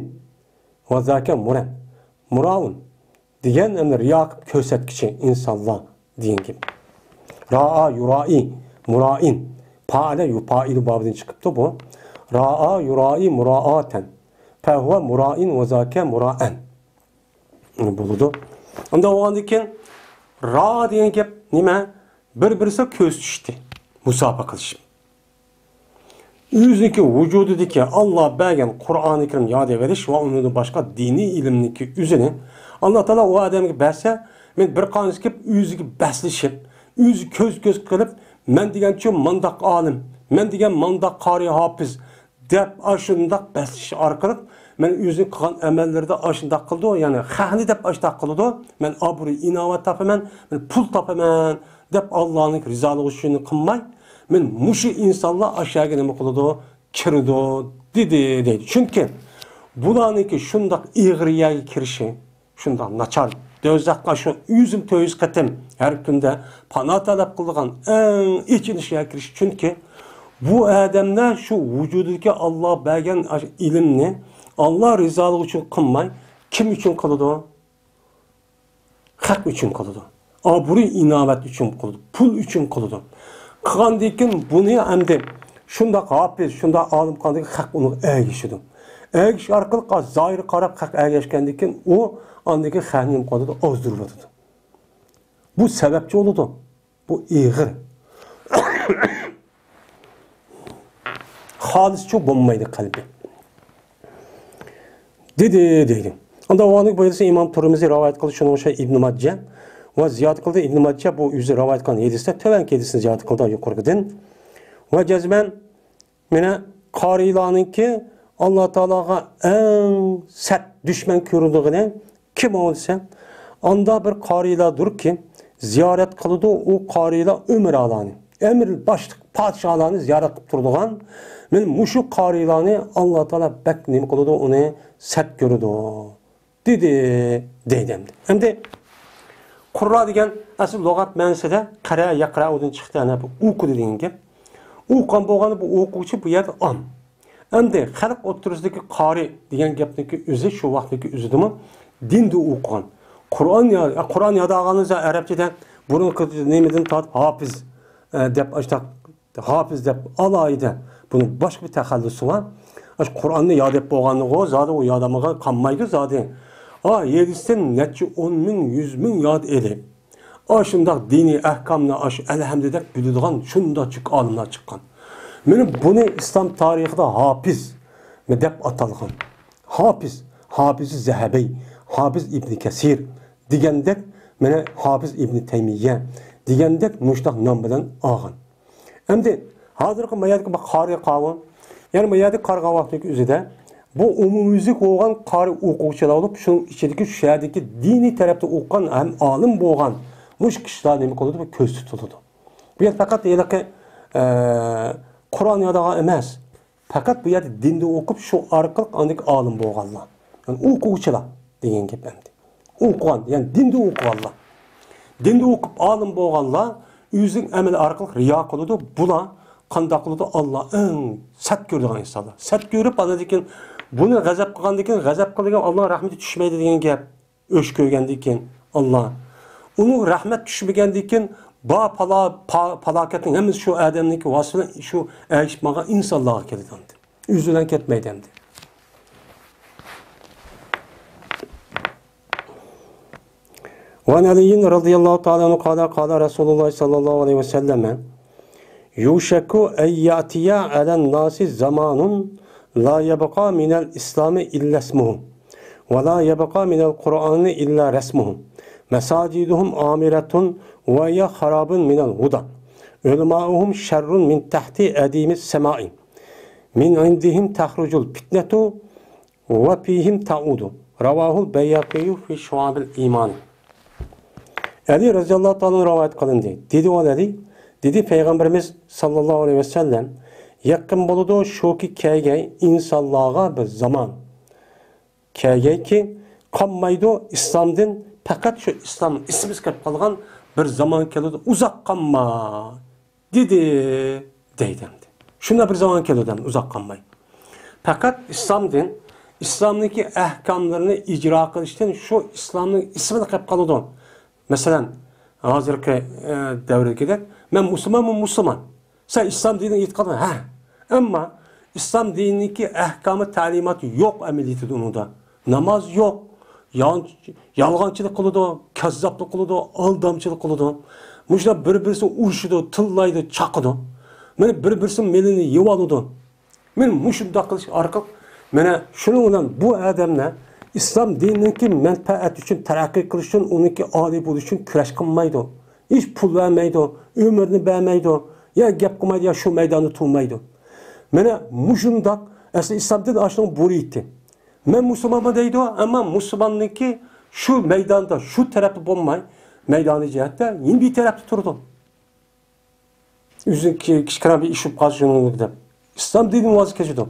ۋە زاكە مۇرەن. مۇرائۇن دېگەن، يەنى رىيا قىلىپ كۆرسەتكۈچى ئىنسانلار دېگەن گەپ. رائا يۇرائى، مۇرائىن. پائەلە يۇپائىلۇ بابىدىن چىقىپتۇ بۇ. رائا يۇرائى مۇرائاتەن. فەھۇۋە مۇرائىن ۋە زاكە مۇرائەن. بولىدۇ. ئۇنداق بولغاندىن كېيىن، را دېگەن گەپ نېمە؟ بىر-بىرسىگە كۆز تۇتۇشتى. مۇساپە قىلىشىپ. ئۆزىنىڭكى ۋۇجۇدىدىكى ئاللا بەرگەن قۇرئانى كەرىم ياد ئېلىش ۋە ئۇنىڭدىن باشقا دىنىي ئىلىمنىڭكى ئۆزىنى ئاللا تائالا ئۇ ئادەمگە بەرسە، مەن بىر قانچىسى كېلىپ ئۆزىگە بەسلىشىپ، ئۆزى كۆز-كۆز قىلىپ، مەن دېگەنچۇ مانداق ئالىم، مەن دېگەن مانداق قارىي ھاپىز دەپ ئاشۇنداق بەسلىشىش ئارقىلىق مەن ئۆزى قىلغان ئەمەللىرىدە ئاشۇنداق قىلىدۇ، يەنى خەقنى دەپ ئاشۇنداق قىلىدۇ، مەن ئابرۇي ئىناۋەت تاپىمەن، مەن پۇل تاپىمەن دەپ ئاللانىڭ رىزالىقى ئۈچۈن قىلماي، مەن مۇشۇ ئىنسانلار ئاشۇ يەرگە نېمە قىلىدۇ؟ كىرىدۇ، دېدى، دەيدۇ. چۈنكى بۇلارنىڭكى شۇنداق ئېغىر يەرگە كىرىشى، شۇنداق ناچار، دوزاخقا شۇ يۈز يىل تۆت يۈز قېتىم ھەر كۈندە پانا تەلەپ قىلىدىغان ئەڭ ئېچىنىش يەرگە كىرىشى. چۈنكى بۇ ئادەملەر شۇ ۋۇجۇدىدىكى ئاللا بەرگەن ئاشۇ ئىلىمنى ئاللا رىزالىقى ئۈچۈن قىلماي، كىم ئۈچۈن قىلىدۇ؟ خەق ئۈچۈن قىلىدۇ. ئابرۇي ئىناۋەت ئۈچۈن قىلىدۇ. پۇل ئۈچۈن قىلىدۇ. قىلغاندىن كېيىن بۇنى ئەمدى شۇنداق ھاپىز، شۇنداق ئالىم قىلغاندىن كېيىن خەق ئۇنىڭغا ئەگىشىدۇ. ئەگىشىش ئارقىلىق زاھىرغا قاراپ خەق ئەگەشكەندىن كېيىن ئۇ ئاندىن كېيىن خەقنى نېمە قىلىدۇ؟ ئازدۇرۇۋېتىدۇ. بۇ سەۋەبچى بولىدۇ. بۇ ئېغىر. خالىسچۇ بولمايدۇ قەلبى. دېدى، دەيدۇ. ئاندىن ئۇنىڭ بۇيرۇسى ئىمام تۇرمىزى رىۋايەت قىلدى، شۇنىڭ ئوخشاش ئىبن ماججە ۋە زىيادە قىلدى. ئىبن ماججە بۇ ئۆزى رىۋايەت قىلغان ھەدىستە تۆۋەنكى ھەدىسنى زىيادە قىلدى يۇقىرىقىدىن. ۋە جەزمەن مانا قارىيلارنىڭكى ئاللا تائالاغا ئەڭ سەت دۈشمەن كۆرىدىغىنى كىم ئۇ دېسە، ئاندا بىر قارىيلاردۇركى، زىيارەت قىلىدۇ ئۇ قارىيلار ئۆمرالارنى، ئەمىر باشلىق پادىشاھلارنى زىيارەت قىلىپ تۇرىدىغان، مانا مۇشۇ قارىيلارنى ئاللا تائالا بەك نېمە قىلىدۇ، ئۇنى سەت كۆرىدۇ، دېدى، دەيدۇ ئەمدى. ئەمدى قۇررا دېگەن ئەسلى لۇغەت مەنىسىدە قەرە يەقرەئۇدىن چىقتى، يەنى بۇ ئوقۇدى دېگەن گەپ. ئوقۇغان بولغاندا بۇ ئوقۇغۇچى بۇ يەردە ئام. ئەمدى خەلق ئوتتۇرىسىدىكى قارى دېگەن گەپنىڭكى ئۆزى شۇ ۋاقىتتىكى ئۆزىدىمۇ دىندا ئوقۇغان. قۇرئان يا-، قۇرئان ياد ئالغاندا ئەرەبچىدە بۇرۇنقى نېمىدىن تارتىپ ھاپىز، ئە، دەپ ئاشتاق ھاپىز دەپ ئالاھىدە بۇنىڭ باشقا بىر تەخەللۇسى بار. ئاشۇ قۇرئاننى ياد ئېلىپ بولغاندىغۇ زادى ئۇ ياد ئالمىغان قالمايدۇ زادى. ئا، ھەدىستىن نەچچە ئون مىڭ، يۈز مىڭ ياد ئېلىپ، ئاشۇنداق دىنىي ئەھكامنى ئاشۇ ئەلھەمدۇ دەپ بىلىدىغان شۇنداق جۈك ئالىملار چىققان. مانا بۇنى ئىسلام تارىخىدا ھاپىز دەپ ئاتالغان. ھاپىز، ھاپىز زەھەبىي، ھاپىز ئىبنى كەسىر دېگەندەك، مانا ھاپىز ئىبنى تەيمىيە دېگەندەك مۇشۇنداق نام بىلەن ئالغان. ئەمدى ھازىرقى ما يەردىكى بۇ قارى قاۋۇ، يەنى ما يەردە قارىغان ۋاقتىدىكى ئۆزىدە بۇ ئومۇميۈزلۈك بولغان قارى ئوقۇغۇچىلار بولۇپ، شۇنىڭ ئىچىدىكى شۇ يەردىكى دىنىي تەرەپتە ئوقۇغان ھەم ئالىم بولغان مۇشۇ كىشىلەر نېمە قىلىدۇ؟ بۇ كۆز تۇتۇلىدۇ. بۇ يەردە پەقەت ھېلىقى، ئە، قۇرئان ياد ئالغان ئەمەس. پەقەت بۇ يەردە دىندا ئوقۇپ، شۇ ئارقىلىق ئاندىن ئالىم بولغانلار. يەنى ئوقۇغۇچىلار دېگەن گەپ ئەمدى. ئوقۇغان، يەنى دىندا ئوقۇغانلار. دىندا ئوقۇپ ئالىم بولغانلار ئۆزىنىڭ ئەمىلى ئارقىلىق رىيا قىلىدۇ. بۇلار قانداق قىلىدۇ؟ ئاللا ئەڭ سەت كۆرىدىغان ئىنسانلار. سەت كۆرۈپ، ئاندىن كېيىن بۇنى غەزەپ قىلغاندىن كېيىن، غەزەپ قىلىدىكەن، ئاللا رەھمىتى چۈشمەيدۇ دېگەن گەپ. ئۆچ كۆرگەندىن كېيىن ئاللا ئۇنىڭ رەھمەت چۈشمىگەندىن كېيىن بار پالا-، پا-، پالاكەتنىڭ ھەممىسى شۇ ئادەمنىڭكى ۋاسىتە بىلەن شۇ ئەگىشىپ ماڭغان ئىنسانلارغا كېلىدۇ ئەمدى. ئۆزىدىن كەتمەيدۇ ئەمدى. وعن علي رضي الله تعالى عنه قال، قال رسول الله صلى الله عليه وسلم، يوشك أن يأتي على الناس زمان لا يبقى من الإسلام إلا اسمه، ولا يبقى من القرآن إلا رسمه، مساجدهم عامرة وهي خراب من الهدى، علماؤهم شر من تحت أديم السماء، من عندهم تخرج الفتنة وفيهم تعود. رواه البيهقي في شعب الإيمان. ئەلى رەزىياللاھۇ تائالا ئەنھۇ رىۋايەت قىلىندى. دېدى ئۇ ئەلى، دېدى پەيغەمبىرىمىز ساللاللاھۇ ئەلەيھى ۋەسەللەم، يېقىن بولىدۇ شۇكى كەلگەي ئىنسانلارغا بىر زامان. كەلگەيكى، قالمايدۇ ئىسلامدىن، پەقەت شۇ ئىسلام ئىسمىسى كەپ قالغان بىر زامان كېلىدۇ، ئۇزاق قالماي، دېدى، دەيدۇ ئەمدى. شۇنداق بىر زامان كېلىدۇ ئەمدى، ئۇزاق قالماي. پەقەت ئىسلامدىن، ئىسلامنىڭكى ئەھكاملىرىنى ئىجرا قىلىشتىن شۇ ئىسلامنىڭ ئىسمىلا قېلىپ قالىدۇ. مەسىلەن، ھازىرقى، ئە، دەۋردىكىدەك، مەن مۇسۇلمانمۇ؟ مۇسۇلمان. سەن ئىسلام دىنىنى ئېيتقانغا، ھە. ئەمما ئىسلام دىنىنىڭكى ئەھكامى، تەلىماتى يوق ئەمەلىيىتىدە ئۇنىڭدا. ناماز يوق. يال-، يالغانچىلىق قىلىدۇ، كەززاپلىق قىلىدۇ، ئالدامچىلىق قىلىدۇ. مۇشۇنداق بىر-بىرسىنى ئۇرۇشىدۇ، تىللايدۇ، چاقىدۇ. مانا بىر-بىرسىنىڭ مېلىنى يېۋالىدۇ. مانا مۇشۇنداق قىلىش ئارقىلىق، مانا شۇنىڭ بىلەن بۇ ئادەملەر ئىسلام دىنىنىڭكى مەنپەئەت ئۈچۈن، تەرەققىي قىلىش ئۈچۈن، ئۇنىڭكى ئالىي بولۇش ئۈچۈن كۈرەش قىلمايدۇ. ھېچ پۇل بەرمەيدۇ، ئۆمرىنى بەرمەيدۇ. يا گەپ قىلمايدۇ، يا شۇ مەيداندا تۇرمايدۇ. مانا مۇشۇنداق ئەسلى ئىسلام دىنى ئاشۇنىڭ بۇرىيىتى. مەن مۇسۇلمانمەن دەيدۇ، ئەمما مۇسۇلماننىڭكى شۇ مەيداندا، شۇ تەرەپتە بولماي، مەيدانىي جەھەتتە يەنە بىر تەرەپتە تۇرىدۇ. ئۆزىنىڭكى كىچىككىنە بىر ئىش بولۇپ قالسا شۇنىڭدەك دەپ. ئىسلام دىنىدىن ۋاز كېچىدۇ.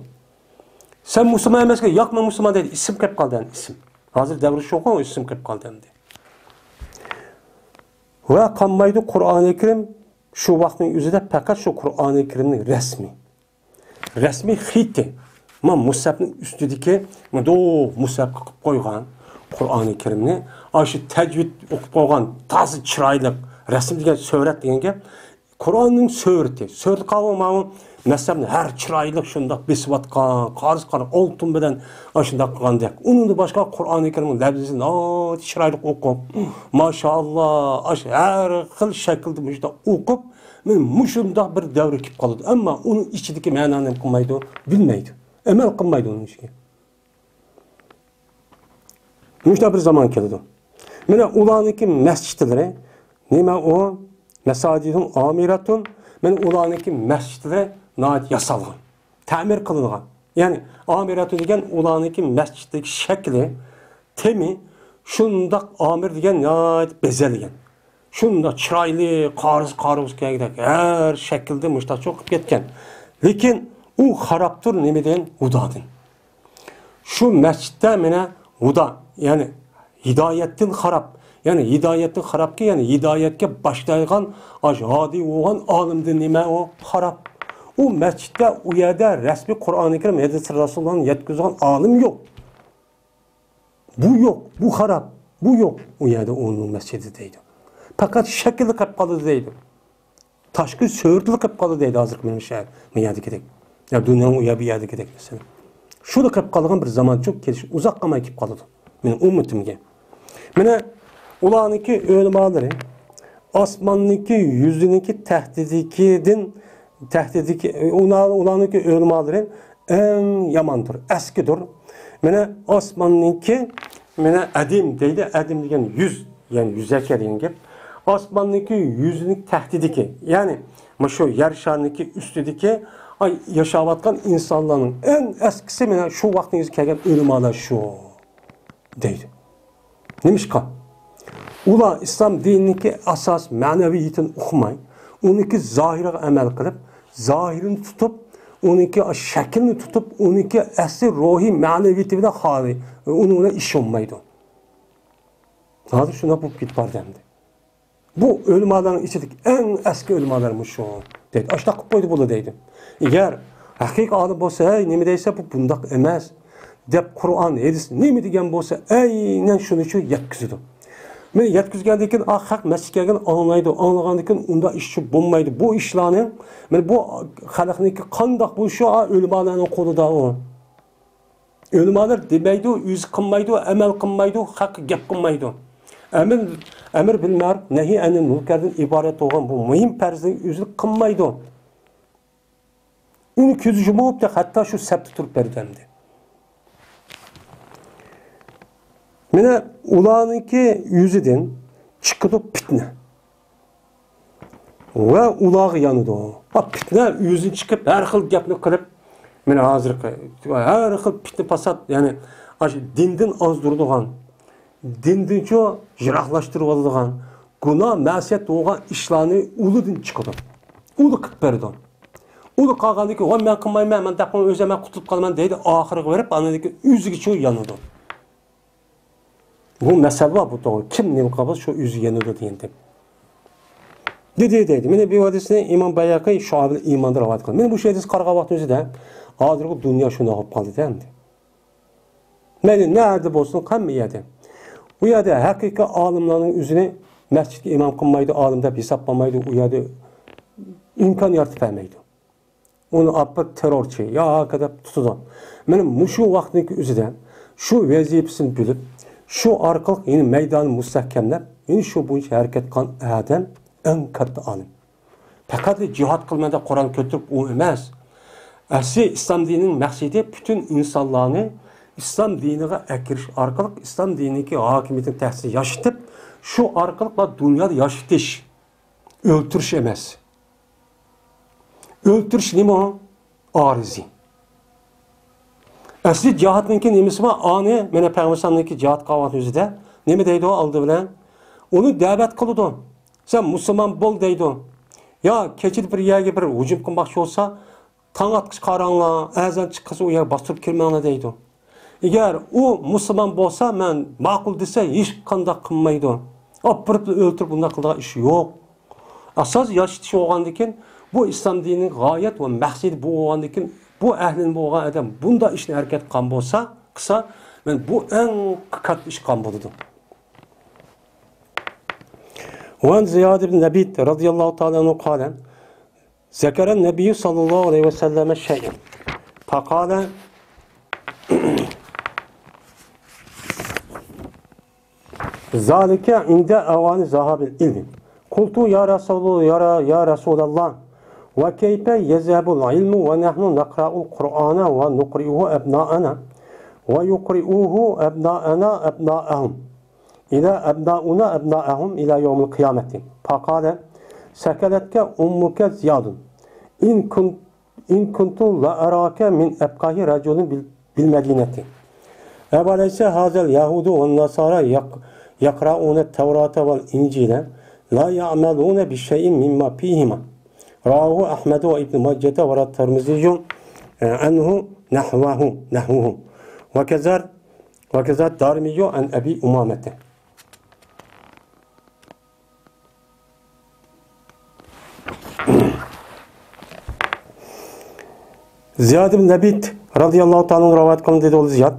سەن مۇسۇلمان ئەمەسكەن، ياق، مەن مۇسۇلمان دەيدۇ، ئىسىم قېلىپ قالدى ئەمدى، ئىسىم. ھازىر دەۋر شۇغۇ، ئىسىم قېلىپ قالدى ئەمدى. ۋە قالمايدۇ قۇرئانى كەرىم شۇ ۋاقىتنىڭ ئۆزىدە پەقەت شۇ قۇرئانى كەرىمنىڭ رەسمى. رەسمىي خېتى. ما مۇسھەپنىڭ ئۈستىدىكى، مۇنداق مۇسھەپكە قىلىپ قويغان قۇرئانى كەرىمنى، ئاشۇ تەجۋىد ئوقۇپ قويغان تازا چىرايلىق رەسىم دېگەن سۈرەت دېگەن گەپ. قۇرئاننىڭ سۈرىتى. سۈرىتى قالغان ماۋۇ مەسھەپنى ھەر چىرايلىق شۇنداق بېسىۋاتقان، قارىسى قارا ئالتۇن بىلەن ئاشۇنداق قىلغاندەك. ئۇنىڭدىن باشقا قۇرئانى كەرىمنىڭ لەپزىنى ناھايىتى چىرايلىق ئوقۇپ، ماشائاللا، ئاشۇ ھەر خىل شەكىلدە مۇشۇنداق ئوقۇپ، مانا مۇشۇنداق بىر دەۋر كېلىپ قالىدۇ. ئەمما ئۇنىڭ ئىچىدىكى مەنانى نېمە قىلمايدۇ؟ بىلمەيدۇ. ئەمەل قىلمايدۇ ئۇنىڭ ئىچىگە. مۇشۇنداق بىر زامان كېلىدۇ. مانا ئۇلارنىڭكى مەسچىتلىرى، نېمە ئۇ؟ مەساجىدۇم ئامىراتۇن. مانا ئۇلارنىڭكى مەسچىتلىرى ناھايىتى ياسالغان، تەمىر قىلىنغان. يەنى ئامىراتۇن دېگەن ئۇلارنىڭكى مەسچىتتىكى شەكلى، تېمى شۇنداق ئامىر دېگەن ناھايىتى بېزەلگەن. شۇنداق چىرايلىق، قارىسى قارىغۇسى كەلگۈدەك ھەر شەكىلدە مۇشتاق چوقۇپ كەتكەن. لېكىن ئۇ خارابتۇر نېمىدىن؟ ھۇدادىن. شۇ مەسچىتتە مانا ھۇدا، يەنى ھىدايەتتىن خاراب. يەنى ھىدايەتتىن خارابكى، يەنى ھىدايەتكە باشلايدىغان، ئاش ھادىي بولغان ئالىمدىن نېمە ئۇ؟ خاراب. ئۇ مەسچىتتە، ئۇ يەردە رەسمىي قۇرئانى كەرىم، ھەدىسى رەسۇلۇللانى يەتكۈزىدىغان ئالىم يوق. بۇ يوق، بۇ خاراب، بۇ يوق. ئۇ يەردە ئۇنىڭ مەسچىتى دەيدۇ. پەقەت شەكىللا قېلىپ قالىدۇ دەيدۇ. تاشقى سۈرىتىلا قېلىپ قالىدۇ دەيدۇ ھازىرقى مېنىڭ شەھەر، مېنىڭ يەردىكىدەك. يا دۇنيانىڭ ئۇ يەر، بۇ يەردىكىدەك مەسىلەن. شۇلا قېلىپ قالىدىغان بىر زامان چوق كېلىش ئۇزاق قالماي كېلىپ قالىدۇ. مېنىڭ ئۈممىتىمگە. مانا ئۇلارنىڭكى ئۆلىمالىرى ئاسماننىڭكى يۈزىنىڭكى تەھتىدىكىدىن تەھتىدىكى، ئۇلار، ئۇلارنىڭكى ئۆلىمالىرى ئەڭ ياماندۇر، ئەسكىدۇر. مانا ئاسماننىڭكى، مانا ئەدىم دەيدۇ، ئەدىم دېگەن يۈز، يەنى يۈزەكى دېگەن گەپ. ئاسماننىڭكى يۈزىنىڭ تەھتىدىكى، يەنى مۇشۇ يەر شارىنىڭكى ئۈستىدىكى، ئاي، ياشاۋاتقان ئىنسانلارنىڭ ئەڭ ئەسكىسى مانا شۇ ۋاقتىڭىزغا كەلگەن ئۆلىمالار شۇ. دەيدۇ. نېمىشقا؟ ئۇلار ئىسلام دىنىنىڭكى ئاساس مەنىۋىيىتىنى ئۇقماي، ئۇنىڭكى زاھىرىغا ئەمەل قىلىپ، زاھىرىنى تۇتۇپ، ئۇنىڭكى شەكلىنى تۇتۇپ، ئۇنىڭكى ئەسلى روھىي مەنىۋىيىتى بىلەن خالىي، ئۇنىڭ بىلەن ئىش بولمايدۇ. ھازىر شۇنداق بولۇپ كېتىپ باردى ئەمدى. بۇ ئۆلىمالارنىڭ ئىچىدىكى ئەڭ ئەسكى ئۆلىمالار مۇشۇ. دەيدۇ. ئاشۇنداق قىلىپ قويدى بۇلار دەيدۇ. ئەگەر ھەقىقىي ئالىم بولسا، ھەي، نېمە دەيسەن، بۇ بۇنداق ئەمەس، دەپ قۇرئان، ھەدىس نېمە دېگەن بولسا، ئەينەن شۇنىچۇ يەتكۈزىدۇ. مانا يەتكۈزگەندىن كېيىن، ئا، خەق مەسچىتكە كەلگەن ئاڭلايدۇ، ئاڭلىغاندىن كېيىن ئۇنداق ئىش بولمايدۇ. بۇ ئىشلارنى، مانا بۇ خەلقنىڭكى قانداق بولۇشى، ئا، ئۆلىمالارنىڭ قولىدا ئۇ. ئۆلىمالار دېمەيدۇ، ئۆزى قىلمايدۇ، ئەمەل قىلمايدۇ، خەققە گەپ قىلمايدۇ. ئەمىر، ئەمىر بىل مەرۇپ، نەھى ئەنىل مۇنكەردىن ئىبارەت بولغان بۇ مۇھىم پەرزنى ئۆزى قىلمايدۇ. ئۇنى كۆزى يۇمۇپ، ھەتتا شۇ سەپتە تۇرۇپ بەردى ئەمدى. مانا ئۇلارنىڭكى يۈزىدىن چىقىدۇ پىتنە. ۋە ئۇلارغا يانىدۇ. ئا، پىتنە ئۆزى چىقىپ، ھەر خىل گەپنى قىلىپ، مانا ھازىرقى ھەر خىل پىتنە پاسات، يەنى ئاشۇ دىندىن ئازدۇرىدىغان، دىندىنچۇ يىراقلاشتۇرۇۋالىدىغان، گۇناھ مەسىيەت بولغان ئىشلارنى ئۇلىدىن چىقىدۇ. ئۇلى قىلىپ بېرىدۇ. ئۇلى قالغاندىن كېيىن، ۋاي، مەن قىلمايمەن، مەن دەپ قويۇڭ، ئۆزۈم مەن قۇتۇلۇپ قالىمەن دەيدۇ. ئاخىرىغا بېرىپ، ئاندىن كېيىن ئۆزىگىچۇ يانىدۇ. بۇ مەسىلە بار، بۇ توغرا. كىم نېمە قىلىپ شۇ ئۆزى يېنىدۇ دېگەندەك. دېدى، دەيدۇ. مانا بۇ ھەدىسنى ئىمام بەيھەقى شۇئەبۇل ئىماندا رىۋايەت قىلغان. مانا بۇ ھەدىسنى قارىغان ۋاقتىمىزدا ھازىرقى دۇنيا شۇنداق بولۇپ قالدى-دە ئەمدى. مەيلى نەدە بولسۇن، ھەممە يەردە. ئۇ يەردە ھەقىقىي ئالىملارنىڭ ئۆزىنى مەسچىتكە ئىمام قىلمايدۇ، ئالىم دەپ ھېسابلىمايدۇ، ئۇ يەردە ئىمكان يارىتىپ بەرمەيدۇ. ئۇنى ئاپىرىپ تېررورچى ياكى دەپ تۇتىدۇ. مانا مۇشۇ ۋاقىتنىڭكى ئۆزىدە شۇ ۋەزىپىسىنى بىلىپ، شۇ ئارقىلىق يەنە مەيداننى مۇستەھكەملەپ، يەنە شۇ بويىچە ھەرىكەت قىلغان ئادەم ئەڭ كاتتا ئالىم. پەقەتلا جىھاد قىلىمەن دەپ قورال كۆتۈرۈپ ئۇ ئەمەس. ئەسلى ئىسلام دىنىنىڭ مەقسىتى پۈتۈن ئىنسانلارنى ئىسلام دىنىغا ئەكىرىش ئارقىلىق ئىسلام دىنىنىڭكى ھاكىمىيىتىنى تەسىر ياشىتىپ، شۇ ئارقىلىق دۇنيادا ياشىتىش. ئۆلتۈرۈش ئەمەس. ئۆلتۈرۈش نېمە ئۇ؟ ئارىزى. ئەسلى جىھادنىڭكى نېمىسى بار؟ ئانى، مانا پەيغەمبەر ئەلەيھىسسالامنىڭكى جىھاد قىلغان ئۆزىدە نېمە دەيدۇ ئالدى بىلەن؟ ئۇنى دەۋەت قىلىدۇ. سەن مۇسۇلمان بول دەيدۇ. يا كېچىدە بىر يەرگە بىر ھۇجۇم قىلماقچى بولسا، تاڭ ئاتقۇچە قاراڭلار، ئەزان چىققانسا ئۇ يەرگە باستۇرۇپ كىرمەڭلار دەيدۇ. ئەگەر ئۇ مۇسۇلمان بولسا، مەن ماقۇل دېسە، ھېچقانداق قىلمايدۇ. ئاپىرىپ ئۆلتۈرۈپ بۇنداق قىلىدىغان ئىش يوق. ئاساس ياشىتىش بولغاندىكىن، بۇ ئىسلام دىنىنىڭ غايەت ۋە مەقسىتى بۇ بولغاندىكىن، بۇ ئەھلىنى بولغان ئادەم بۇنداق ئىشنى ھەرىكەت قىلغان بولسا، قىلسا، مەن بۇ ئەڭ كاتتا ئىش قىلغان بولىدۇ. وعن زياد بن نبيت رضي الله تعالى عنه قال، ذكر النبي صلى الله عليه وسلم شيئا فقال، ذلك عند أوان ذهاب العلم. قلت يا رسول، يا ر-، يا رسول الله، وكيف يذهب العلم ونحن نقرأ القرآن ونقرئه أبناءنا ويقرئوه أبناءنا أبناءهم إلى أبناؤنا أبناءهم إلى يوم القيامة؟ فقال، ثكلتك أمك زياد، إن كنت، إن كنت لأراك من أفقه رجل بال-، بالمدينة. أوليس هذا اليهود والنصارى يق-، يقرؤون التوراة والإنجيل لا يعملون بشيء مما فيهما؟ رواه أحمد وابن ماجة والترمذي عنه نحوه، نحوه. وكذا وكذا الدارمي عن أبي أمامة. زىياد ئىبن نەبىت رەزىياللاھۇ تائالا ئەنھۇ رىۋايەت قىلدى، دېدى ئۇ زىياد.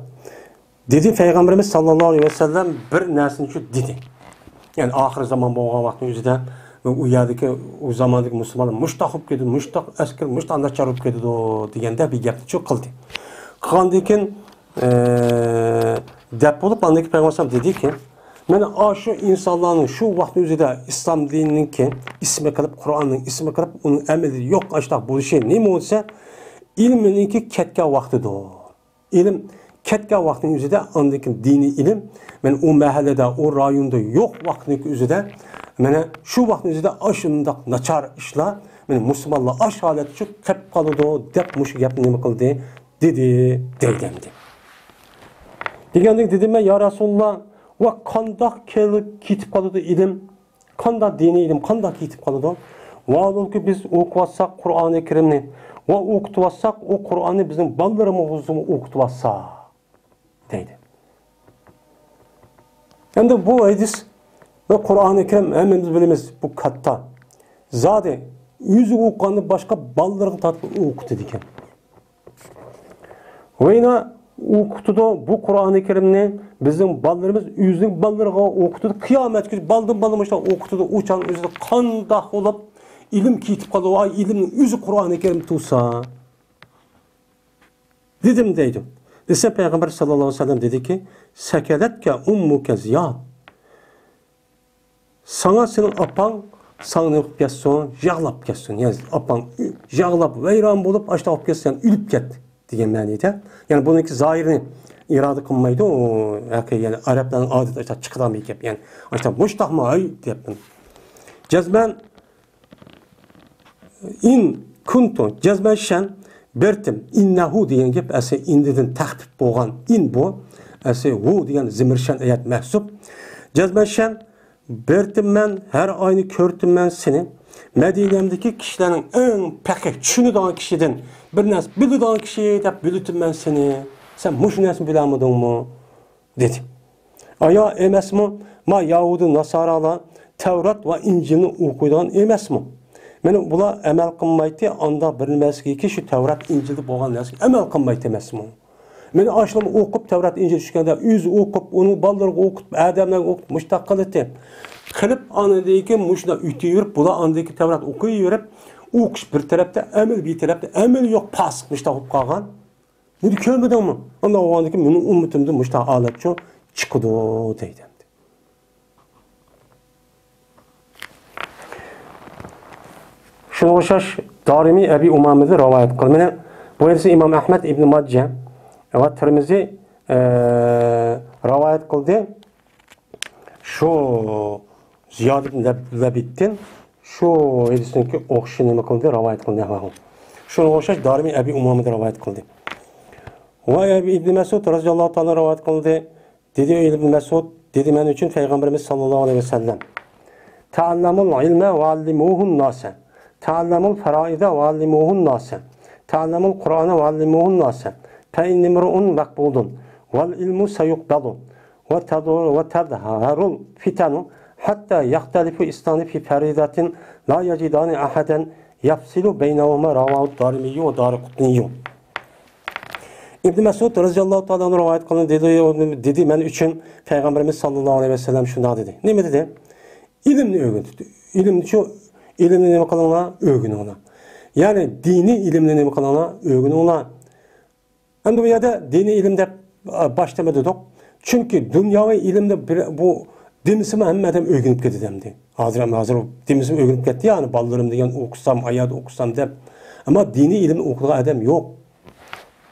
دېدى، پەيغەمبىرىمىز ساللاللاھۇ ئەلەيھى ۋەسەللەم بىر نەرسىنى شۇ دېدى. يەنى ئاخىر زامان بولغان ۋاقىتنىڭ ئۆزىدە ئۇ يەردىكى، ئۇ زاماندىكى مۇسۇلمانلار مۇشتاق بولۇپ كېتىدۇ، مۇشتاق ئەسكەر، مۇشتاق ئانداق چار بولۇپ كېتىدۇ دېگەندە بىر گەپنى شۇ قىلدى. قىلغاندىن كېيىن، ئە، دەپ بولۇپ، ئاندىن كېيىن پەيغەمبەر ئەلەيھىسسالام دېدىكى، مانا ئاشۇ ئىنسانلارنىڭ شۇ ۋاقىتنىڭ ئۆزىدە ئىسلام دىنىنىڭكى ئىسمى قىلىپ، قۇرئاننىڭ ئىسمى قىلىپ، ئۇنىڭ ئەمەلدە يوق ئاشۇنداق بولۇشى نېمە بولسا، ئىلمىنىڭكى كەتكەن ۋاقتىدۇر. ئىلىم كەتكەن ۋاقىتنىڭ ئۆزىدە ئاندىن كېيىن دىنىي ئىلىم، مانا ئۇ مەھەللىدە، ئۇ رايوندا يوق ۋاقىتنىڭ ئۆزىدە، مانا شۇ ۋاقىتنىڭ ئۆزىدە ئاشۇنداق ناچار ئىشلار، مانا مۇسۇلمانلار ئاشۇ ھالەتتە شۇ قېلىپ قالىدۇ، دەپ مۇشۇ گەپنى نېمە قىلدى؟ دېدى، دەيدۇ ئەمدى. دېگەندىن دېدىم مەن، يا رەسۇلاللا، ۋە قانداق كېلىپ كېتىپ قالىدۇ ئىلىم؟ قانداق دىنىي ئىلىم، قانداق كېتىپ قالىدۇ؟ ۋاھالبۇلكى، بىز ئوقۇۋاتساق قۇرئانى كەرىمنى ۋە ئوقۇتۇۋاتساق، ئۇ قۇرئاننى بىزنىڭ بالىلىرىمىزغىمۇ ئوقۇتۇۋاتسا، دەيدۇ. ئەمدى بۇ ھەدىس ۋە قۇرئانى كەرىم ھەممىمىز بىلىمىز، بۇ كاتتا. زادى ئۆزى ئوقۇغاندىن باشقا بالىلىرىغا تارتىپ ئوقۇتىدىكەن. ۋە يەنە ئوقۇتىدۇ، بۇ قۇرئانى كەرىمنى بىزنىڭ بالىلىرىمىز ئۆزىنىڭ بالىلىرىغا ئوقۇتىدۇ. قىيامەتكىچە بالىدىن بالىغا مۇشۇنداق ئوقۇتىدۇ. ئۇ چاغنىڭ ئۆزىدە قانداق بولۇپ ئىلىم كېتىپ قالىدۇ. ئاي، ئىلىمنىڭ ئۆزى قۇرئانى كەرىم تۇرسا. دېدىم دەيدۇ. دېسە پەيغەمبەر ساللاللاھۇ ئەلەيھى ۋەسەللەم دېدىكى، سەكەلەتكە ئۇممۇكە زىياد. ساڭا سېنىڭ ئاپاڭ ساڭا نېمە قىلىپ كەتسۇن؟ ياغلاپ كەتسۇن. يەنى ئاپاڭ ياغلاپ، ۋەيران بولۇپ، ئاشۇنداق بولۇپ كەتسۇن، يەنى ئۆلۈپ كەت دېگەن مەنىدە. يەنى بۇنىڭكى زاھىرىنى ئىرادە قىلمايدۇ. ئۇ ھەقىقىي، يەنى ئەرەبلەرنىڭ ئادىتى ئاشۇنداق چىقىدىغان بىر گەپ. يەنى ئاشۇنداق مۇشتاقمۇ، ھەي دەپمەن. جەزمەن ئىن كۇنتۇ، جەزمەن شەن بەرتىم. ئىننەھۇ دېگەن گەپ ئەسلى ئىندىدىن تەخپىپ بولغان ئىن بۇ. ئەسلى ھۇ دېگەن زىمىر شەن ئەيەت مەھسۇب. جەزمەن شەن بەرتىم مەن، ھەر ئاينى كۆرتۈم مەن سېنى. مەدىنەمدىكى كىشىلەرنىڭ ئەڭ پەقىھ، چۈشىنىدىغان كىشىدىن، بىر نەرسە بىلىدىغان كىشى دەپ بىلىتىم مەن سېنى. سەن مۇشۇ نەرسىنى بىلەلمىدىڭمۇ؟ دېدى. ئايا ئەمەسمۇ؟ ما يەھۇدىي ناسارالار تەۋرات ۋە ئىنجىلنى ئوقۇيدىغان ئەمەسمۇ؟ مانا بۇلار ئەمەل قىلمايتتى، ئاندا بىر نېمىسىگىكى شۇ تەۋرات ئىنجىلدە بولغان نەرسىگە ئەمەل قىلمايتتى ئەمەسمۇ؟ مانا ئاشۇلارمۇ ئوقۇپ، تەۋرات ئىنجىل چۈشكەندە ئۆزى ئوقۇپ، ئۇنىڭ بالىلىرىغا ئوقۇتۇپ، ئادەملەرگە ئوقۇتۇپ، مۇشۇنداق قىلاتتى. قىلىپ ئاندىن كېيىن مۇشۇنداق ئۆتۈۋېرىپ، بۇلار ئاندىن كېيىن تەۋرات ئوقۇيۋېرىپ، ئوقۇش بىر تەرەپتە، ئەمەل بىر تەرەپتە، ئەمەل يوق، پاسىق مۇشۇنداق بولۇپ قالغان. بۇنى كۆرمىدىڭمۇ؟ ئۇنداق بولغاندىكىن مېنىڭ ئۈممىتىمدىن مۇشۇنداق ھالەتچۇ چىقىدۇ دەيدۇ ئەمدى. شۇنىڭغا ئوخشاش دارىمى ئەبى ئۇمامىدىن رىۋايەت قىلدى. مانا بۇ ھەدىسنى ئىمام ئەھمەد، ئىبن ماجە ۋە تىرمىزى، ئە، رىۋايەت قىلدى. شۇ زىياد ئىبن لەب-، لەبىدتىن شۇ ھەدىسنىڭكى ئوخشىشىنى نېمە قىلدى؟ رىۋايەت قىلدى. نەھۋەھۇ. شۇنىڭغا ئوخشاش دارىمى ئەبى ئۇمامىدىن رىۋايەت قىلدى. ۋە ئەبى ئىبن مەسئۇد رازىياللاھۇ تائالا رىۋايەت قىلدى. دېدى، ئەي ئىبن مەسئۇد، دېدى، مەن ئۈچۈن پەيغەمبىرىمىز ساللاللاھۇ ئەلەيھى ۋەسەللەم، تەئەللەمۇل ئىلمە ۋەئەللىمۇھۇن ناسە، تەئەللەمۇل فەرائىزە ۋەئەللىمۇھۇن ناسە، تەئەللەمۇل قۇرئانە ۋەئەللىمۇھۇن ناسە، فەئىننىمرۇئۇن مەقبۇدۇن ۋەل ئىلمۇ سەيۇقبەلۇ ۋە تەزۇ-، ۋە تەزھەرۇل فىتەنۇ ھەتتا يەختەلىفۇ ئىسنانى فى فەرىزەتىن لا يەجىدانى ئەھەدەن يەفسىلۇ بەينەھۇمە رەۋاھۇ دارىمىييۇ ۋە دارىقۇتنىييۇ. ئىبن مەسئۇد رازىياللاھۇ تائالا ئەنھۇ رىۋايەت قىلىندى، دېدى، دېدى، مەن ئۈچۈن پەيغەمبىرىمىز ساللاللاھۇ ئەلەيھى ۋەسەللەم شۇنداق دېدى. نېمە دېدى؟ ئىلىمنى ئۆگىنىدۇ. ئىلىمنى شۇ، ئىلىمنى نېمە قىلىڭلار؟ ئۆگىنىڭلار. يەنى دىنىي ئىلىمنى نېمە قىلىڭلار؟ ئۆگىنىڭلار. ئەمدى بۇ يەردە دىنىي ئىلىم دەپ، ئا، باشلىما دېدۇق. چۈنكى دۇنياۋى ئىلىمنى بىر، بۇ دېمىسىمۇ ھەممە ئادەم ئۆگىنىپ كېتىدۇ ئەمدى. ھازىر، ھازىر دېمىسىمۇ ئۆگىنىپ كەتتى، يەنى بالىلىرىم دېگەن ئوقۇسام، ئايەت ئوقۇسام دەپ. ئەمما دىنىي ئىلىم ئوقۇيدىغان ئادەم يوق.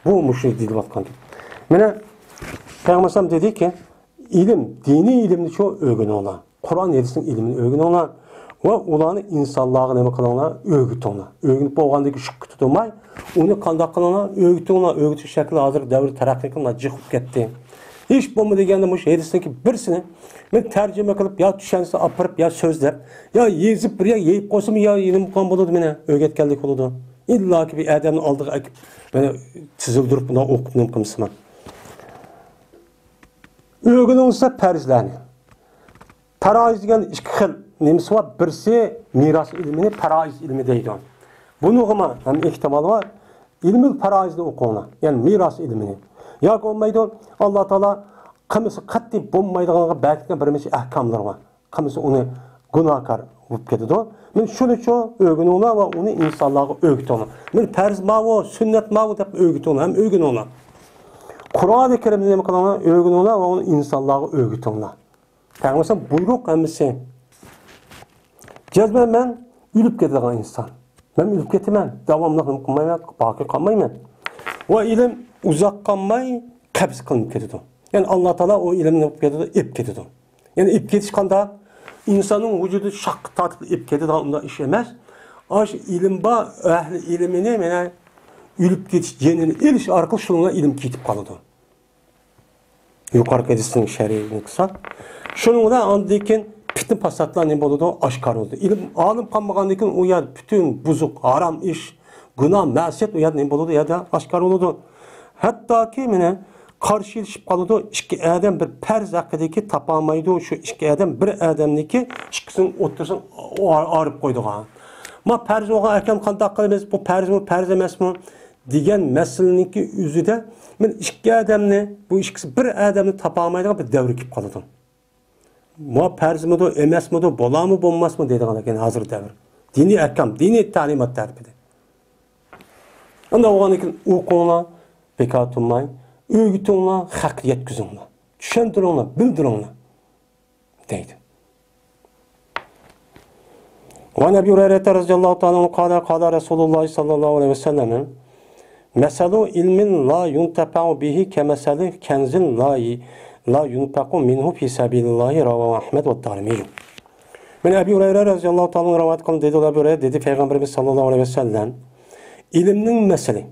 بۇ مۇشۇ دېيىلىۋاتقان گەپ. مانا پەيغەمبەر ئەلەيھىسسالام دېدىكى، ئىلىم، دىنىي ئىلىمنى شۇ ئۆگىنىڭلار. قۇرئان ھەدىسنىڭ ئىلمىنى ئۆگىنىڭلار ۋە ئۇلارنى ئىنسانلارغا نېمە قىلىڭلار؟ ئۆگىتىڭلار. ئۆگىنىپ بولغاندىن كېيىن شۇ قىتىدۇرماي، ئۇنى قانداق قىلىڭلار؟ ئۆگىتىڭلار. ئۆگىتىش شەكلى ھازىر دەۋر تەرەققىي قىلىپ جىق بولۇپ كەتتى. ھېچ بولمىدى دېگەندە مۇشۇ ھەدىسنىڭكى بىرسىنى مەن تەرجىمە قىلىپ يا چۈشەنسە ئاپىرىپ يا سۆزلەپ يا يېزىپ بىر يەرگە يېيىپ قويسىمۇ يا نېمە قىلغان بولىدۇ، مانا ئۆگەتكەنلىك بولىدۇ. ئىللاكى بىر ئادەمنى ئالدىغا ئەكىپ مانا تىزىلدۈرۈپ بۇنداق ئوقۇپ نېمە قىلمىسىمۇ. ئۆگىنىڭلار پەرزلەرنى. پەرائىز دېگەن ئىككى خىل نېمىسى بار. بىرسى مىراس ئىلمىنى پەرائىز ئىلمى دەيدۇ. بۇنىڭغىمۇ ھەم ئېھتىمال بار. ئىلمۇل پەرائىزنى ئوقۇڭلار. يەنى مىراس ئىلمىنى. ياكى بولمايدۇ. ئاللا تائالا قىلمىسا قەتئىي بولمايدىغانغا بەرگەن بىر نەچچە ئەھكاملىرى بار. قىلمىسا ئۇنى گۇناھكار بولۇپ كېتىدۇ. مانا شۇنىچۇ ئۆگىنىڭلار ۋە ئۇنى ئىنسانلارغا ئۆگىتىڭلار. مانا پەرز ماۋۇ، سۈننەت ماۋۇ دەپ ئۆگىتىڭلار ھەم ئۆگىنىڭلار. قۇرئانى كەرىمنى نېمە قىلىڭلار؟ ئۆگىنىڭلار ۋە ئۇنى ئىنسانلارغا ئۆگىتىڭلار. پەيغەمبەر بۇيرۇق ھەممىسى. جەزمەن مەن ئۆلۈپ كېتىدىغان ئىنسان. مەن ئۆلۈپ كېتىمەن. داۋاملىق نېمە قىلمايمەن، باقىي قالمايمەن. ۋە ئىلىم ئۇزاق قالماي قەبز قىلىنىپ كېتىدۇ. يەنى ئاللا تائالا ئۇ ئىلىمنى نېمە قىلىپ كېتىدۇ؟ ئېلىپ كېتىدۇ. يەنى ئېلىپ كېتىش قانداق؟ ئىنساننىڭ ۋۇجۇدى شاققا تارتىپ ئېلىپ كېتىدىغان ئۇنداق ئىش ئەمەس. ئاشۇ ئىلىم بار، ئەھلى ئىلمىنى مانا ئۆلۈپ كېتىش جېنىنى ئېلىش ئارقىلىق شۇنىڭغا ئىلىم كېتىپ قالىدۇ. يۇقىرىقى ھەدىسنىڭ شەرھىنى قىلساق، شۇنىڭ بىلەن ئاندىن كېيىن پىتنە پاساتلار نېمە بولىدۇ؟ ئاشكارا بولىدۇ. ئىلىم، ئالىم قالمىغاندىن كېيىن ئۇ يەردە پۈتۈن بۇزۇق، ھارام ئىش، گۇناھ، مەسىيەت ئۇ يەردە نېمە بولىدۇ؟ ئۇ يەردە ئاشكارا بولىدۇ. ھەتتاكى مانا قارشىلىشىپ قالىدۇ. ئىككى ئادەم بىر پەرز ھەققىدىكى تاپالمايدۇ. شۇ ئىككى ئادەم بىر ئادەمنىكى ئىككىسىنىڭ ئوتتۇرىسىنى ئا-، ئايرىپ قويىدىغان. ما پەرز بولغان ئەھكام قانداق قىلىمىز؟ بۇ پەرزمۇ، پەرز ئەمەسمۇ؟ دېگەن مەسىلىنىڭكى ئۆزىدە مەن ئىككى ئادەمنى، بۇ ئىككىسى بىر ئادەمنى تاپالمايدىغان بىر دەۋر كېلىپ قالىدۇ. ما پەرزمىدۇ، ئەمەسمىدۇ، بولامۇ، بولماسمۇ دەيدىغان ئىكەن ھازىر دەۋر. دىنىي ئەھكام، دىنىي تەلىمات تەرىپىدە. ئۇنداق بولغاندىن كېيىن ئوقۇڭلار، بىكار تۇرماي، ئۆگىتىڭلار، خەققە يەتكۈزۈڭلار، چۈشەندۈرۈڭلار، بىلدۈرۈڭلار دەيدۇ. وعن أبي هريرة رضي الله تعالى عنه قال قال رسول الله صلى الله عليه وسلم مثل علم لا ينتفع به كمثل كنز لا لا ينفق منه في سبيل الله رواه أحمد والدارمي. من أبي هريرة رضي الله تعالى عنه رواية قىلىندى دېدى، ئەبۇ ھۇرەيرە دېدى، پەيغەمبىرىمىز ساللاللاھۇ ئەلەيھى ۋەسەللەم، ئىلىمنىڭ مەسىلى،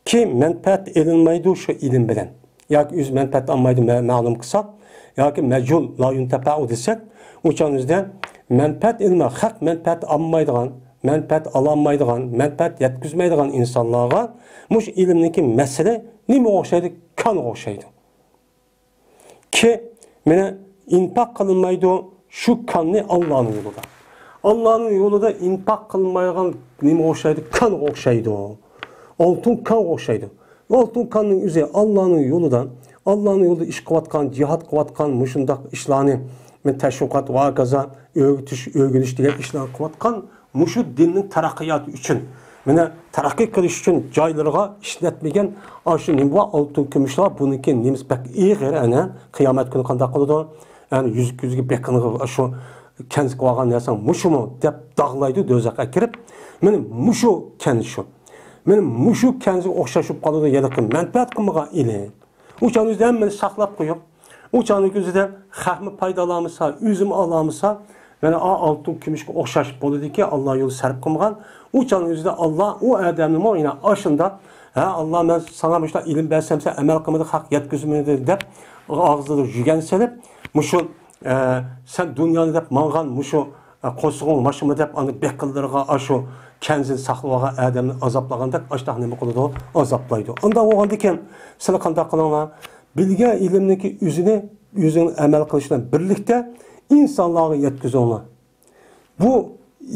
كى مەنپەئەت ئېلىنمايدۇ شۇ ئىلىم بىلەن. ياكى ئۆزى مەنپەئەت ئالمايدۇ، مە-، مەلۇم قىلساق، ياكى مەجھۇل، لا يۇنتەپەئۇ دېسەك، ئۇ چاغنىڭ ئۆزىدە مەنپەئەت ئېلىنماي، خەق مەنپەئەت ئالمايدىغان، مەنپەئەت ئالالمايدىغان، مەنپەئەت يەتكۈزمەيدىغان ئىنسانلارغا مۇشۇ ئىلىمنىڭكى مەسىلى نېمىگە ئوخشايدۇ؟ كانغا ئوخشايدۇ. كى، مانا، ئىنپاق قىلىنمايدۇ شۇ كاننى ئاللانىڭ يولىدا. ئاللانىڭ يولىدا ئىنپاق قىلىنمايدىغان نېمىگە ئوخشايدۇ؟ كانغا ئوخشايدۇ. ئالتۇن كانغا ئوخشايدۇ. ئالتۇن كاننىڭ ئۆزى ئاللانىڭ يولىدا، ئاللانىڭ يولىدا ئىش قىلىۋاتقان، جىھاد قىلىۋاتقان، مۇشۇنداق ئىشلارنى، مانا، تەشۋىقات ۋە ھاكازا، ئۆگىتىش، ئۆگىنىش دېگەن ئىشلارنى قىلىۋاتقان مۇشۇ دىننىڭ تەرەققىياتى ئۈچۈن، مانا، تەرەققىي قىلىش ئۈچۈن جايلىرىغا ئىشلەتمىگەن ئاشۇ نېمە بار، ئالتۇن، كۈمۈشلەر، بۇنىڭكى نېمىسى بەك ئېغىر، ئەنە، قىيامەت كۈنى قانداق قىلىدۇ؟ ئەنە، يۈزۈك يۈزۈكى بېقىنغا شۇ كەنز قىلىۋالغان نەرسەڭ مۇشۇمۇ؟ دەپ داغلايدۇ دوزاخقا كىرىپ. مانا مۇشۇ كەنز شۇ. مانا مۇشۇ كەنزگە ئوخشاش بولۇپ قالىدۇ، ھېلىقى مەنپەئەت قىلمىغان ئىلىم. ئۇ چاغنىڭ ئۆزىدە ھەممىنى ساقلاپ قويۇپ، ئۇ چاغنىڭ ئۆزىدە خەقمۇ پايدىلانمىسا، ئۆزىمۇ ئالالمىسا، يەنە ئا-، ئالتۇن كۈمۈشكە ئوخشاش بولىدىكى، ئاللا يولى سەرپ قىلمىغان. ئۇ چاغنىڭ ئۆزىدە ئاللا ئۇ ئادەمنىمۇ يەنە ئاشۇنداق، ھە، ئاللا، مەن ساڭا مۇشۇنداق ئىلىم بەرسەم، سەن ئەمەل قىلمىدىڭ، خەق يەتكۈزمىدى دەپ، ئاغزىدا يۈگەن سېلىپ، مۇشۇ، ئە، سەن دۇنيانى دەپ ماڭغان مۇشۇ، ئە، قورسىقىڭ ماشىمۇ دەپ، ئاندىن بېقىنلىرىغا ئاشۇ كەنزىنى ساقلىۋالغان ئادەمنى ئازابلىغاندەك، ئاشتاق نېمە قىلىدۇ؟ ئازابلايدۇ. ئانداق بولغاندىكىن، سىلەر قانداق قىلىڭلار؟ بىلگەن ئىلىمنىڭكى ئۆزىنى ئۆزۈڭ ئەمەل قىلىش بىلەن بىرلىكتە ئىنسانلارغا يەتكۈزۈڭلار. بۇ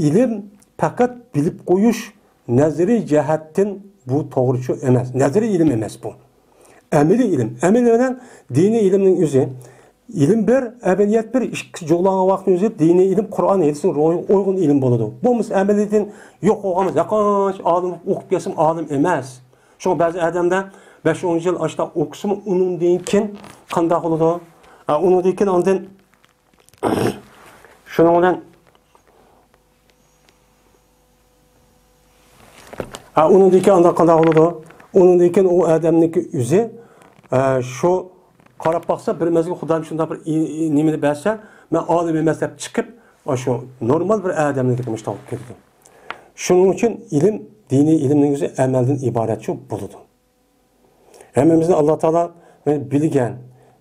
ئىلىم پەقەت بىلىپ قويۇش، نەزەرىي جەھەتتىن بۇ توغرىچۇ ئەمەس. نەزەرىي ئىلىم ئەمەس بۇ. ئەمەلىي ئىلىم. ئەمەلىي بىلەن دىنىي ئىلىمنىڭ ئۆزى. ئىلىم بىر، ئەمەلىيەت بىر، ئىككىسى جۇغلانغان ۋاقىتنىڭ ئۆزى دىنىي ئىلىم قۇرئان ھەدىسنىڭ روھىغا ئۇيغۇن ئىلىم بولىدۇ. بولمىسا ئەمەلىيدىن يوق بولغان، ياقانچە ئالىم ئوقۇپ كەلسىمۇ ئالىم ئەمەس. شۇڭا بەزى ئادەمدە بەش ئون يىل ئاشتا ئوقۇسىمۇ ئۇنىڭدىن كېيىن قانداق بولىدۇ؟ ھە، ئۇنىڭدىن كېيىن ئاندىن شۇنىڭ بىلەن، ھە، ئۇنىڭدىن كېيىن ئانداق قانداق بولىدۇ؟ ئۇنىڭدىن كېيىن ئۇ ئادەمنىڭكى ئۆزى، ئە، شۇ قاراپ باقسا، بىر مەزگىل خۇدايىم شۇنداق بىر ئى-، ئى-، نېمىنى بەرسە، مەن ئالىم ئەمەس دەپ چىقىپ، ئاشۇ نورمال بىر ئادەمنىڭكى تۇرمۇشىدا بولۇپ كېتىدۇ. شۇنىڭ ئۈچۈن ئىلىم، دىنىي ئىلىمنىڭ ئۆزى ئەمەلدىن ئىبارەتچۇ بولىدۇ. ھەممىمىزنى ئاللا تائالا مانا بىلگەن،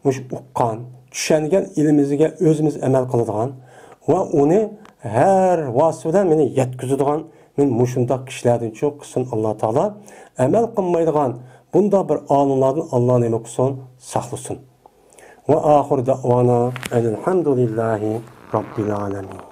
مۇشۇ ئۇققان، چۈشەنگەن ئىلمىمىزگە ئۆزىمىز ئەمەل قىلىدىغان ۋە ئۇنى ھەر ۋاسىتە بىلەن مانا يەتكۈزىدىغان، مانا مۇشۇنداق كىشىلەردىنچۇ قىلسۇن ئاللا تائالا. ئەمەل قىلمايدىغان بۇنداق بىر ئالىملاردىن ئاللا نېمە قىلسۇن؟ ساقلىسۇن. وآخر دعوانا أن الحمد لله رب العالمين.